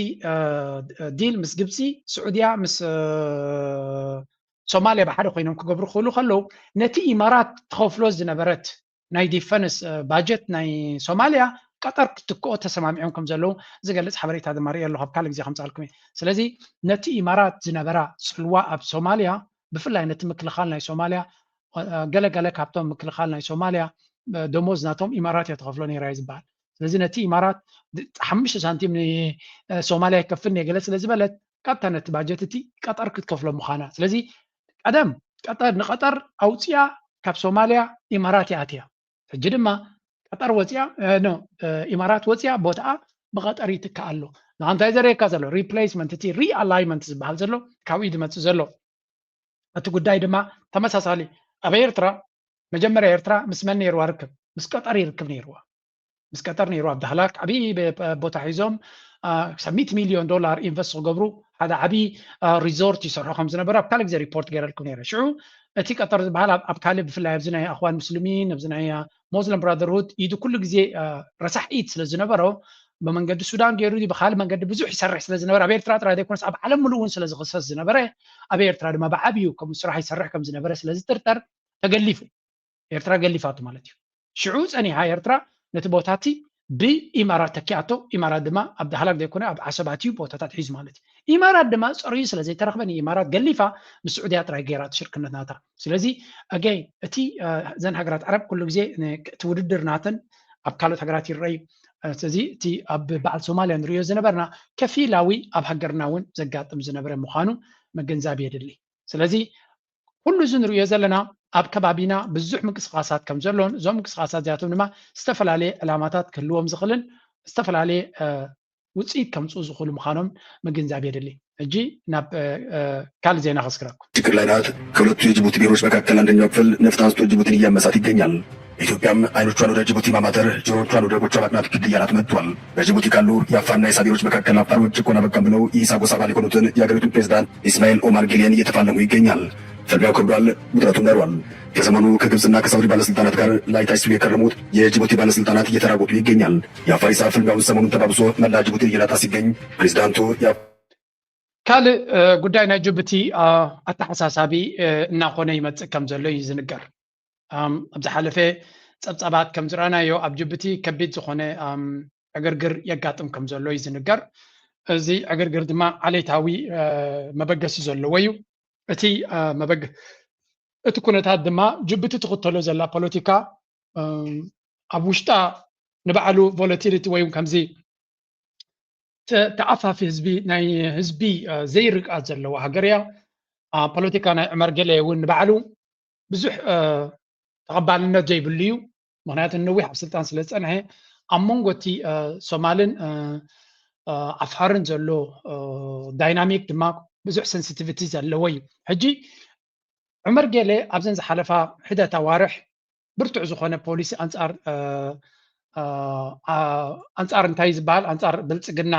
ዲል ምስ ግብፂ፣ ስዑድያ ምስ ሶማልያ ብሓደ ኮይኖም ክገብሩ ክኽእሉ ከለዉ፣ ነቲ ኢማራት ትኸፍሎ ዝነበረት ናይ ዲፈንስ ባጀት ናይ ሶማልያ ቀጠር ክትክኦ ተሰማሚዖም ከም ዘለዉ ዝገልፅ ሓበሬታ ድማ ርኢ ኣለኹ። ኣብ ካልእ ግዜ ከምፃልኩም እየ። ስለዚ ነቲ ኢማራት ዝነበራ ፅልዋ ኣብ ሶማልያ፣ ብፍላይ ነቲ ምክልኻል ናይ ሶማልያ፣ ገለገለ ካብቶም ምክልኻል ናይ ሶማልያ ደሞዝ ናቶም ኢማራት እያ ትኸፍሎ ነይራ እዩ ዝበሃል። ስለዚ ነቲ ኢማራት ሓሙሽተ ሳንቲም ንሶማልያ ይከፍል እየ ገለ ስለ ዝበለት፣ ቀጥታ ነቲ ባጀት እቲ ቀጠር ክትከፍሎ ምዃና። ስለዚ ቀደም ቀጠር ንቀጠር ኣውፅያ ካብ ሶማልያ ኢማራት እያ ኣትያ። ሕጂ ድማ ቀጠር ወፅያ፣ ኖ፣ ኢማራት ወፅያ ቦታኣ ብቀጠር ይትካእ ኣሎ። ንኣንታይ ዘርእየካ ዘሎ ሪፕሌስመንት፣ እቲ ሪኣላይመንት ዝበሃል ዘሎ ካብኡ እዩ ዝመፅእ ዘሎ። እቲ ጉዳይ ድማ ተመሳሳሊ። ኣብ ኤርትራ መጀመርያ ኤርትራ ምስ መን ነይርዋ ርክብ? ምስ ቀጠር ይርክብ ነይርዋ። ምስ ቀጠር ነይርዋ። ኣብ ዳህላክ ዓብዪ ቦታ ሒዞም ክሳብ ሚእቲ ሚልዮን ዶላር ኢንቨስት ክገብሩ ሓደ ዓብዪ ሪዞርት ይሰርሑ ከም ዝነበረ ኣብ ካልእ ግዜ ሪፖርት ገይረልኩም ነይረ። ሽዑ እቲ ቀጠር ዝበሃል ኣብ ካልእ፣ ብፍላይ ኣብዚ ናይ ኣኽዋን ሙስሊሚን፣ ኣብዚ ናይ ሞስሊም ብራደርሁድ ኢዱ ኩሉ ግዜ ረሳሕ ኢድ ስለ ዝነበሮ፣ ብመንገዲ ሱዳን ገይሩ ብካልእ መንገዲ ብዙሕ ይሰርሕ ስለ ዝነበረ፣ ኣብ ኤርትራ ጥራይ ዘይኮነስ ኣብ ዓለም ምሉእ እውን ስለ ዝኽሰስ ዝነበረ፣ ኣብ ኤርትራ ድማ ብዓብዩ ከምኡ ስራሕ ይሰርሕ ከም ዝነበረ ስለ ዝጥርጠር ተገሊፉ። ኤርትራ ገሊፋቱ ማለት እዩ። ሽዑ ጸኒሓ ኤርትራ ነቲ ቦታ እቲ ብኢማራት ተኪኣቶ። ኢማራት ድማ ኣብ ዳህላክ ዘይኮነ ኣብ ዓሰባት እዩ ቦታታት ሒዙ ማለት እዩ። ኢማራት ድማ ጸርዩ ስለ ዘይተረኽበ ንኢማራት ገሊፋ ምስ ስዑድያ ጥራይ ገይራ እቲ ሽርክነት ናታ። ስለዚ ኣገይ እቲ እዘን ሃገራት ዓረብ ኩሉ ግዜ እቲ ውድድር ናተን ኣብ ካልኦት ሃገራት ይረኣዩ። ስለዚ እቲ ኣብ በዓል ሶማልያ ንሪኦ ዝነበርና ከፊላዊ ኣብ ሃገርና እውን ዘጋጥም ዝነበረ ምዃኑ ምግንዛብ የድሊ። ስለዚ ኩሉ እዚ ንሪኦ ዘለና ኣብ ከባቢና ብዙሕ ምንቅስቃሳት ከም ዘሎን እዞም ምንቅስቃሳት እዚኣቶም ድማ ዝተፈላለየ ዕላማታት ክህልዎም ዝኽእልን ዝተፈላለየ ውፅኢት ከምፅኡ ዝኽእሉ ምዃኖም ምግንዛብ የድሊ። ሕጂ ናብ ካልእ ዜና ከስክረኩም። ችግር ላይ ናት። ከሁለቱ የጅቡቲ ብሔሮች መካከል አንደኛው ክፍል ነፍጥ አንስቶ ጅቡቲን እያመሳት ይገኛል። ኢትዮጵያም አይኖቿን ወደ ጅቡቲ ማማተር፣ ጆሮዎቿን ወደ ወደቦቿ ማቅናት ግድ እያላት መጥቷል። በጅቡቲ ካሉ የአፋርና የሳቢሮች መካከል አፋሮች ጭቆና በቃን ብለው የኢሳ ጎሳ አባል የሆኑትን የአገሪቱን ፕሬዝዳንት ኢስማኤል ኦማር ጌሌን እየተፋለሙ ይገኛል። ፍልሚያው ከብዷል፣ ውጥረቱም ነሯል። ከሰሞኑ ከግብፅና ከሳውዲ ባለስልጣናት ጋር ላይ ታች ሲሉ የከረሙት የጅቡቲ ባለስልጣናት እየተራቆቱ ይገኛል። የአፋር ኢሳ ፍልሚያውን ሰሞኑን ተባብሶ መላ ጅቡቲን እየላጣ ሲገኝ ፕሬዝዳንቱ ካልእ ጉዳይ ናይ ጅቡቲ ኣተሓሳሳቢ እናኾነ ይመፅእ ከም ዘሎ እዩ ዝንገር። ኣብ ዝሓለፈ ፀብፃባት ከም ዝረኣናዮ ኣብ ጅቡቲ ከቢድ ዝኾነ ዕግርግር የጋጥም ከም ዘሎ እዩ ዝንገር። እዚ ዕግርግር ድማ ዓሌታዊ መበገሲ ዘለዎ እዩ። እቲ መበገ እቲ ኩነታት ድማ ጅቡቲ ትኽተሎ ዘላ ፖለቲካ ኣብ ውሽጣ ንባዕሉ ቮለቲሊቲ ወይ ከምዚ ተኣፋፊ ህዝቢ ናይ ህዝቢ ዘይርግኣት ዘለዎ ሃገር እያ። ፖለቲካ ናይ ዑመር ገለ እውን ንባዕሉ ብዙሕ ተቐባልነት ዘይብሉ እዩ። ምክንያቱ ነዊሕ ኣብ ስልጣን ስለ ዝፀንሐ ኣብ መንጎ እቲ ሶማልን ዓፋርን ዘሎ ዳይናሚክ ድማ ብዙሕ ሴንሲቲቪቲ ዘለዎ እዩ። ሕጂ ዑመር ጌሌ ኣብዘን ዝሓለፋ ሕደት ኣዋርሕ ብርቱዕ ዝኾነ ፖሊሲ ኣንፃር ኣንፃር እንታይ ዝበሃል ኣንፃር ብልፅግና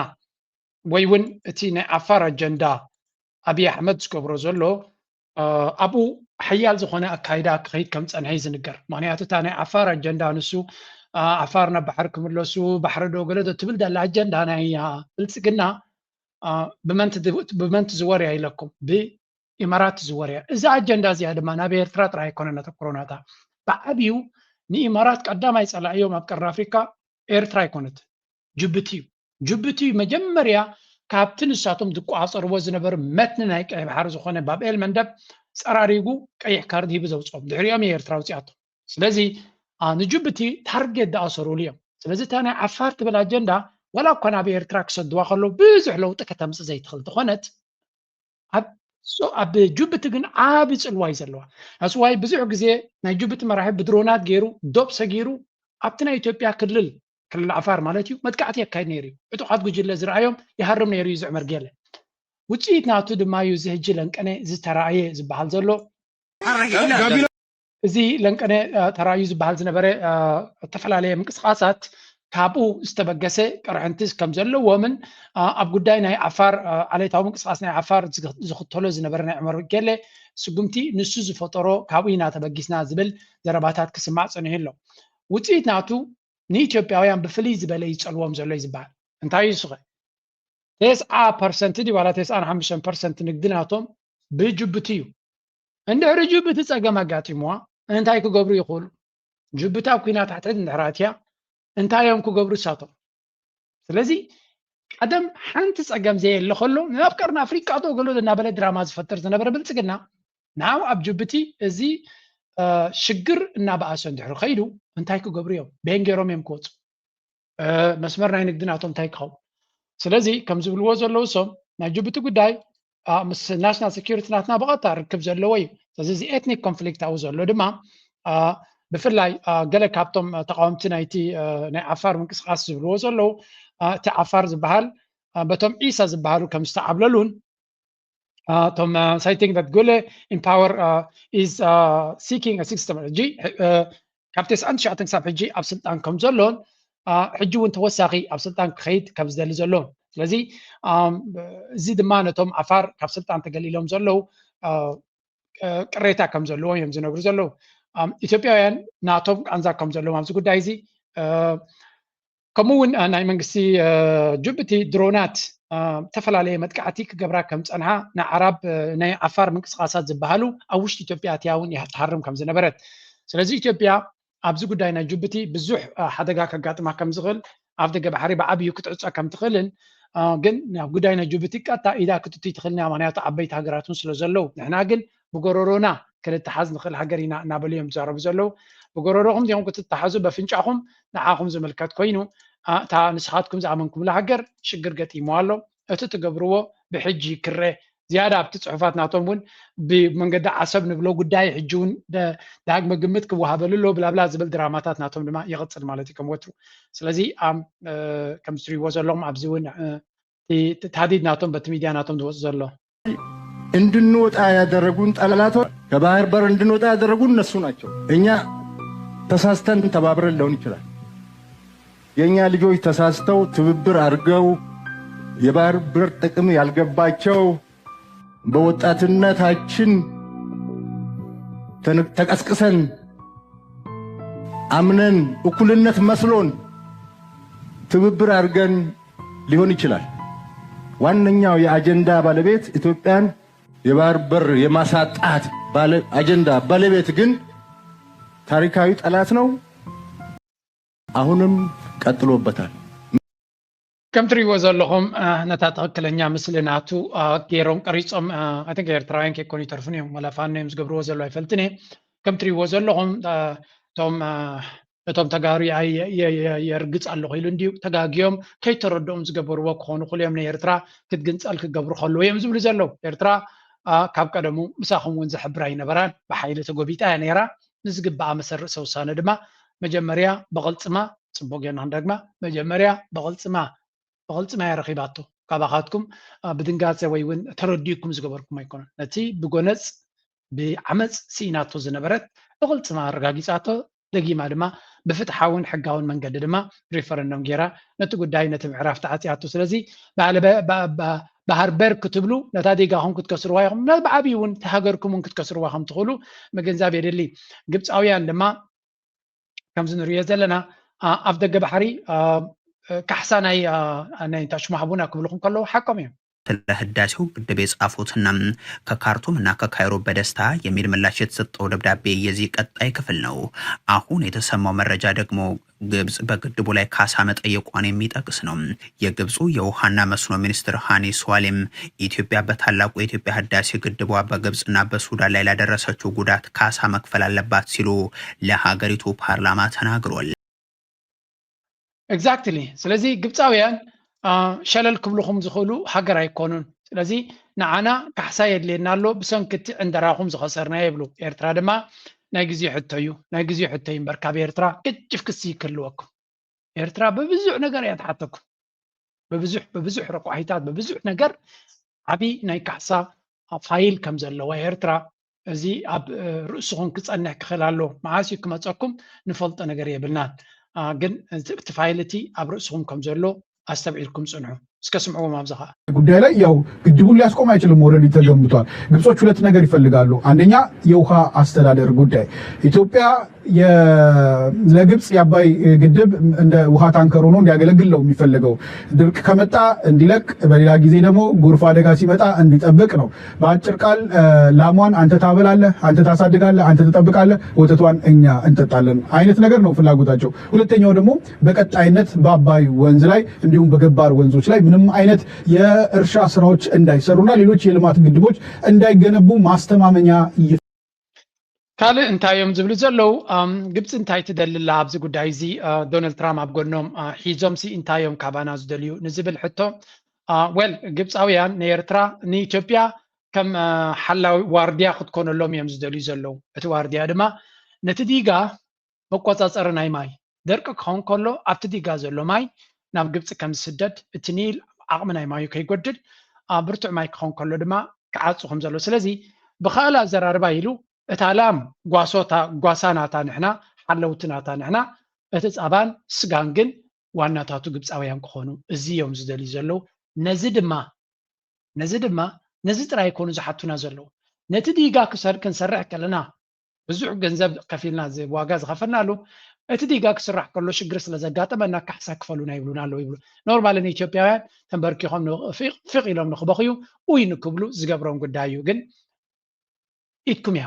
ወይ እውን እቲ ናይ ዓፋር ኣጀንዳ ኣብይ ኣሕመድ ዝገብሮ ዘሎ ኣብኡ ሓያል ዝኾነ ኣካይዳ ክኸይድ ከም ዝፀንሐ እዩ ዝንገር። ምክንያቱ እታ ናይ ዓፋር ኣጀንዳ ንሱ ዓፋር ናብ ባሕሪ ክምለሱ ባሕሪ ዶ ገለ ዶ ትብል ዘላ ኣጀንዳ ናይ ብልፅግና ብመን ትዝወር እያ ኢለኩም ብኢማራት ትዝወር እያ። እዛ ኣጀንዳ እዚኣ ድማ ናብ ኤርትራ ጥራይ ኣይኮነን ኣተኩሮ ናታ። ብዓብዩ ንኢማራት ቀዳማይ ጸላእዮም ኣብ ቀርኒ ኣፍሪካ ኤርትራ ኣይኮነት፣ ጅቡቲ እዩ። ጅቡቲ መጀመርያ ካብቲ ንሳቶም ዝቆጻጸርዎ ዝነበሩ መትኒ ናይ ቀይሕ ባሕሪ ዝኾነ ባብኤል መንደብ ጸራሪጉ ቀይሕ ካርድ ሂቡ ዘውፅኦም ድሕሪኦም እየ ኤርትራ ኣውፂኣቶ። ስለዚ ንጅቡቲ ታርጌት ዝኣሰርሉ እዮም። ስለዚ እታ ናይ ዓፋር ትብል ኣጀንዳ ዋላ እኳ ናብ ኤርትራ ክሰድዋ ከለዉ ብዙሕ ለውጢ ከተምፅእ ዘይትኽእል ተኾነት ኣብ ጅቡቲ ግን ዓቢ ፅልዋ እዩ ዘለዋ። ኣስዋይ ብዙሕ ግዜ ናይ ጅቡቲ መራሒ ብድሮናት ገይሩ ዶብ ሰጊሩ ኣብቲ ናይ ኢትዮጵያ ክልል ክልል ዓፋር ማለት እዩ መጥቃዕቲ የካይድ ነይሩ እዩ። ዕጡቓት ጉጅለ ዝረኣዮም ይሃርም ነይሩ እዩ ዝዕመር ገለ። ውፅኢት ናቱ ድማ እዩ እዚ ሕጂ ለንቀነ ዝተረኣየ ዝበሃል ዘሎ። እዚ ለንቀነ ተራእዩ ዝበሃል ዝነበረ ዝተፈላለየ ምንቅስቃሳት ካብኡ ዝተበገሰ ቅርሕንትስ ከም ዘለዎምን ኣብ ጉዳይ ናይ ዓፋር ዓሌታዊ ምንቅስቃስ ናይ ዓፋር ዝኽተሎ ዝነበረ ናይ ዑመር ገለ ስጉምቲ ንሱ ዝፈጠሮ ካብኡ ኢና ተበጊስና ዝብል ዘረባታት ክስማዕ ፀኒሑ ኣሎ። ውፅኢት ናቱ ንኢትዮጵያውያን ብፍልይ ዝበለ ይፀልዎም ዘሎ እዩ ዝበሃል። እንታይ እዩ ስኸ? ተስዓ ፐርሰንት ድዩ ዋላ ተስዓን ሓሙሽተን ፐርሰንት ንግዲ ናቶም ብጅቡቲ እዩ። እንድሕሪ ጅቡቲ ፀገም ኣጋጢምዋ እንታይ ክገብሩ ይኽእሉ? ጅቡቲ ኣብ ኩናት ኣትሕት እንድሕር ኣትያ እንታይ እዮም ክገብሩ እሳቶም? ስለዚ ቀደም ሓንቲ ፀገም ዘየለ ከሎ ናብ ቀርኒ ኣፍሪቃ ዶ ገሎ እናበለ ድራማ ዝፈጥር ዝነበረ ብልፅግና ንዓው ኣብ ጅቡቲ እዚ ሽግር እናበኣሰ እንድሕሪ ከይዱ እንታይ ክገብሩ እዮም? ቤን ገይሮም እዮም ክወፁ? መስመር ናይ ንግዲ ናቶም እንታይ ክኸውን? ስለዚ ከም ዝብልዎ ዘለዉ እሶም ናይ ጅቡቲ ጉዳይ ምስ ናሽናል ሴኪሪቲ ናትና ብቐጥታ ርክብ ዘለዎ እዩ። ስለዚ እዚ ኤትኒክ ኮንፍሊክት ኣብኡ ዘሎ ድማ ብፍላይ ገለ ካብቶም ተቃወምቲ ናይቲ ናይ ዓፋር ምንቅስቃስ ዝብልዎ ዘለዉ እቲ ዓፋር ዝበሃል በቶም ዒሳ ዝበሃሉ ከም ዝተዓብለሉን እቶም ሳይቲንግ ዳት ጉለ ኢምፓወር ኢዝ ሲኪንግ ሲስተም ሕጂ ካብ ተስዓን ትሽዓተን ክሳብ ሕጂ ኣብ ስልጣን ከም ዘሎን ሕጂ እውን ተወሳኺ ኣብ ስልጣን ክኸይድ ከም ዝደሊ ዘሎ። ስለዚ እዚ ድማ ነቶም ዓፋር ካብ ስልጣን ተገሊሎም ዘለዉ ቅሬታ ከም ዘለዎም እዮም ዝነግሩ ዘለዉ። ኢትዮጵያውያን ናቶም ቃንዛ ከም ዘለዎም ኣብዚ ጉዳይ እዚ ከምኡ እውን ናይ መንግስቲ ጅቡቲ ድሮናት ዝተፈላለየ መጥቃዕቲ ክገብራ ከም ፀንሓ ንዓራብ ናይ ዓፋር ምንቅስቃሳት ዝበሃሉ ኣብ ውሽጢ ኢትዮጵያ ኣትያ እውን ትሃርም ከም ዝነበረት። ስለዚ ኢትዮጵያ ኣብዚ ጉዳይ ናይ ጅቡቲ ብዙሕ ሓደጋ ከጋጥማ ከም ዝኽእል ኣብ ደገ ባሕሪ ብዓብዩ ክትዕፀ ከም ትኽእልን ግን ናብ ጉዳይ ናይ ጅቡቲ ቀጥታ ኢዳ ክትእትይ ትኽእል እያ። ምክንያቱ ዓበይቲ ሃገራት እውን ስለ ዘለዉ ንሕና ግን ብጎረሮና ክንተሓዝ ንኽእል ሃገር ኢና እናበሉ እዮም ዝዛረቡ ዘለዉ። ብጎረሮኹም ዲኹም ክትተሓዙ በፍንጫኹም ንዓኹም ዝምልከት ኮይኑ እታ ንስኻትኩም ዝኣመንኩምላ ሃገር ሽግር ገጢምዋ ኣሎ። እቲ ትገብርዎ ብሕጂ ክረ ዝያዳ ኣብቲ ፅሑፋት ናቶም እውን ብመንገዲ ዓሰብ ንብሎ ጉዳይ ሕጂ እውን ዳግመ ግምት ክወሃበሉ ኣሎ ብላብላ ዝብል ድራማታት ናቶም ድማ ይቕፅል ማለት እዩ ከም ወትሩ። ስለዚ ከም ትሪእዎ ዘለኹም ኣብዚ እውን ታዲድ ናቶም በቲ ሚዲያ ናቶም ዝወፅ ዘሎ እንድንወጣ ያደረጉን ጠላቶች ከባህር በር እንድንወጣ ያደረጉን እነሱ ናቸው። እኛ ተሳስተን ተባብረን ሊሆን ይችላል። የእኛ ልጆች ተሳስተው ትብብር አድርገው የባህር በር ጥቅም ያልገባቸው በወጣትነታችን ተቀስቅሰን አምነን እኩልነት መስሎን ትብብር አድርገን ሊሆን ይችላል። ዋነኛው የአጀንዳ ባለቤት ኢትዮጵያን የባህር በር የማሳጣት አጀንዳ ባለቤት ግን ታሪካዊ ጠላት ነው። አሁንም ቀጥሎበታል። ከም ትሪእዎ ዘለኹም ነታ ትኽክለኛ ምስሊ ናቱ ገይሮም ቀሪፆም ኣይ ቲንክ ኤርትራውያን ከይኮኑ ይተርፉን እዮም ወላ ፋኖ እዮም ዝገብርዎ ዘለዉ ኣይፈልጥን እየ። ከም ትሪእዎ ዘለኹም እቶም ነቶም ተጋሩ የርግፅ ኣለኹ ኢሉ እንድዩ ተጋግዮም ከይተረድኦም ዝገበርዎ ክኾኑ ክልኦም ንኤርትራ ክትግንፀል ክገብሩ ከለዉ እዮም ዝብሉ ዘለዉ። ኤርትራ ካብ ቀደሙ ምሳኹም እውን ዝሕብር ኣይነበራን፣ ብሓይሊ ተጎቢጣ እያ ነይራ። ንዝግበኣ መሰል ርእሰ ውሳነ ድማ መጀመርያ ብቕልፅማ፣ ፅቡቕ ጌርና ክንደግማ፣ መጀመርያ ብቕልፅማ ብቕልፅማ እያ ረኺባቶ። ካባኻትኩም ብድንጋፀ ወይ እውን ተረዲእኩም ዝገበርኩም ኣይኮነን። ነቲ ብጎነፅ ብዓመፅ ስኢናቶ ዝነበረት ብቕልፅማ ኣረጋጊፃቶ። ደጊማ ድማ ብፍትሓውን ሕጋውን መንገዲ ድማ ሪፈረንደም ገይራ ነቲ ጉዳይ ነቲ ምዕራፍ ተዓፅያቶ። ስለዚ ባህር በር ክትብሉ ነታ ዴጋኹም ክትከስርዋ ኢኹም፣ ናብ ዓብዪ እውን ሃገርኩም እውን ክትከስርዋ ከም ትኽእሉ ምግንዛብ የድሊ። ግብፃውያን ድማ ከምዚ ንሪኦ ዘለና ኣብ ደገ ባሕሪ ካሕሳ ናይ ናይ ታሽማህቡና ክብልኹም ከለዉ ሓቆም እዮም። ስለ ህዳሴው ግድብ የጻፉትና ከካርቱም እና ከካይሮ በደስታ የሚል ምላሽ የተሰጠው ደብዳቤ የዚህ ቀጣይ ክፍል ነው። አሁን የተሰማው መረጃ ደግሞ ግብጽ በግድቡ ላይ ካሳ መጠየቋን የሚጠቅስ ነው። የግብፁ የውሃና መስኖ ሚኒስትር ሃኒ ስዋሌም ኢትዮጵያ በታላቁ የኢትዮጵያ ህዳሴ ግድቧ በግብፅና በሱዳን ላይ ላደረሰችው ጉዳት ካሳ መክፈል አለባት ሲሉ ለሀገሪቱ ፓርላማ ተናግሯል። Exactly። ስለዚ ግብፃውያን ሸለል ክብልኹም ዝኽእሉ ሃገር ኣይኮኑን። ስለዚ ንዓና ካሕሳ የድልየና ኣሎ ብሰንኪ እቲ ዕንደራኹም ዝኸሰርና ይብሉ። ኤርትራ ድማ ናይ ግዜ ሕቶ እዩ፣ ናይ ግዜ ሕቶ እዩ እምበር ካብ ኤርትራ ቅጭፍ ክሲ ክህልወኩም። ኤርትራ ብብዙሕ ነገር እያ ትሓተኩም። ብብዙሕ ብብዙሕ ረቋሒታት ብብዙሕ ነገር ዓብዪ ናይ ካሕሳ ፋይል ከም ዘለዋ ኤርትራ እዚ ኣብ ርእስኹም ክጸንሕ ክኽእል ኣለዎ። መዓስ እዩ ክመጸኩም ንፈልጦ ነገር የብልናን። ግን እቲ ፋይል እቲ ኣብ ርእስኹም ከም ዘሎ ኣስተብዒልኩም ፅንሑ። እስከ ስምዕዎም ኣብዚ ከዓ ጉዳይ ላይ ያው ግድቡን ሊያስቆም አይችልም። ኦልሬዲ ተገንብቷል። ግብጾች ሁለት ነገር ይፈልጋሉ። አንደኛ የውሃ አስተዳደር ጉዳይ ኢትዮጵያ ለግብጽ የአባይ ግድብ እንደ ውሃ ታንከር ሆኖ እንዲያገለግል ነው የሚፈልገው። ድርቅ ከመጣ እንዲለቅ፣ በሌላ ጊዜ ደግሞ ጎርፍ አደጋ ሲመጣ እንዲጠብቅ ነው። በአጭር ቃል ላሟን አንተ ታበላለህ፣ አንተ ታሳድጋለህ፣ አንተ ትጠብቃለህ፣ ወተቷን እኛ እንጠጣለን አይነት ነገር ነው ፍላጎታቸው። ሁለተኛው ደግሞ በቀጣይነት በአባይ ወንዝ ላይ እንዲሁም በገባር ወንዞች ላይ ምንም አይነት የእርሻ ስራዎች እንዳይሰሩና ሌሎች የልማት ግድቦች እንዳይገነቡ ማስተማመኛ ካልእ እንታይ እዮም ዝብሉ ዘለዉ? ግብፂ እንታይ ትደሊ ኣላ ኣብዚ ጉዳይ እዚ? ዶናልድ ትራምፕ ኣብ ጎኖም ሒዞም ሲ እንታይ እዮም ካባና ዝደልዩ ንዝብል ሕቶ፣ ወል ግብፃውያን ንኤርትራ ንኢትዮጵያ ከም ሓላዊ ዋርድያ ክትኮነሎም እዮም ዝደልዩ ዘለዉ። እቲ ዋርድያ ድማ ነቲ ዲጋ መቆፃፀሪ ናይ ማይ ደርቂ ክኸውን ከሎ ኣብቲ ዲጋ ዘሎ ማይ ናብ ግብፂ ከም ዝስደድ፣ እቲ ኒል ዓቕሚ ናይ ማዩ ከይጎድል ብርቱዕ ማይ ክኸውን ከሎ ድማ ክዓፁ ከም ዘለዎ። ስለዚ ብኻልእ ኣዘራርባ ኢሉ እታ ላም ጓሶታ ጓሳ ናታ ንሕና ሓለውቲ ናታ ንሕና፣ እቲ ፃባን ስጋን ግን ዋናታቱ ግብፃውያን ክኾኑ እዚ እዮም ዝደልዩ ዘለዉ። ነዚ ድማ ነዚ ድማ ነዚ ጥራይ ይኮኑ ዝሓቱና ዘለዉ። ነቲ ዲጋ ክሰር ክንሰርሕ ከለና ብዙሕ ገንዘብ ከፊልና ዋጋ ዝኸፈልናሉ፣ እቲ ዲጋ ክስራሕ ከሎ ሽግር ስለ ዘጋጠመና ካሕሳ ክፈሉና ይብሉና ኣለዉ ይብሉ። ኖርማሊ ንኢትዮጵያውያን ተንበርኪኾም ፊቕ ኢሎም ንክበኽዩ ኡይ ንክብሉ ዝገብሮም ጉዳይ እዩ። ግን ኢድኩም እያ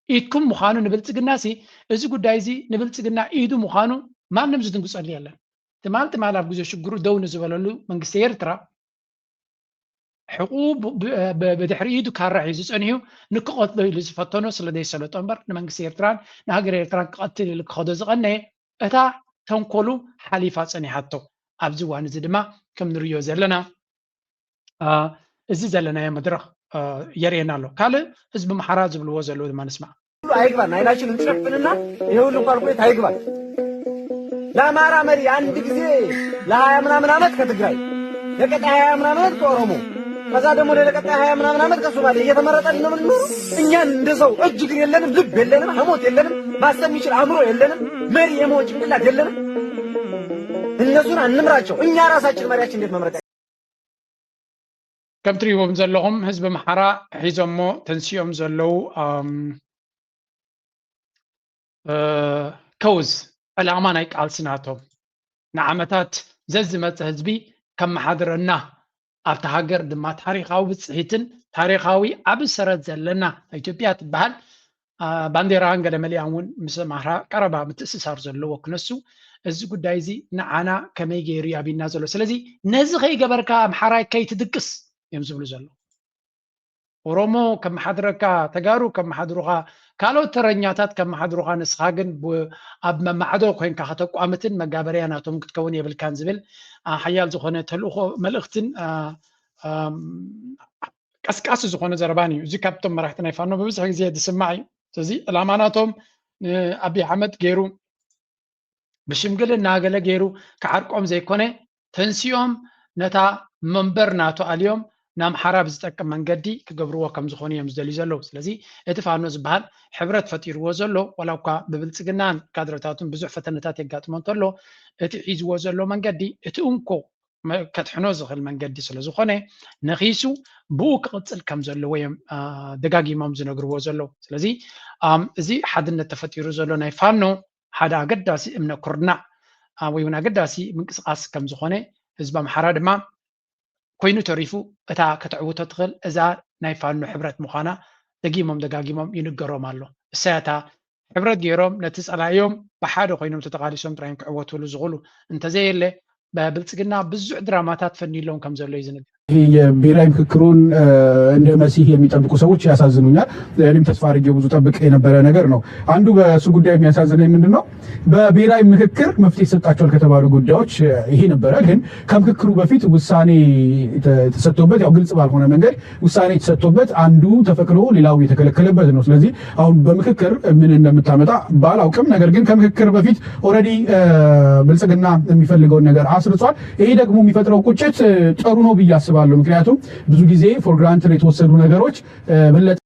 ኢድኩም ምዃኑ ንብልፅግና ሲ፣ እዚ ጉዳይ እዚ ንብልፅግና ኢዱ ምዃኑ ማንም ዝድንግፀሉ የለን። ትማል ትማል ኣብ ግዜ ሽግሩ ደው ንዝበለሉ መንግስቲ ኤርትራ ሕቁ ብድሕሪ ኢዱ ካራ ሒዙ ፀኒሑ ንክቐትሎ ኢሉ ዝፈተኖ ስለ ዘይሰለጦ እምበር ንመንግስቲ ኤርትራን ንሃገር ኤርትራን ክቐትል ኢሉ ክኸዶ ዝቐነየ እታ ተንኮሉ ሓሊፋ ፀኒሓቶ። ኣብዚ እዋን እዚ ድማ ከም ንርእዮ ዘለና እዚ ዘለናዮ መድረኽ የርእየና ኣሎ። ካልእ ህዝቢ ምሓራ ዝብልዎ ዘለዉ ድማ ንስማዕ። አይግባን አይናችን እንጨፍንና ይሄ ሁሉ ኳልኩሌት አይግባን። ለአማራ መሪ አንድ ጊዜ ለሀያ ምናምን ዓመት ከትግራይ ለቀጣይ ሀያ ምናምን ዓመት ከኦሮሞ ከዛ ደግሞ ለቀጣይ ሀያ ምናምን ዓመት ከሶማሌ እየተመረጠ ነው የምንኖረው። እኛን እንደ ሰው እጅ እግር የለንም፣ ልብ የለንም፣ ሐሞት የለንም፣ ማሰብ የሚችል አእምሮ የለንም። መሪ የመሆን ጭንቅላት የለንም። እነሱን አንምራቸው፣ እኛ ራሳችን መሪያችን እንዴት መምረጥ ከም ትሪእዎም ዘለኹም ህዝቢ ምሓራ ሒዞሞ ተንሲኦም ዘለዉ ከውዝ ዕላማ ናይ ቃልሲ ናቶም ንዓመታት ዘዝመፀ ህዝቢ ከመሓድረና ኣብቲ ሃገር ድማ ታሪኻዊ ብፅሒትን ታሪኻዊ ዓቢ ሰረት ዘለና ኢትዮጵያ ትበሃል ባንዴራን ገለ መሊኣን እውን ምስ ኣምሓራ ቀረባ ምትእስሳር ዘለዎ ክነሱ እዚ ጉዳይ እዚ ንዓና ከመይ ገይሩ እዩ ኣብና ዘሎ? ስለዚ ነዚ ከይገበርካ ኣምሓራይ ከይትድቅስ እዮም ዝብሉ ዘለዉ። ኦሮሞ ከመሓድረካ፣ ተጋሩ ከመሓድሩኻ፣ ካልኦት ተረኛታት ከመሓድሩኻ፣ ንስኻ ግን ኣብ መማዕዶ ኮይንካ ከተቋምትን መጋበርያ ናቶም ክትከውን የብልካን ዝብል ሓያል ዝኾነ ተልእኾ መልእኽትን ቀስቃሲ ዝኾነ ዘረባን እዩ። እዚ ካብቶም መራሕቲ ናይ ፋኖ ብብዝሒ ግዜ ዝስማዕ እዩ። ስለዚ ዕላማ ናቶም ንኣብይ ኣሕመድ ገይሩ ብሽምግልና ገለ ገይሩ ክዓርቆም ዘይኮነ ተንሲኦም ነታ መንበር ናቱ ኣልዮም ንኣምሓራ ብዝጠቅም መንገዲ ክገብርዎ ከም ዝኾኑ እዮም ዝደልዩ ዘለዉ። ስለዚ እቲ ፋኖ ዝበሃል ሕብረት ፈጢርዎ ዘሎ ዋላ እኳ ብብልፅግናን ካድረታቱን ብዙሕ ፈተነታት የጋጥሞ እንተሎ እቲ ሒዝዎ ዘሎ መንገዲ እቲ እንኮ ከድሕኖ ዝኽእል መንገዲ ስለ ዝኾነ ነኺሱ ብኡ ክቕፅል ከም ዘለዎ እዮም ደጋጊሞም ዝነግርዎ ዘለዉ። ስለዚ እዚ ሓድነት ተፈጢሩ ዘሎ ናይ ፋኖ ሓደ ኣገዳሲ እምነ ኩርናዕ ወይ እውን ኣገዳሲ ምንቅስቃስ ከም ዝኾነ ህዝቢ ኣምሓራ ድማ ኮይኑ ተሪፉ እታ ከተዕውቶ ትኽእል እዛ ናይ ፋኖ ሕብረት ምዃና ደጊሞም ደጋጊሞም ይንገሮም ኣሎ። እሳያታ ሕብረት ገይሮም ነቲ ጸላኢዮም ብሓደ ኮይኖም ተተቓሊሶም ጥራዮም ክዕወትሉ ዝኽእሉ እንተዘየለ ብልጽግና ብዙሕ ድራማታት ፈንይሎም ከም ዘሎ እዩ ዝንገር። ይህ የብሔራዊ ምክክሩን እንደ መሲህ የሚጠብቁ ሰዎች ያሳዝኑኛል። እኔም ተስፋ አድርጌው ብዙ ጠብቅ የነበረ ነገር ነው። አንዱ በእሱ ጉዳይ የሚያሳዝነኝ ምንድን ነው? በብሔራዊ ምክክር መፍትሄ ይሰጣቸዋል ከተባሉ ጉዳዮች ይሄ ነበረ። ግን ከምክክሩ በፊት ውሳኔ ተሰጥቶበት ያው ግልጽ ባልሆነ መንገድ ውሳኔ የተሰጥቶበት አንዱ ተፈቅዶ ሌላው የተከለከለበት ነው። ስለዚህ አሁን በምክክር ምን እንደምታመጣ ባላውቅም፣ ነገር ግን ከምክክር በፊት ኦልሬዲ ብልጽግና የሚፈልገውን ነገር አስርጿል። ይሄ ደግሞ የሚፈጥረው ቁጭት ጥሩ ነው ብዬ አስባለሁ። ምክንያቱም ብዙ ጊዜ ፎር ግራንትድ የተወሰዱ ነገሮች በለጠ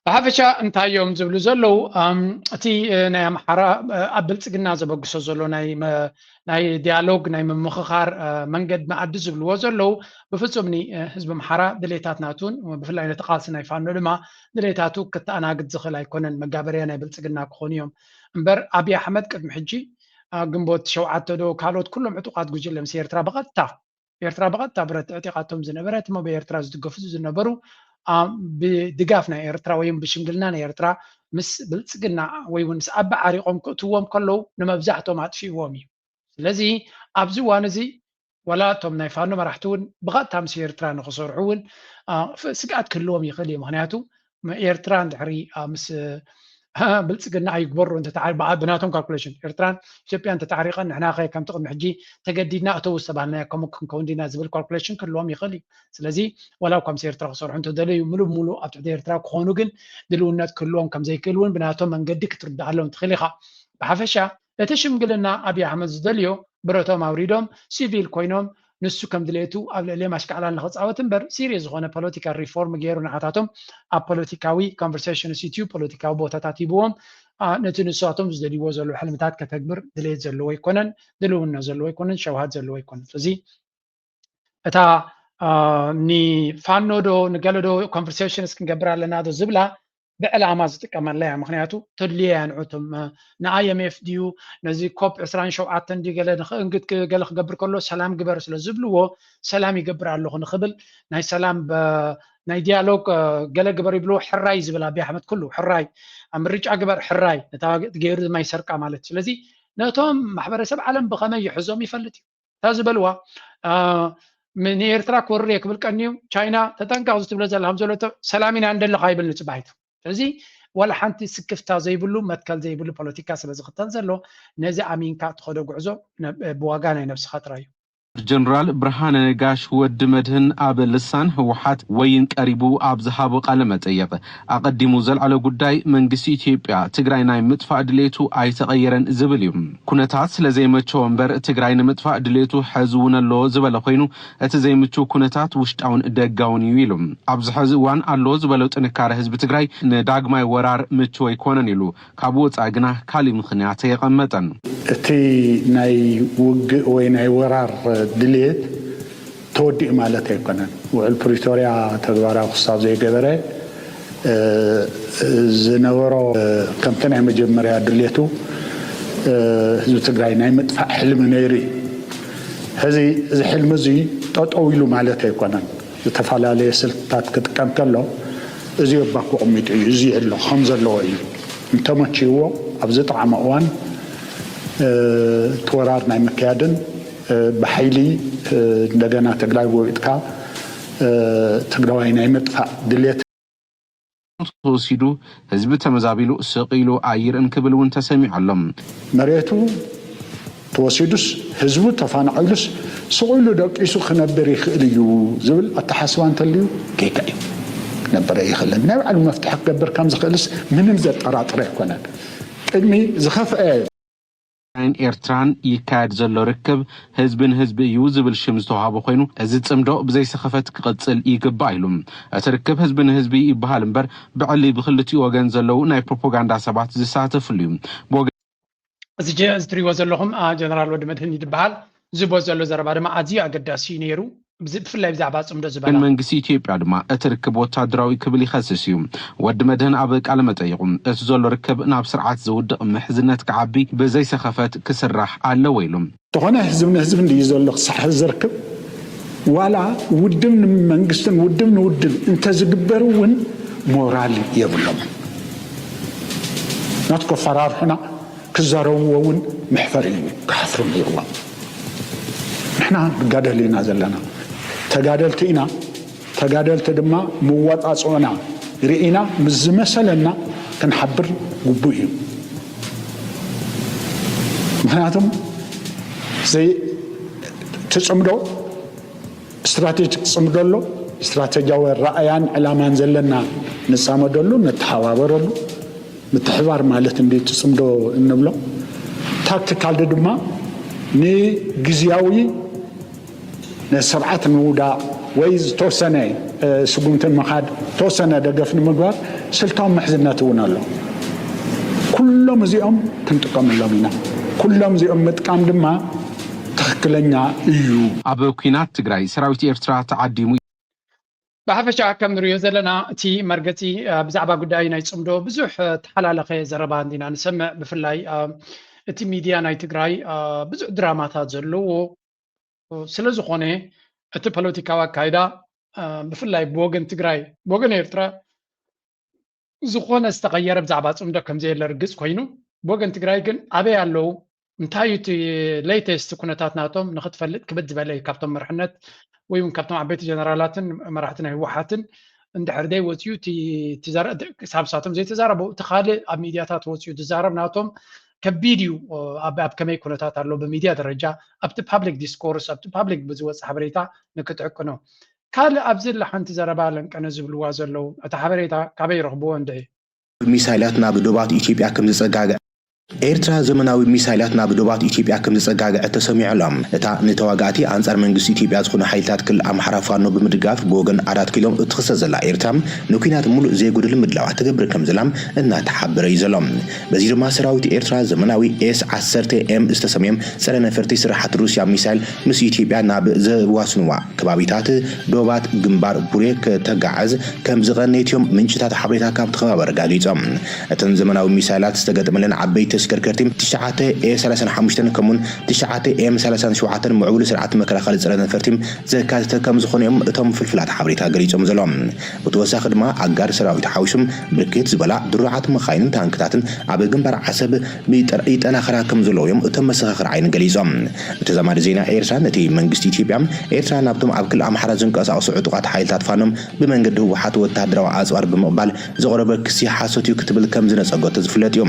ብሓፈሻ እንታይ እዮም ዝብሉ ዘለዉ? ኣም፣ እቲ፣ እ፣ ናይ ኣምሓራ፣ እ፣ ኣብ ብልጽግና ዘበግሶ ዘሎ ናይ መ-፣ ናይ ዲያሎግ፣ ናይ ምምኽኻር፣ እ፣ መንገዲ መኣዲ ዝብልዎ ዘለዉ፣ ብፍጹም ኒ-፣ እ፣ ህዝቢ ኣምሓራ ድሌታት ናቱን ብፍላይ ነቲ ቃልሲ ናይ ፋኖ ድማ ድሌታቱ ክተኣናግድ ዝኽእል ኣይኮነን። መጋበርያ ናይ ብልጽግና ክኾኑ እዮም። እምበር ኣብይ ኣሕመድ ቅድሚ ሕጂ፣ እ፣ ግንቦት ሸውዓተ ዶ ካልኦት ኩሎም ዕጡቓት ጉጅለ ምስ ኤርትራ ብቐጥታ ኤርትራ ብቐጥታ ብረት ዕጢቓቶም ዝነበረት እሞ ብኤርትራ ዝድገፉ ዝነበሩ፣ ኣ፣ ብድጋፍ ናይ ኤርትራ ወይ እውን ብሽምግልና ናይ ኤርትራ ምስ ብልጽግና ወይ እውን ምስ ኣቢ ዓሪቖም ክእትዎም ከለዉ ንመብዛሕቶም ኣጥፊእዎም እዩ። ስለዚ ኣብዚ እዋን እዚ ዋላ እቶም ናይ ፋኖ መራሕቲ እውን ብቐጥታ ምስ ኤርትራ ንኽሰርሑ እውን፣ ኣ፣ ፍ-፣ ስግኣት ክህልዎም ይኽእል እዩ። ምኽንያቱ ኤርትራ እንድሕሪ፣ ኣ፣ ምስ ብልጽግና ኣይግበሩ እንተተዓ-፣ ብኣ-፣ ብናቶም ካልኩሌሽን ኤርትራን ኢትዮጵያን እንተተዓሪቐን ንሕና ኸ ከምቲ ቅድሚ ሕጂ ተገዲድና እተው ዝተባህልናዮ ከምኡ ክንከውን ዲና ዝብል ካልኩሌሽን ክህልዎም ይኽእል እዩ። ስለዚ ዋላ እኳ ምስ ኤርትራ ክሰርሑ እንተደለዩ ምሉእ ብምሉእ ኣብ ትሕቲ ኤርትራ ክኾኑ ግን ድልውነት ክህልዎም ከም ዘይክእል እውን ብናቶም መንገዲ ክትርድኣሎም ትኽእል ኢኻ። ብሓፈሻ እቲ ሽምግልና ኣብይ ኣሕመድ ዝደልዮ ብረቶም ኣውሪዶም ሲቪል ኮይኖም ንሱ ከም ድሌቱ ኣብ ልዕሊኦም ኣሽካዕላል ንኽጻወት እምበር ሲሪየስ ዝኾነ ፖለቲካል ሪፎርም ገይሩ ንዓታቶም ኣብ ፖለቲካዊ ኮንቨርሴሽንስ ዩትዩብ ፖለቲካዊ ቦታታት ሂብዎም፣ ኣ፣ ነቲ ንሳቶም ዝደልይዎ ዘለዉ ሕልምታት ከተግብር ድሌት ዘለዎ ኣይኮነን፣ ድልውነት ዘለዎ ኣይኮነን፣ ሸውሃት ዘለዎ ኣይኮነን። ስለዚ እታ፣ ኣ፣ ንፋኖ ዶ ንገለ ዶ ኮንቨርሴሽንስ ክንገብር ኣለና ዶ ዝብላ ብዕላማ ዝጥቀመላ እያ። ምኽንያቱ ተድልዮ እያ ንዑ እቶም፣ እ፣ ንኣይ ኤም ኤፍ ድዩ ነዚ ኮፕ ዕስራን ሸውዓተን ድዩ ገለ ንኽእንግድ ክ-፣ ገለ ክገብር ከሎ ሰላም ግበር ስለ ዝብልዎ ሰላም ይገብር ኣለኹ ንኽብል ናይ ሰላም በ-፣ ናይ ዲያሎግ፣ እ፣ ገለ ግበር ይብልዎ ሕራይ ዝብል ኣብይ ኣሕመድ ኩሉ ሕራይ ኣብ ምርጫ ግበር ሕራይ ነታ ገይሩ ድማ ይሰርቃ ማለት እዩ። ስለዚ ነቶም ማሕበረሰብ ዓለም ብኸመይ ይሕዞም ይፈልጥ እዩ። እታ ዝበልዋ፣ ኣ፣ ም-፣ ንኤርትራ ክወርር እየ ክብል ቀንዩ ቻይና ተጠንቀቕ ዝትብሎ ዘላ ከም ዘሎ እቶ ሰላም ኢና እንደለኻ ይብል ንጽባሒቱ። ስለዚ ዋላ ሓንቲ ስክፍታ ዘይብሉ መትከል ዘይብሉ ፖለቲካ ስለ ዝኽተል ዘሎ ነዚ ኣሚንካ እትኸዶ ጉዕዞ ነ-፣ ብዋጋ ናይ ነብስኻ ጥራይ እዩ። ጀነራል ብርሃነ ነጋሽ ወዲ መድህን ኣብ ልሳን ህወሓት ወይን ቀሪቡ ኣብ ዝሃቦ ቃለ መጠይቕ ኣቐዲሙ ዘልዓሎ ጉዳይ መንግስቲ ኢትዮጵያ ትግራይ ናይ ምጥፋእ ድሌቱ ኣይተቐየረን ዝብል እዩ። ኩነታት ስለ ዘይመቸዎ እምበር ትግራይ ንምጥፋእ ድሌቱ ሕዚ እውን ኣሎ ዝበለ ኮይኑ እቲ ዘይምቹ ኩነታት ውሽጣውን ደጋውን እዩ ኢሉ። ኣብዚ ሕዚ እዋን ኣሎ ዝበሎ ጥንካረ ህዝቢ ትግራይ ንዳግማይ ወራር ምቹ ኣይኮነን ኢሉ። ካብ ወፃኢ ግና ካሊእ ምኽንያት ኣየቐመጠን። እቲ ናይ ውግእ ወይ ናይ ወራር ድሌት ተወዲኡ ማለት ኣይኮነን። ውዕል ፕሪቶርያ ተግባራዊ ክሳብ ዘይገበረ፣ እ፣ ዝነበሮ፣ እ፣ ከምቲ ናይ መጀመርያ ድሌቱ፣ እ፣ ህዝቢ ትግራይ ናይ ምጥፋእ ሕልሚ ነይሩ እዩ። ሕዚ እዚ ሕልሚ እዚ ጠጠው ኢሉ ማለት ኣይኮነን። ዝተፈላለየ ስልትታት ክጥቀም ከሎ እዚ ኣባኩ ኣቐሚጡ እዩ፣ እዚ ኣሎ ከም ዘለዎ እዩ። እንተመችይዎ ኣብ ዝጠዓመ እዋን፣ እ፣ እቲ ወራር ናይ ምክያድን፣ እ፣ ብሓይሊ፣ እ፣ እንደገና ትግራይ ጎቢጥካ፣ እ፣ ትግራዋይ ናይ ምጥፋእ ድሌት ተወሲዱ ህዝቢ ተመዛቢሉ ስቕ ኢሉ ኣይርእን ክብል እውን ተሰሚዑ ኣሎ። መሬቱ ተወሲዱስ ህዝቡ ተፈናቒሉስ ስቕ ኢሉ ደቂሱ ክነብር ይኽእል እዩ ዝብል ኣተሓስባ እንተልዩ ጌጋ እዩ። ክነብር ኣይኽእልን። ናይ ባዕሉ መፍትሒ ክገብር ከም ዝኽእልስ ምንም ዘጠራጥር ኣይኮነን። ቅድሚ ዝኸፍአ ትግራይን ኤርትራን ይካየድ ዘሎ ርክብ ህዝቢ ንህዝቢ እዩ ዝብል ሽም ዝተዋህቦ ኮይኑ፣ እዚ ጽምዶ ብዘይሰኸፈት ክቕጽል ይግባእ ኢሉ። እቲ ርክብ ህዝቢ ንህዝቢ ይበሃል እምበር፣ ብዕሊ ብክልቲኡ ወገን ዘለዉ ናይ ፕሮፓጋንዳ ሰባት ዝሳተፍሉ እዩ። ብወገን እዚ ጀ-፣ እዚ ትሪእዎ ዘለኹም፣ አ፣ ጀነራል ወዲ መድህን ይድበሃል። ዝቦ ዘሎ ዘረባ ድማ ኣዝዩ ኣገዳሲ እዩ ነይሩ። ብዝ-፣ ብፍላይ ብዛዕባ ጽምዶ ዝበላ። መንግስቲ ኢትዮጵያ ድማ እቲ ርክብ ወታደራዊ ክብል ይኸስስ እዩ። ወዲ መድህን ኣብ ቃለ መጠይቑ፣ እቲ ዘሎ ርክብ ናብ ስርዓት ዘውድቕ ምሕዝነት ክዓቢ ብዘይሰኸፈት ክስራሕ ኣለዎ ኢሉ። ዝኾነ ህዝቢ ንህዝቢ እንድዩ ዘሎ ክሳዕ ሕዚ ዝርክብ፣ ዋላ ውድብ ንመንግስትን ውድብ ንውድብ እንተዝግበር እውን ሞራል የብሎምን። ናትኮ ኣፈራርሑና ክዛረብዎ እውን መሕፈሪ እዩ፣ ክሓፍሩ ነይርዎም። ንሕና ንጋደል ኢና ዘለና፣ ተጋደልቲ ኢና። ተጋደልቲ ድማ መዋፃፅኦና ርኢና ምስ ዝመሰለና ክንሓብር ግቡእ እዩ። ምክንያቱም ዘይ-፣ ትፅምዶ ስትራቴጂክ ጽምዶ ኣሎ። ስትራቴጂያዊ ራእያን ዕላማን ዘለና ንጻመደሉ፣ ንተሓባበረሉ። ምትሕባር ማለት እንዲ ትጽምዶ እንብሎ። ታክቲካል ድማ ንግዝያዊ ነቲ ስርዓት ንምውዳቕ፣ ወይ ዝተወሰነ ስጉምቲ ምኻድ፣ ዝተወሰነ ደገፍ ንምግባር ስልታዊ ምሕዝነት እውን ኣሎ። ኩሎም እዚኦም ክንጥቀመሎም ኢና። ኩሎም እዚኦም ምጥቃም ድማ ትኽክለኛ እዩ። ኣብ ኲናት ትግራይ ሰራዊት ኤርትራ ተዓዲሙ። ብሓፈሻ ከም ንሪኦ ዘለና እቲ መርገፂ ብዛዕባ ጉዳይ ናይ ፅምዶ ብዙሕ ተሓላለኸ ዘረባ እንዲና ንሰምዕ። ብፍላይ እቲ ሚድያ ናይ ትግራይ ብዙሕ ድራማታት ዘለዎ ስለዝኾነ እቲ ፖለቲካዊ ኣካይዳ ብፍላይ ብወገን ትግራይ ብወገን ኤርትራ ዝኾነ ዝተቐየረ ብዛዕባ ፅምዶ ከምዘየለ ርግፅ ኮይኑ ብወገን ትግራይ ግን ኣበይ ኣለዉ እንታይ እቲ ሌተስት ኩነታት ናቶም ንክትፈልጥ ክብድ ዝበለ እዩ ካብቶም መርሕነት ወይ እውን ካብቶም ዓበይቲ ጀነራላትን መራሕቲ ናይ ህወሓትን እንድሕር ደይ ወፅዩ ክሳብ ሳቶም ዘይተዛረቡ እቲ ካልእ ኣብ ሚድያታት ወፅዩ ዝዛረብ ናቶም ከቢድ እዩ ኣብ ከመይ ኩነታት ኣሎ ብሚድያ ደረጃ ኣብቲ ፓብሊክ ዲስኮርስ ኣብቲ ፓብሊክ ብዝወፅ ሓበሬታ ንክትዕቅኖ ካልእ ኣብዚ ላ ሓንቲ ዘረባ ለንቀነ ዝብልዋ ዘለዉ እቲ ሓበሬታ ካበይ ይረኽብዎ እንደ ሚሳይላት ናብ ዶባት ኢትዮጵያ ከም ዝፀጋግዐ ኤርትራ ዘመናዊ ሚሳይላት ናብ ዶባት ኢትዮጵያ ከም ዝፀጋግዐ ተሰሚዑ ኣሎ። እታ ንተዋጋእቲ ኣንጻር መንግስቲ ኢትዮጵያ ዝኾኑ ሓይልታት ክልል ኣምሓራ ፋኖ ብምድጋፍ ብወገን ኣራት ኪሎ እትኽሰስ ዘላ ኤርትራ ንኲናት ሙሉእ ዘይጉድል ምድላዋት ትገብር ከም ዘላም እናተሓበረ እዩ ዘሎ። በዚ ድማ ሰራዊት ኤርትራ ዘመናዊ ኤስ ዓሰርተ ኤም ዝተሰምዮም ጸረ ነፈርቲ ስራሓት ሩስያ ሚሳይል ምስ ኢትዮጵያ ናብ ዘዋስንዋ ከባቢታት ዶባት ግንባር ቡሬ ከተጋዕዝ ከም ዝቐነየት እዮም ምንጭታት ሓበሬታ ካብቲ ከባቢ ኣረጋጊጾም። እተን ዘመናዊ ሚሳይላት ዝተገጠመለን ዓበይቲ ተሽከርከርቲ ትሽዓተ ኤ ሰላሳን ሓሙሽተን ከምኡን ትሽዓተ ኤም ሰላሳን ሸውዓተን ምዕቡል ስርዓት መከላኸሊ ጸረ ነፈርቲ ዘካተተ ከም ዝኾነ እዮም እቶም ፍልፍላት ሓበሬታ ገሊጾም ዘለዉ። ብተወሳኺ ድማ ኣጋር ሰራዊት ሓዊሱ ብርክት ዝበላ ድሩዓት መኻይንን ታንክታትን ኣብ ግንባር ዓሰብ ይጠናኸራ ከም ዘለዉ እዮም እቶም መሰኻኽር ዓይኒ ገሊጾም። ብተዛማዲ ዜና ኤርትራ ነቲ መንግስቲ ኢትዮጵያ ኤርትራ ናብቶም ኣብ ክልል ኣምሓራ ዝንቀሳቐሱ ዕጡቓት ሓይልታት ፋኖ ብመንገዲ ህወሓት ወታደራዊ ኣፅዋር ብምቕባል ዘቕረበ ክሲ ሓሶት እዩ ክትብል ከም ዝነፀገቶ ዝፍለጥ እዩ።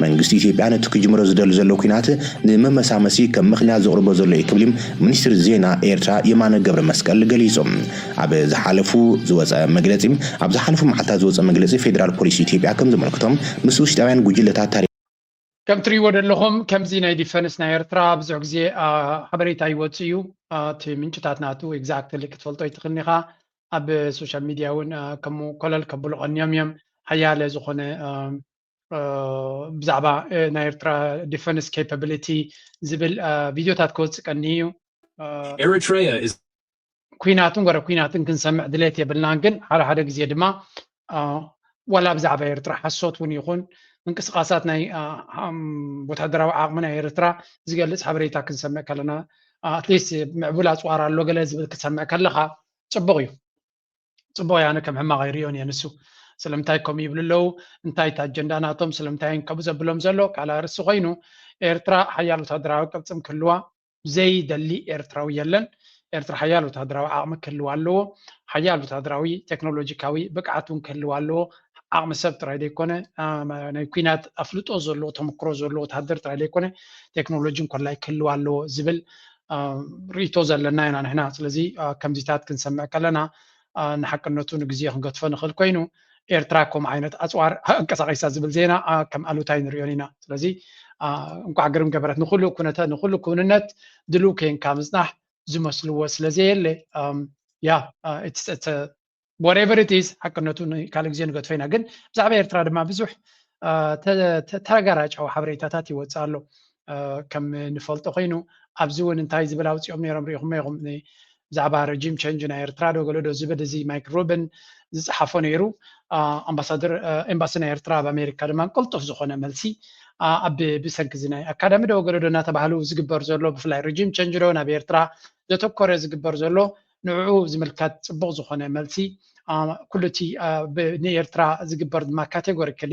መንግስቲ ኢትዮጵያ ነቲ ክጅምሮ ዝደሊ ዘሎ ኲናት ንመመሳመሲ ከም ምኽንያት ዘቕርቦ ዘሎ እዩ ክብል እዩ ሚኒስትሪ ዜና ኤርትራ የማነ ገብረ መስቀል ገሊጹ። ኣብ ዝሓለፉ ዝወፀ መግለፂ ኣብ ዝሓለፉ መዓልታት ዝወፀ መግለፂ ፌዴራል ፖሊስ ኢትዮጵያ ከም ዘመልክቶም ምስ ውሽጣውያን ጉጅለታት ታሪክ ከም ትሪእዎ ዘለኹም ከምዚ ናይ ዲፈንስ ናይ ኤርትራ ብዙሕ ግዜ ሓበሬታ ይወፅእ እዩ። እቲ ምንጭታት ናቱ ኤግዛክትሊ ክትፈልጦ ይትኽእልኒ ኢኻ። ኣብ ሶሻል ሚድያ እውን ከምኡ ኮለል ከብሉ ቀንዮም እዮም። ሓያለ ዝኾነ ብዛዕባ ናይ ኤርትራ ዲፈንስ ኬፓቢሊቲ ዝብል ቪድዮታት ክወፅእ ቀኒ እዩ። Eritrea is ኩናትን ወረ ኩናትን ክንሰምዕ ድሌት የብልናን ግን ሓደ ሓደ ግዜ ድማ ዋላ ብዛዕባ ኤርትራ ሓሶት እውን ይኹን ምንቅስቃሳት ናይ ወታደራዊ ዓቕሚ ናይ ኤርትራ ዝገልፅ ሓበሬታ ክንሰምዕ ከለና ኣትሊስት ምዕቡል ኣፅዋር ኣሎ ገለ ዝብል ክትሰምዕ ከለካ ፅቡቅ እዩ። ፅቡቅ ያነ ከም ሕማቅ ኣይሪኦን እየ ንሱ ስለምንታይ ከምኡ ይብሉ ኣለዉ እንታይ እቲ ኣጀንዳ ናቶም ስለምንታይ እንከቡ ዘብሎም ዘሎ ካልእ ኣርእስቲ ኮይኑ ኤርትራ ሓያል ወታደራዊ ቅርፅም ክህልዋ ዘይደሊ ኤርትራዊ የለን። ኤርትራ ሓያል ወታደራዊ ዓቕሚ ክህልዋ ኣለዎ። ሓያል ወታደራዊ ቴክኖሎጂካዊ ብቅዓት እውን ክህልዋ ኣለዎ። ዓቕሚ ሰብ ጥራይ ዘይኮነ ናይ ኩናት ኣፍልጦ ዘለዎ ተምክሮ ዘለዎ ወታደር ጥራይ ዘይኮነ ቴክኖሎጂ እንኮላይ ክህልዋ ኣለዎ ዝብል ርእይቶ ዘለና ኢና ንሕና። ስለዚ ከምዚታት ክንሰምዕ ከለና ንሓቅነቱ ንግዜ ክንገድፎ ንኽእል ኮይኑ ኤርትራ ከምኡ ዓይነት ኣፅዋር ኣንቀሳቒሳ ዝብል ዜና ከም ኣሉታ ኣይንሪኦን ኢና። ስለዚ እንኳዕ ግርም ገበረት ንኩሉ ኩነተ ንኩሉ ክውንነት ድልው ከይንካ ምፅናሕ ዝመስልዎ ስለዘየለ ያ whatever it is ሓቅነቱ ካልእ ግዜ ንገድፎ ኢና። ግን ብዛዕባ ኤርትራ ድማ ብዙሕ ተጋራጫዊ ሓበሬታታት ይወፅእ ኣሎ። ከም ንፈልጦ ኮይኑ ኣብዚ እውን እንታይ ዝብል ኣውፂኦም ነይሮም ሪኢኹሞ ኢኹም ብዛዕባ ረጂም ቸንጅ ናይ ኤርትራ ዶ ገለ ዶ ዝብል እዚ ማይክ ሩብን ዝፀሓፎ ነይሩ። ኣምባሳደር ኤምባሲ ናይ ኤርትራ ኣብ ኣሜሪካ ድማ ቅልጡፍ ዝኾነ መልሲ ኣብ ብሰንኪ እዚ ናይ ኣካዳሚ ዶ ገለ ዶ እናተባህሉ ዝግበር ዘሎ ብፍላይ ረጂም ቸንጅ ዶ ናብ ኤርትራ ዘተኮረ ዝግበር ዘሎ ንዕኡ ዝምልከት ፅቡቅ ዝኾነ መልሲ ኩሉ እቲ ንኤርትራ ዝግበር ድማ ካቴጎሪካሊ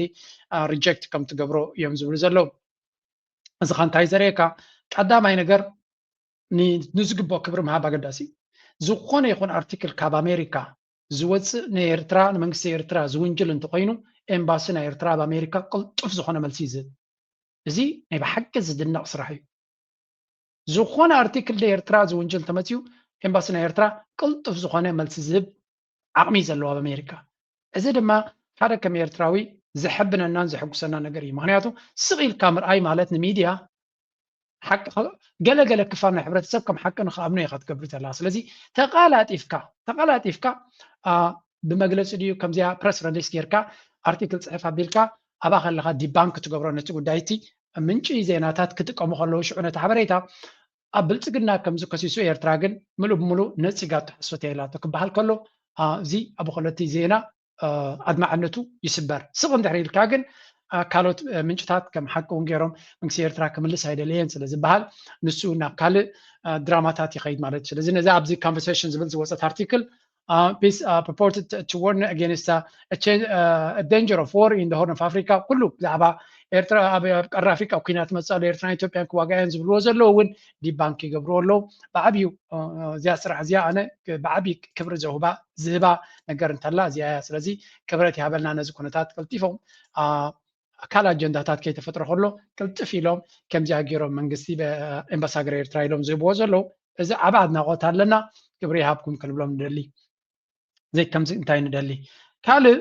ሪጀክት ከም ትገብሮ እዮም ዝብሉ ዘለዉ። እዚ ኸ እንታይ ዘርእየካ? ቀዳማይ ነገር ንዝግብኦ ክብሪ ምሃብ ኣገዳሲ እዩ። ዝኾነ ይኹን ኣርቲክል ካብ ኣሜሪካ ዝወፅእ ንኤርትራ ንመንግስቲ ኤርትራ ዝውንጅል እንተኾይኑ ኤምባሲ ናይ ኤርትራ ኣብ ኣሜሪካ ቅልጡፍ ዝኾነ መልሲ እዩ ዝህብ። እዚ ናይ ብሓቂ ዝድነቕ ስራሕ እዩ። ዝኾነ ኣርቲክል ንኤርትራ ዝውንጅል እንተመፅዩ ኤምባሲ ናይ ኤርትራ ቅልጡፍ ዝኾነ መልሲ ዝህብ ዓቕሚ እዩ ዘለዎ ኣብ ኣሜሪካ። እዚ ድማ ሓደ ከም ኤርትራዊ ዘሐብነናን ዘሐጉሰና ነገር እዩ። ምክንያቱ ስቕ ኢልካ ምርኣይ ማለት ንሚድያ ሓቂ ገለገለ ክፋል ናይ ሕብረተሰብ ከም ሓቂ ንክኣምኖ ኢኻ ትገብር ዘላ። ስለዚ ተቃላጢፍካ ተቃላጢፍካ ብመግለፂ ድዩ ከምዚኣ ፕረስ ረሊስ ጌርካ ኣርቲክል ፅሕፍ ኣቢልካ ኣብኣ ከለካ ዲባንክ ትገብሮ ነቲ ጉዳይ እቲ ምንጪ ዜናታት ክጥቀሙ ከለዉ ሽዑ ነቲ ሓበሬታ ኣብ ብልፅግና ከም ዝከሲሱ ኤርትራ ግን ምሉእ ብምሉእ ነፂጋ ትሕሶት የላቶ ክበሃል ከሎ እዚ ኣብ ኮለቲ ዜና ኣድማዕነቱ ይስበር። ስቕ እንድሕር ኢልካ ግን ካልኦት ምንጭታት ከም ሓቂ እውን ገይሮም መንግስቲ ኤርትራ ክምልስ ኣይደለየን ስለ ዝበሃል ንሱ ናብ ካልእ ድራማታት ይኸይድ ማለት እዩ። ስለዚ ነዚ ኣብዚ ኮንቨርሴሽን ዝብል ዝወፀት ኣርቲክል peace purported to warn against a danger of war in the Horn of Africa ኩሉ ብዛዕባ ኤርትራ ኣብ ቀርኒ ኣፍሪቃ ኩናት መጻሉ ኤርትራን ኢትዮጵያን ክዋጋያን ዝብልዎ ዘለዉ እውን ዲባንክ ይገብርዎ ኣለዉ። ብዓብዩ እዚኣ ስራሕ እዚኣ ኣነ ብዓብዪ ክብሪ ዘውህባ ዝህባ ነገር እንተላ እዚኣ እያ። ስለዚ ክብረት ይሃበልና ነዚ ኩነታት ቀልጢፎም ኣካል ኣጀንዳታት ከይተፈጥረ ከሎ ቅልጥፍ ኢሎም ከምዚኣ ገይሮም መንግስቲ ኤምባሳገር ኤርትራ ኢሎም ዝህብዎ ዘለዉ እዚ ዓብ ኣድናቆት ኣለና። ክብሪ ይሃብኩም ክንብሎም ንደሊ። ዘይከምዚ እንታይ ንደሊ ካልእ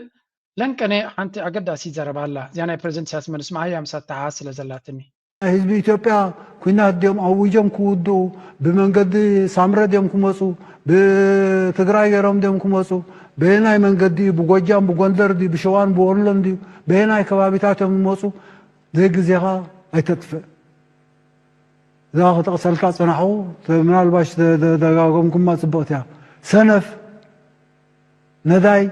ለንቀነ ሓንቲ ኣገዳሲ ዘረባ ኣላ። እዚኣ ናይ ፕረዚደንት ኢሳያስ መልስ መሃያ ምሳት ተሓዝ ስለ ዘላትኒ ናይ ህዝቢ ኢትዮጵያ ኩናት ድዮም ኣዊጆም ክውድኡ? ብመንገዲ ሳምረ ድዮም ክመፁ? ብትግራይ ገይሮም ድዮም ክመፁ? በየናይ መንገዲ እዩ? ብጎጃም፣ ብጎንደር ድዩ? ብሸዋን ብወሎን ድዩ? በየናይ ከባቢታት እዮም ዝመፁ? ዘይግዜኻ ኣይተጥፍእ። እዛ ክጠቕሰልካ ዝጸናሕኹ ምናልባሽ ደጋገምኩማ ጽብቕቲ እያ። ሰነፍ፣ ነዳይ፣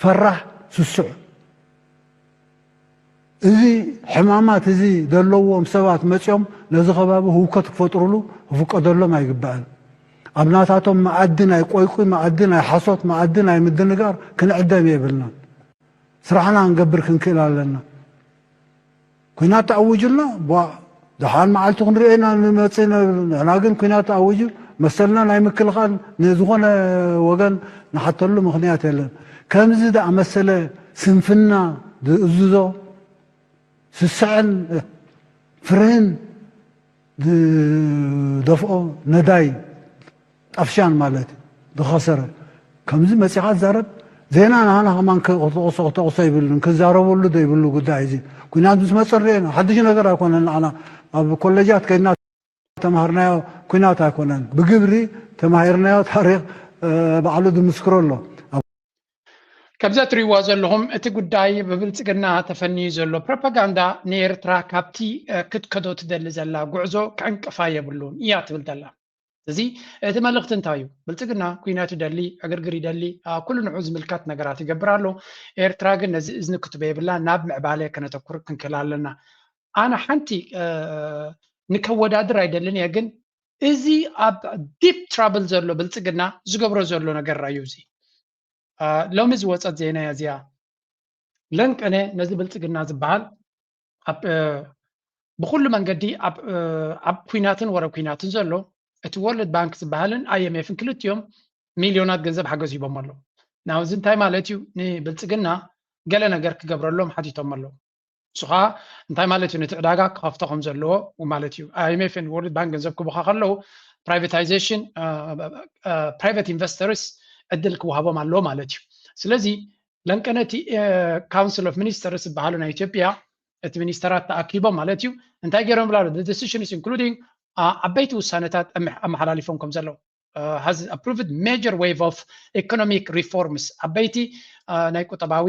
ፈራሕ፣ ስሱዕ። እዚ ሕማማት እዚ ዘለዎም ሰባት መጺኦም ነዚ ከባቢ ህውከት ክፈጥሩሉ ክፍቀደሎም ኣይግባእን። ኣብ ናታቶም መኣዲ ናይ ቆይቁይ፣ መኣዲ ናይ ሓሶት፣ መኣዲ ናይ ምድንጋር ክንዕደም የብልናን። ስራሕና ክንገብር ክንክእል ኣለና። ኲናት ተኣዊጁልና ቧእ ደሓን መዓልቲ ክንሪኦ ኢና ንመጽእ ኢና ንብል። ንሕና ግን ኲናት ተኣዊጁ መሰልና ናይ ምክልኻል ንዝኾነ ወገን ንሓተሉ ምኽንያት የለን። ከምዚ ዝኣመሰለ ስንፍና ዝእዝዞ ስስዐን ፍርህን ዝደፍኦ ነዳይ ጣፍሻን ማለት እዩ ዝኸሰረ። ከምዚ መፂኻ ትዛረብ ዜና ንሃና ከማን ክተቕሶ ክተቕሶ ይብሉን ክዛረበሉ ዘይብሉ ጉዳይ እዚ ኩናት ምስ መፀ ርኤና ሓድሽ ነገር ኣይኮነን። ንዓና ኣብ ኮሌጃት ከይድና ተማሃርናዮ ኩናት ኣይኮነን፣ ብግብሪ ተማሂርናዮ ታሪክ ባዕሉ ዝምስክሮ ኣሎ። ከምዚ እትሪእዎ ዘለኹም እቲ ጉዳይ ብብልፅግና ተፈንዩ ዘሎ ፕሮፓጋንዳ ንኤርትራ ካብቲ ክትከዶ ትደሊ ዘላ ጉዕዞ ክዕንቅፋ የብሉን እያ ትብል ዘላ። እዚ እቲ መልእኽቲ እንታይ እዩ? ብልፅግና ኩናት ይደሊ፣ ዕግርግር ይደሊ፣ ኩሉ ንዑ ዝምልከት ነገራት ይገብር ኣሎ። ኤርትራ ግን ነዚ እዝኒ ክትቦ የብላ፣ ናብ ምዕባለ ከነተኩር ክንክእል ኣለና። ኣነ ሓንቲ ንከወዳድር ኣይደልን እየ፣ ግን እዚ ኣብ ዲፕ ትራብል ዘሎ ብልፅግና ዝገብሮ ዘሎ ነገር ራዩ እዚ ሎሚ ዝወፀት ዜና እያ እዚኣ። ለንቀነ ነዚ ብልፅግና ዝበሃል ብኩሉ መንገዲ ኣብ ኩናትን ወረ ኩናትን ዘሎ እቲ ወርልድ ባንክ ዝበሃልን ኣይኤምኤፍን ክልቲኦም ሚልዮናት ገንዘብ ሓገዝ ሂቦም ኣለዉ። ናብዚ እንታይ ማለት እዩ? ንብልፅግና ገለ ነገር ክገብረሎም ሓቲቶም ኣለዉ። እሱ ከዓ እንታይ ማለት እዩ? ነቲ ዕዳጋ ክኸፍቶ ከም ዘለዎ ማለት እዩ። ኣይኤምኤፍን ወርልድ ባንክ ገንዘብ ክቡኻ ከለዉ ፕራይቬታይዜሽን ፕራይቬት ኢንቨስተርስ ዕድል ክወሃቦም ኣለዎ ማለት እዩ። ስለዚ ለንቀነቲ ካውንስል ኦፍ ሚኒስተርስ ዝበሃሉ ናይ ኢትዮጵያ እቲ ሚኒስተራት ተኣኪቦም ማለት እዩ እንታይ ገይሮም ብላ decisions including ዓበይቲ ውሳነታት ኣመሓላሊፎም ከም ዘለዉ has approved major wave of economic reforms ዓበይቲ ናይ ቁጠባዊ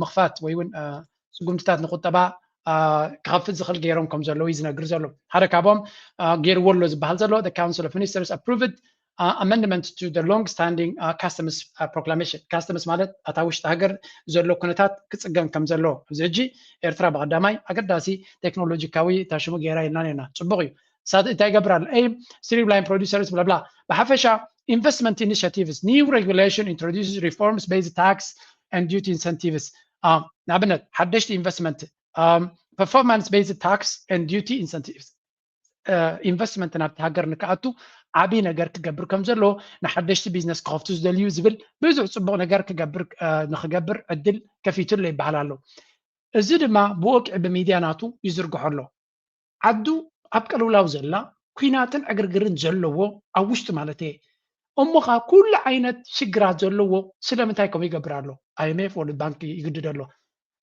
ምኽፋት ወይ እውን ስጉምትታት ንቁጠባ ክኸፍት ዝኽእል ገይሮም ከም ዘለዉ እዩ ዝነግር ዘሎ። ሓደ ካብኦም ገይርዎ ኣሎ ዝበሃል ዘሎ the council of ministers approved amendment to the long standing customs proclamation። Customs ማለት ኣታ ውሽጢ ሃገር ዘሎ ኩነታት ክፅገን ከም ዘሎ ኣብዚ ሕጂ ኤርትራ ብቐዳማይ ኣገዳሲ ቴክኖሎጂካዊ ታሽሙ ገይራ ኢልና ነርና። ፅቡቕ እዩ። እንታይ ይገብር ኣሎ? Aim streamline producers blah blah ብሓፈሻ investment initiatives new regulation introduces reforms based tax and duty incentives ንኣብነት ሓደሽቲ ኢንቨስትመንት performance based tax and duty incentives ኢንቨስትመንት ናብቲ ሃገር ንክኣቱ ዓብዪ ነገር ክገብር ከም ዘለዎ ንሓደሽቲ ቢዝነስ ክኸፍቱ ዝደልዩ ዝብል ብዙሕ ፅቡቕ ነገር ክገብር ንክገብር ዕድል ከፊቱሎ ይበሃል ኣሎ። እዚ ድማ ብወግዒ ብሚድያ ናቱ ይዝርግሖ ኣሎ። ዓዱ ኣብ ቀልውላው ዘላ ኩናትን ዕግርግርን ዘለዎ ኣብ ውሽጢ ማለት እየ እሞ ኸዓ ኩሉ ዓይነት ሽግራት ዘለዎ ስለምንታይ ከምኡ ይገብር ኣሎ? ኣይኤምኤፍ ወርልድ ባንክ ይግድድ ኣሎ።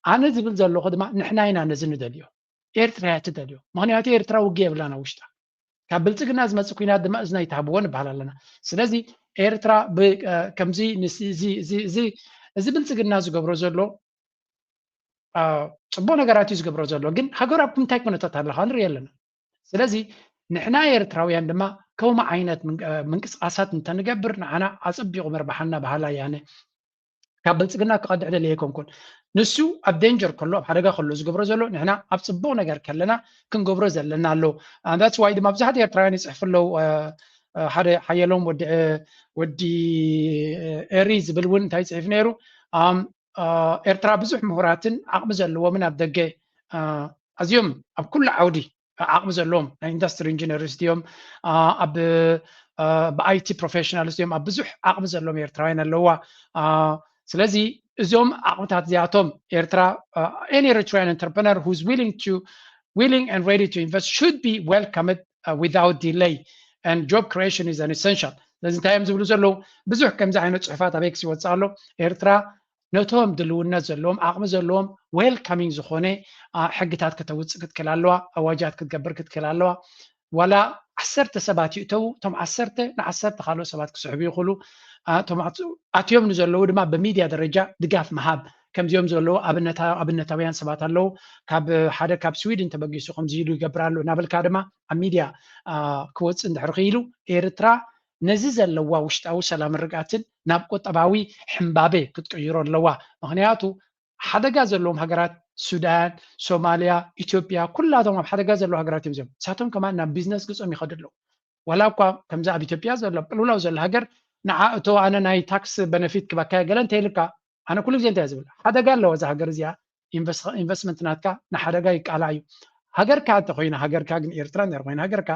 ኣነ ዝብል ዘለኹ ድማ ንሕና ኢና ነዚ ንደልዮ። ኤርትራ እያ ትደልዮ። ምኽንያቱ ኤርትራ ውግእ የብላን ኣብ ውሽጣ። ካብ ብልፅግና ዝመፅእ ኩናት ድማ እዝና ይትሃብዎ ንበሃል ኣለና። ስለዚ ኤርትራ ብ- እ፣ ከምዚ ንስ- እዚ- እዚ- እዚ- እዚ ብልፅግና ዝገብሮ ዘሎ አ፣ ፅቡቅ ነገራት እዩ ዝገብሮ ዘሎ፣ ግን ሃገሩ ኣብ ምንታይ ኩነታት ኣለካ ንርኢ ኣለና። ስለዚ ንሕና ኤርትራውያን ድማ ከምኡ ዓይነት ምን- እ፣ ምንቅስቃሳት እንተንገብር ንዓና ኣፀቢቁ መርባሓና በሃላይ ኣነ። ካብ ብልፅግና ክቐድሕ ደልየ ኣይኮንኩን። ንሱ ኣብ ዴንጀር ከሎ፣ ኣብ ሓደጋ ከሎ ዝገብሮ ዘሎ፣ ንሕና ኣብ ፅቡቅ ነገር ከለና ክንገብሮ ዘለና ኣሎ። That's why ድማ ብዙሓት ኤርትራውያን ይፅሕፉ ኣለዉ። እ፣ እ፣ ሓደ ሓየሎም ወዲ እ፣ ወዲ እ፣ ኤሪ ዝብል እውን እንታይ ይፅሕፍ ነይሩ? ኣም፣ እ፣ ኤርትራ ብዙሕ ምሁራትን ዓቕሚ ዘለዎምን ኣብ ደገ እ፣ ኣዝዮም ኣብ ኩሉ ዓውዲ ዓቕሚ ዘለዎም ናይ ኢንዱስትሪ ኢንጂነርስ እዮም። እ፣ ኣብ እ፣ ብኣይቲ ፕሮፌሽናልስ እዮም። ኣብ ብዙሕ ዓቕሚ ዘለዎም ኤርትራውያን ኣለዋ። እ፣ ስለዚ እዞም ዓቕምታት እዚኣቶም ኤርትራ uh, any Eritrean entrepreneur who's willing to willing and ready to invest should be welcomed uh, without delay, and job creation is an essential. ስለዚ እንታይ እዮም ዝብሉ ዘለዉ? ብዙሕ ከምዚ ዓይነት ፅሑፋት ኣብ ኤክስ ይወፅእ ኣሎ። ኤርትራ ነቶም ድልውነት ዘለዎም ዓቕሚ ዘለዎም ዌልካሚንግ ዝኾነ አ፣ ሕግታት ከተውፅእ ክትክእል ኣለዋ፣ ኣዋጃት ክትገብር ክትክእል ኣለዋ። ዋላ ዓሰርተ ሰባት ይእተዉ፣ እቶም ዓሰርተ ንዓሰርተ ካልኦት ሰባት ክስሕቡ ይኽእሉ። አ፣ እቶም ኣት- ኣትዮም ንዘለዉ ድማ ብሚድያ ደረጃ ድጋፍ ምሃብ። ከምዚኦም ዘለዉ ኣብነታ- ኣብነታውያን ሰባት ኣለዉ። ካብ ሓደ ካብ ስዊድን ተበጊሱ ከምዚ ኢሉ ይገብር ኣሎ እናበልካ ድማ ኣብ ሚድያ አ፣ ክወፅእ እንድሕር ክኢሉ ኤርትራ ነዚ ዘለዋ ውሽጣዊ ሰላምን ርግኣትን ናብ ቁጠባዊ ሕምባበ ክትቅይሮ ኣለዋ። ምክንያቱ ሓደጋ ዘለዎም ሃገራት ሱዳን፣ ሶማልያ፣ ኢትዮጵያ ኩላቶም ኣብ ሓደጋ ዘለዉ ሃገራት እዮም እዚኦም። ንሳቶም ከማን ናብ ቢዝነስ ገጾም ይኸዱ ኣለዉ። ዋላ እኳ ከምዚ ኣብ ኢትዮጵያ ዘሎ ቅልውላው ዘሎ ሃገር ንዓ እቶ ኣነ ናይ ታክስ በነፊት ክበካየ ገለ እንተ ኢልካ ኣነ ኩሉ ግዜ እንታይ ዝብል ሓደጋ ኣለዎ እዛ ሃገር እዚኣ ኢንቨስት- ኢንቨስትመንት ናትካ ንሓደጋ ይቃላዕ እዩ። ሃገርካ እንተኮይና ሃገርካ ግን ኤርትራ እንድሕር ኮይና ሃገርካ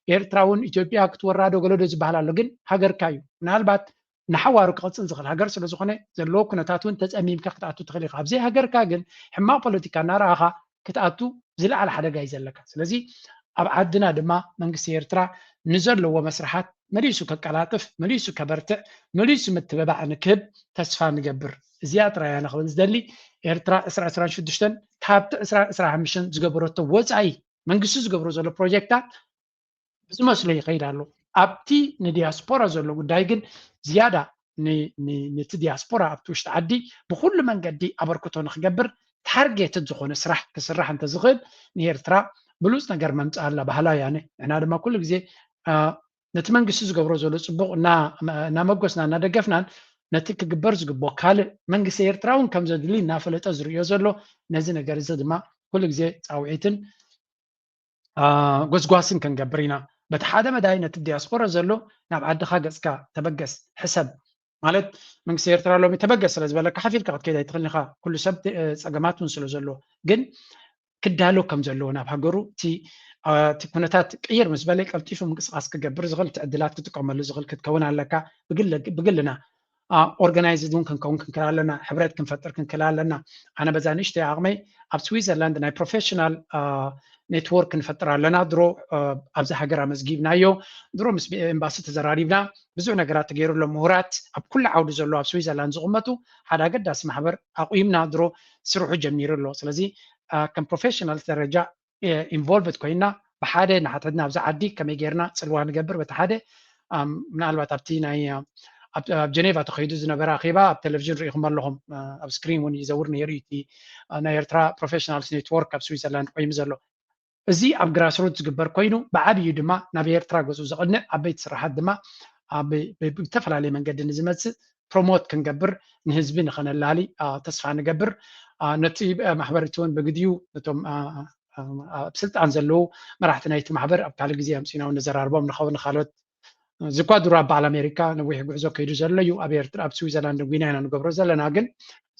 ኤርትራ እውን ኢትዮጵያ ክትወራዶ ገለዶ ዝበሃል ኣሎ ግን ሃገርካ እዩ። ምናልባት ንሓዋሩ ክቕፅል ዝኽእል ሃገር ስለ ዝኾነ ዘለዎ ኩነታት እውን ተፀሚምካ ክትኣቱ ትኽእል ኢኻ። ኣብዘይ ሃገርካ ግን ሕማቕ ፖለቲካ እናረኣኻ ክትኣቱ ዝለዓለ ሓደጋ እዩ ዘለካ። ስለዚ ኣብ ዓድና ድማ መንግስቲ ኤርትራ ንዘለዎ መስርሓት መሊሱ ከቀላጥፍ፣ መሊሱ ከበርትዕ፣ መሊሱ ምትብባዕ ንክህብ ተስፋ ንገብር። እዚኣ ጥራይ ኣነ ክብል ዝደሊ ኤርትራ ዕስራ ዕስራን ሽዱሽተን ካብቲ ዕስራ ዕስራ ሓሙሽተን ዝገበረቶ ወፃኢ መንግስቲ ዝገብሮ ዘሎ ፕሮጀክታት ብዝመስሎ ይኸይድ ኣሎ። ኣብቲ ንዲያስፖራ ዘሎ ጉዳይ ግን ዝያዳ ን- ን- ነቲ ዲያስፖራ ኣብቲ ውሽጢ ዓዲ ብኩሉ መንገዲ ኣበርክቶ ንክገብር ታርጌትድ ዝኾነ ስራሕ ክስራሕ እንተዝኽእል ንኤርትራ ብሉፅ ነገር መምፅእ ኣላ ባህላ ያነ ንሕና ድማ ኩሉ ግዜ አ፣ ነቲ መንግስቲ ዝገብሮ ዘሎ ፅቡቅ እና- እናመጎስና እናደገፍናን ነቲ ክግበር ዝግቦ ካልእ መንግስቲ ኤርትራ እውን ከም ዘድሊ እናፈለጠ ዝርእዮ ዘሎ ነዚ ነገር እዚ ድማ ኩሉ ግዜ ፃውዒትን አ፣ ጎስጓስን ክንገብር ኢና። በቲ ሓደ መዳይ ነቲ ዲያስፖራ ዘሎ ናብ ዓድኻ ገፅካ ተበገስ ሕሰብ ማለት መንግስቲ ኤርትራ ሎሚ ተበገስ ስለ ዝበለካ ሓፊርካ ክትከይድ ኣይትኽእልን ኢኻ። ኩሉ ሰብ እ፣ ፀገማት እውን ስለ ዘሎ ግን ክዳሎ ከም ዘለዎ ናብ ሃገሩ እቲ አ፣ እቲ ኩነታት ቅይር ምስ በለ ቀልጢፉ ምንቅስቃስ ክገብር ዝኽእል እቲ ዕድላት ክጥቀመሉ ዝኽእል ክትከውን ኣለካ። ብግለ- ብግልና ኦርጋናይዝድ እውን ክንከውን ክንክእል ኣለና፣ ሕብረት ክንፈጥር ክንክእል ኣለና። ኣነ በዛ ንእሽተይ ዓቕመይ ኣብ ስዊዘርላንድ ናይ ፕሮፌሽናል ኔትወርክ ክንፈጥር ኣለና። ድሮ ኣብዚ ሃገር ኣመዝጊብናዮ፣ ድሮ ምስ ኤምባሲ ተዘራሪብና፣ ብዙሕ ነገራት ተገይሩ ኣሎ። ምሁራት ኣብ ኩሉ ዓውዲ ዘሎ ኣብ ስዊዘርላንድ ዝቕመጡ ሓደ ኣገዳሲ ማሕበር ኣቑይምና፣ ድሮ ስርሑ ጀሚሩ ኣሎ። ስለዚ ከም ፕሮፌሽናል ደረጃ ኢንቮልቭድ ኮይና ብሓደ ንሓድሕድና ኣብዚ ዓዲ ከመይ ጌርና ፅልዋ ንገብር በቲ ሓደ ምናልባት ኣብቲ ናይ ኣብ ጀኔቫ ተኸይዱ ዝነበረ ኣኼባ ኣብ ቴሌቪዥን ርኢኹም ኣለኹም። ኣብ ስክሪን እውን ይዘውር ነይሩ እቲ ናይ ኤርትራ ፕሮፌሽናልስ ኔትወርክ ኣብ ስዊዘርላንድ ቆይሙ ዘሎ። እዚ ኣብ ግራስሩት ዝግበር ኮይኑ ብዓብዩ ድማ ናብ ኤርትራ ገፁ ዘቕንዕ ዓበይቲ ስራሓት ድማ ብዝተፈላለየ መንገዲ ንዝመፅእ ፕሮሞት ክንገብር ንህዝቢ ንኸነላሊ ተስፋ ንገብር። ነቲ ማሕበር እቲ እውን ብግዲኡ ነቶም ኣብ ስልጣን ዘለዉ መራሕቲ ናይቲ ማሕበር ኣብ ካልእ ግዜ ኣምፂና እውን ነዘራርቦም ንኸውን። ንካልኦት እዚ እኳ ድሮ ኣብ በዓል ኣሜሪካ ነዊሕ ጉዕዞ ከይዱ ዘሎ እዩ። ኣብ ኤርትራ ኣብ ስዊዘርላንድ ጒና ኢና ንገብሮ ዘለና፣ ግን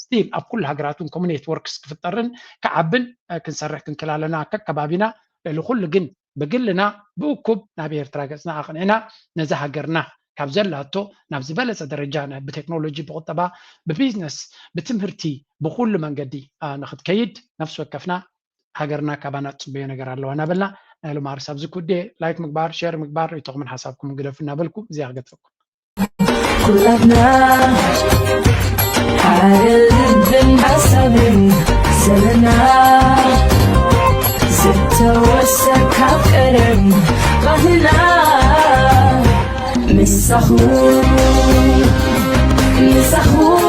ስቲል ኣብ ኩሉ ሃገራት እውን ከምኡ ኔትወርክስ ክፍጠርን ክዓብን ክንሰርሕ ክንክእል ኣለና። ከከባቢና ልዕሊ ኩሉ ግን ብግልና ብእኩብ ናብ ኤርትራ ገፅና ኣቕኒዕና ነዛ ሃገርና ካብ ዘላቶ ናብ ዝበለፀ ደረጃ ናይ ብቴክኖሎጂ ብቁጠባ ብቢዝነስ ብትምህርቲ ብኩሉ መንገዲ ንክትከይድ ነፍሲ ወከፍና ሃገርና ካባና ትፅበዮ ነገር ኣለዋ እናበልና ናይ ሎማርስ ኣብዚ ኩዴ ላይክ ምግባር ሸር ምግባር ርእይቶኹምን ሓሳብኩምን ግደፉ እናበልኩ እዚኣ ክገድፈኩም። ኩላትና ሓደ ልብን ሓሳብን ዘለና ዝተወሰካ ቀደም ባህልና ምሳኹ ምሳኹ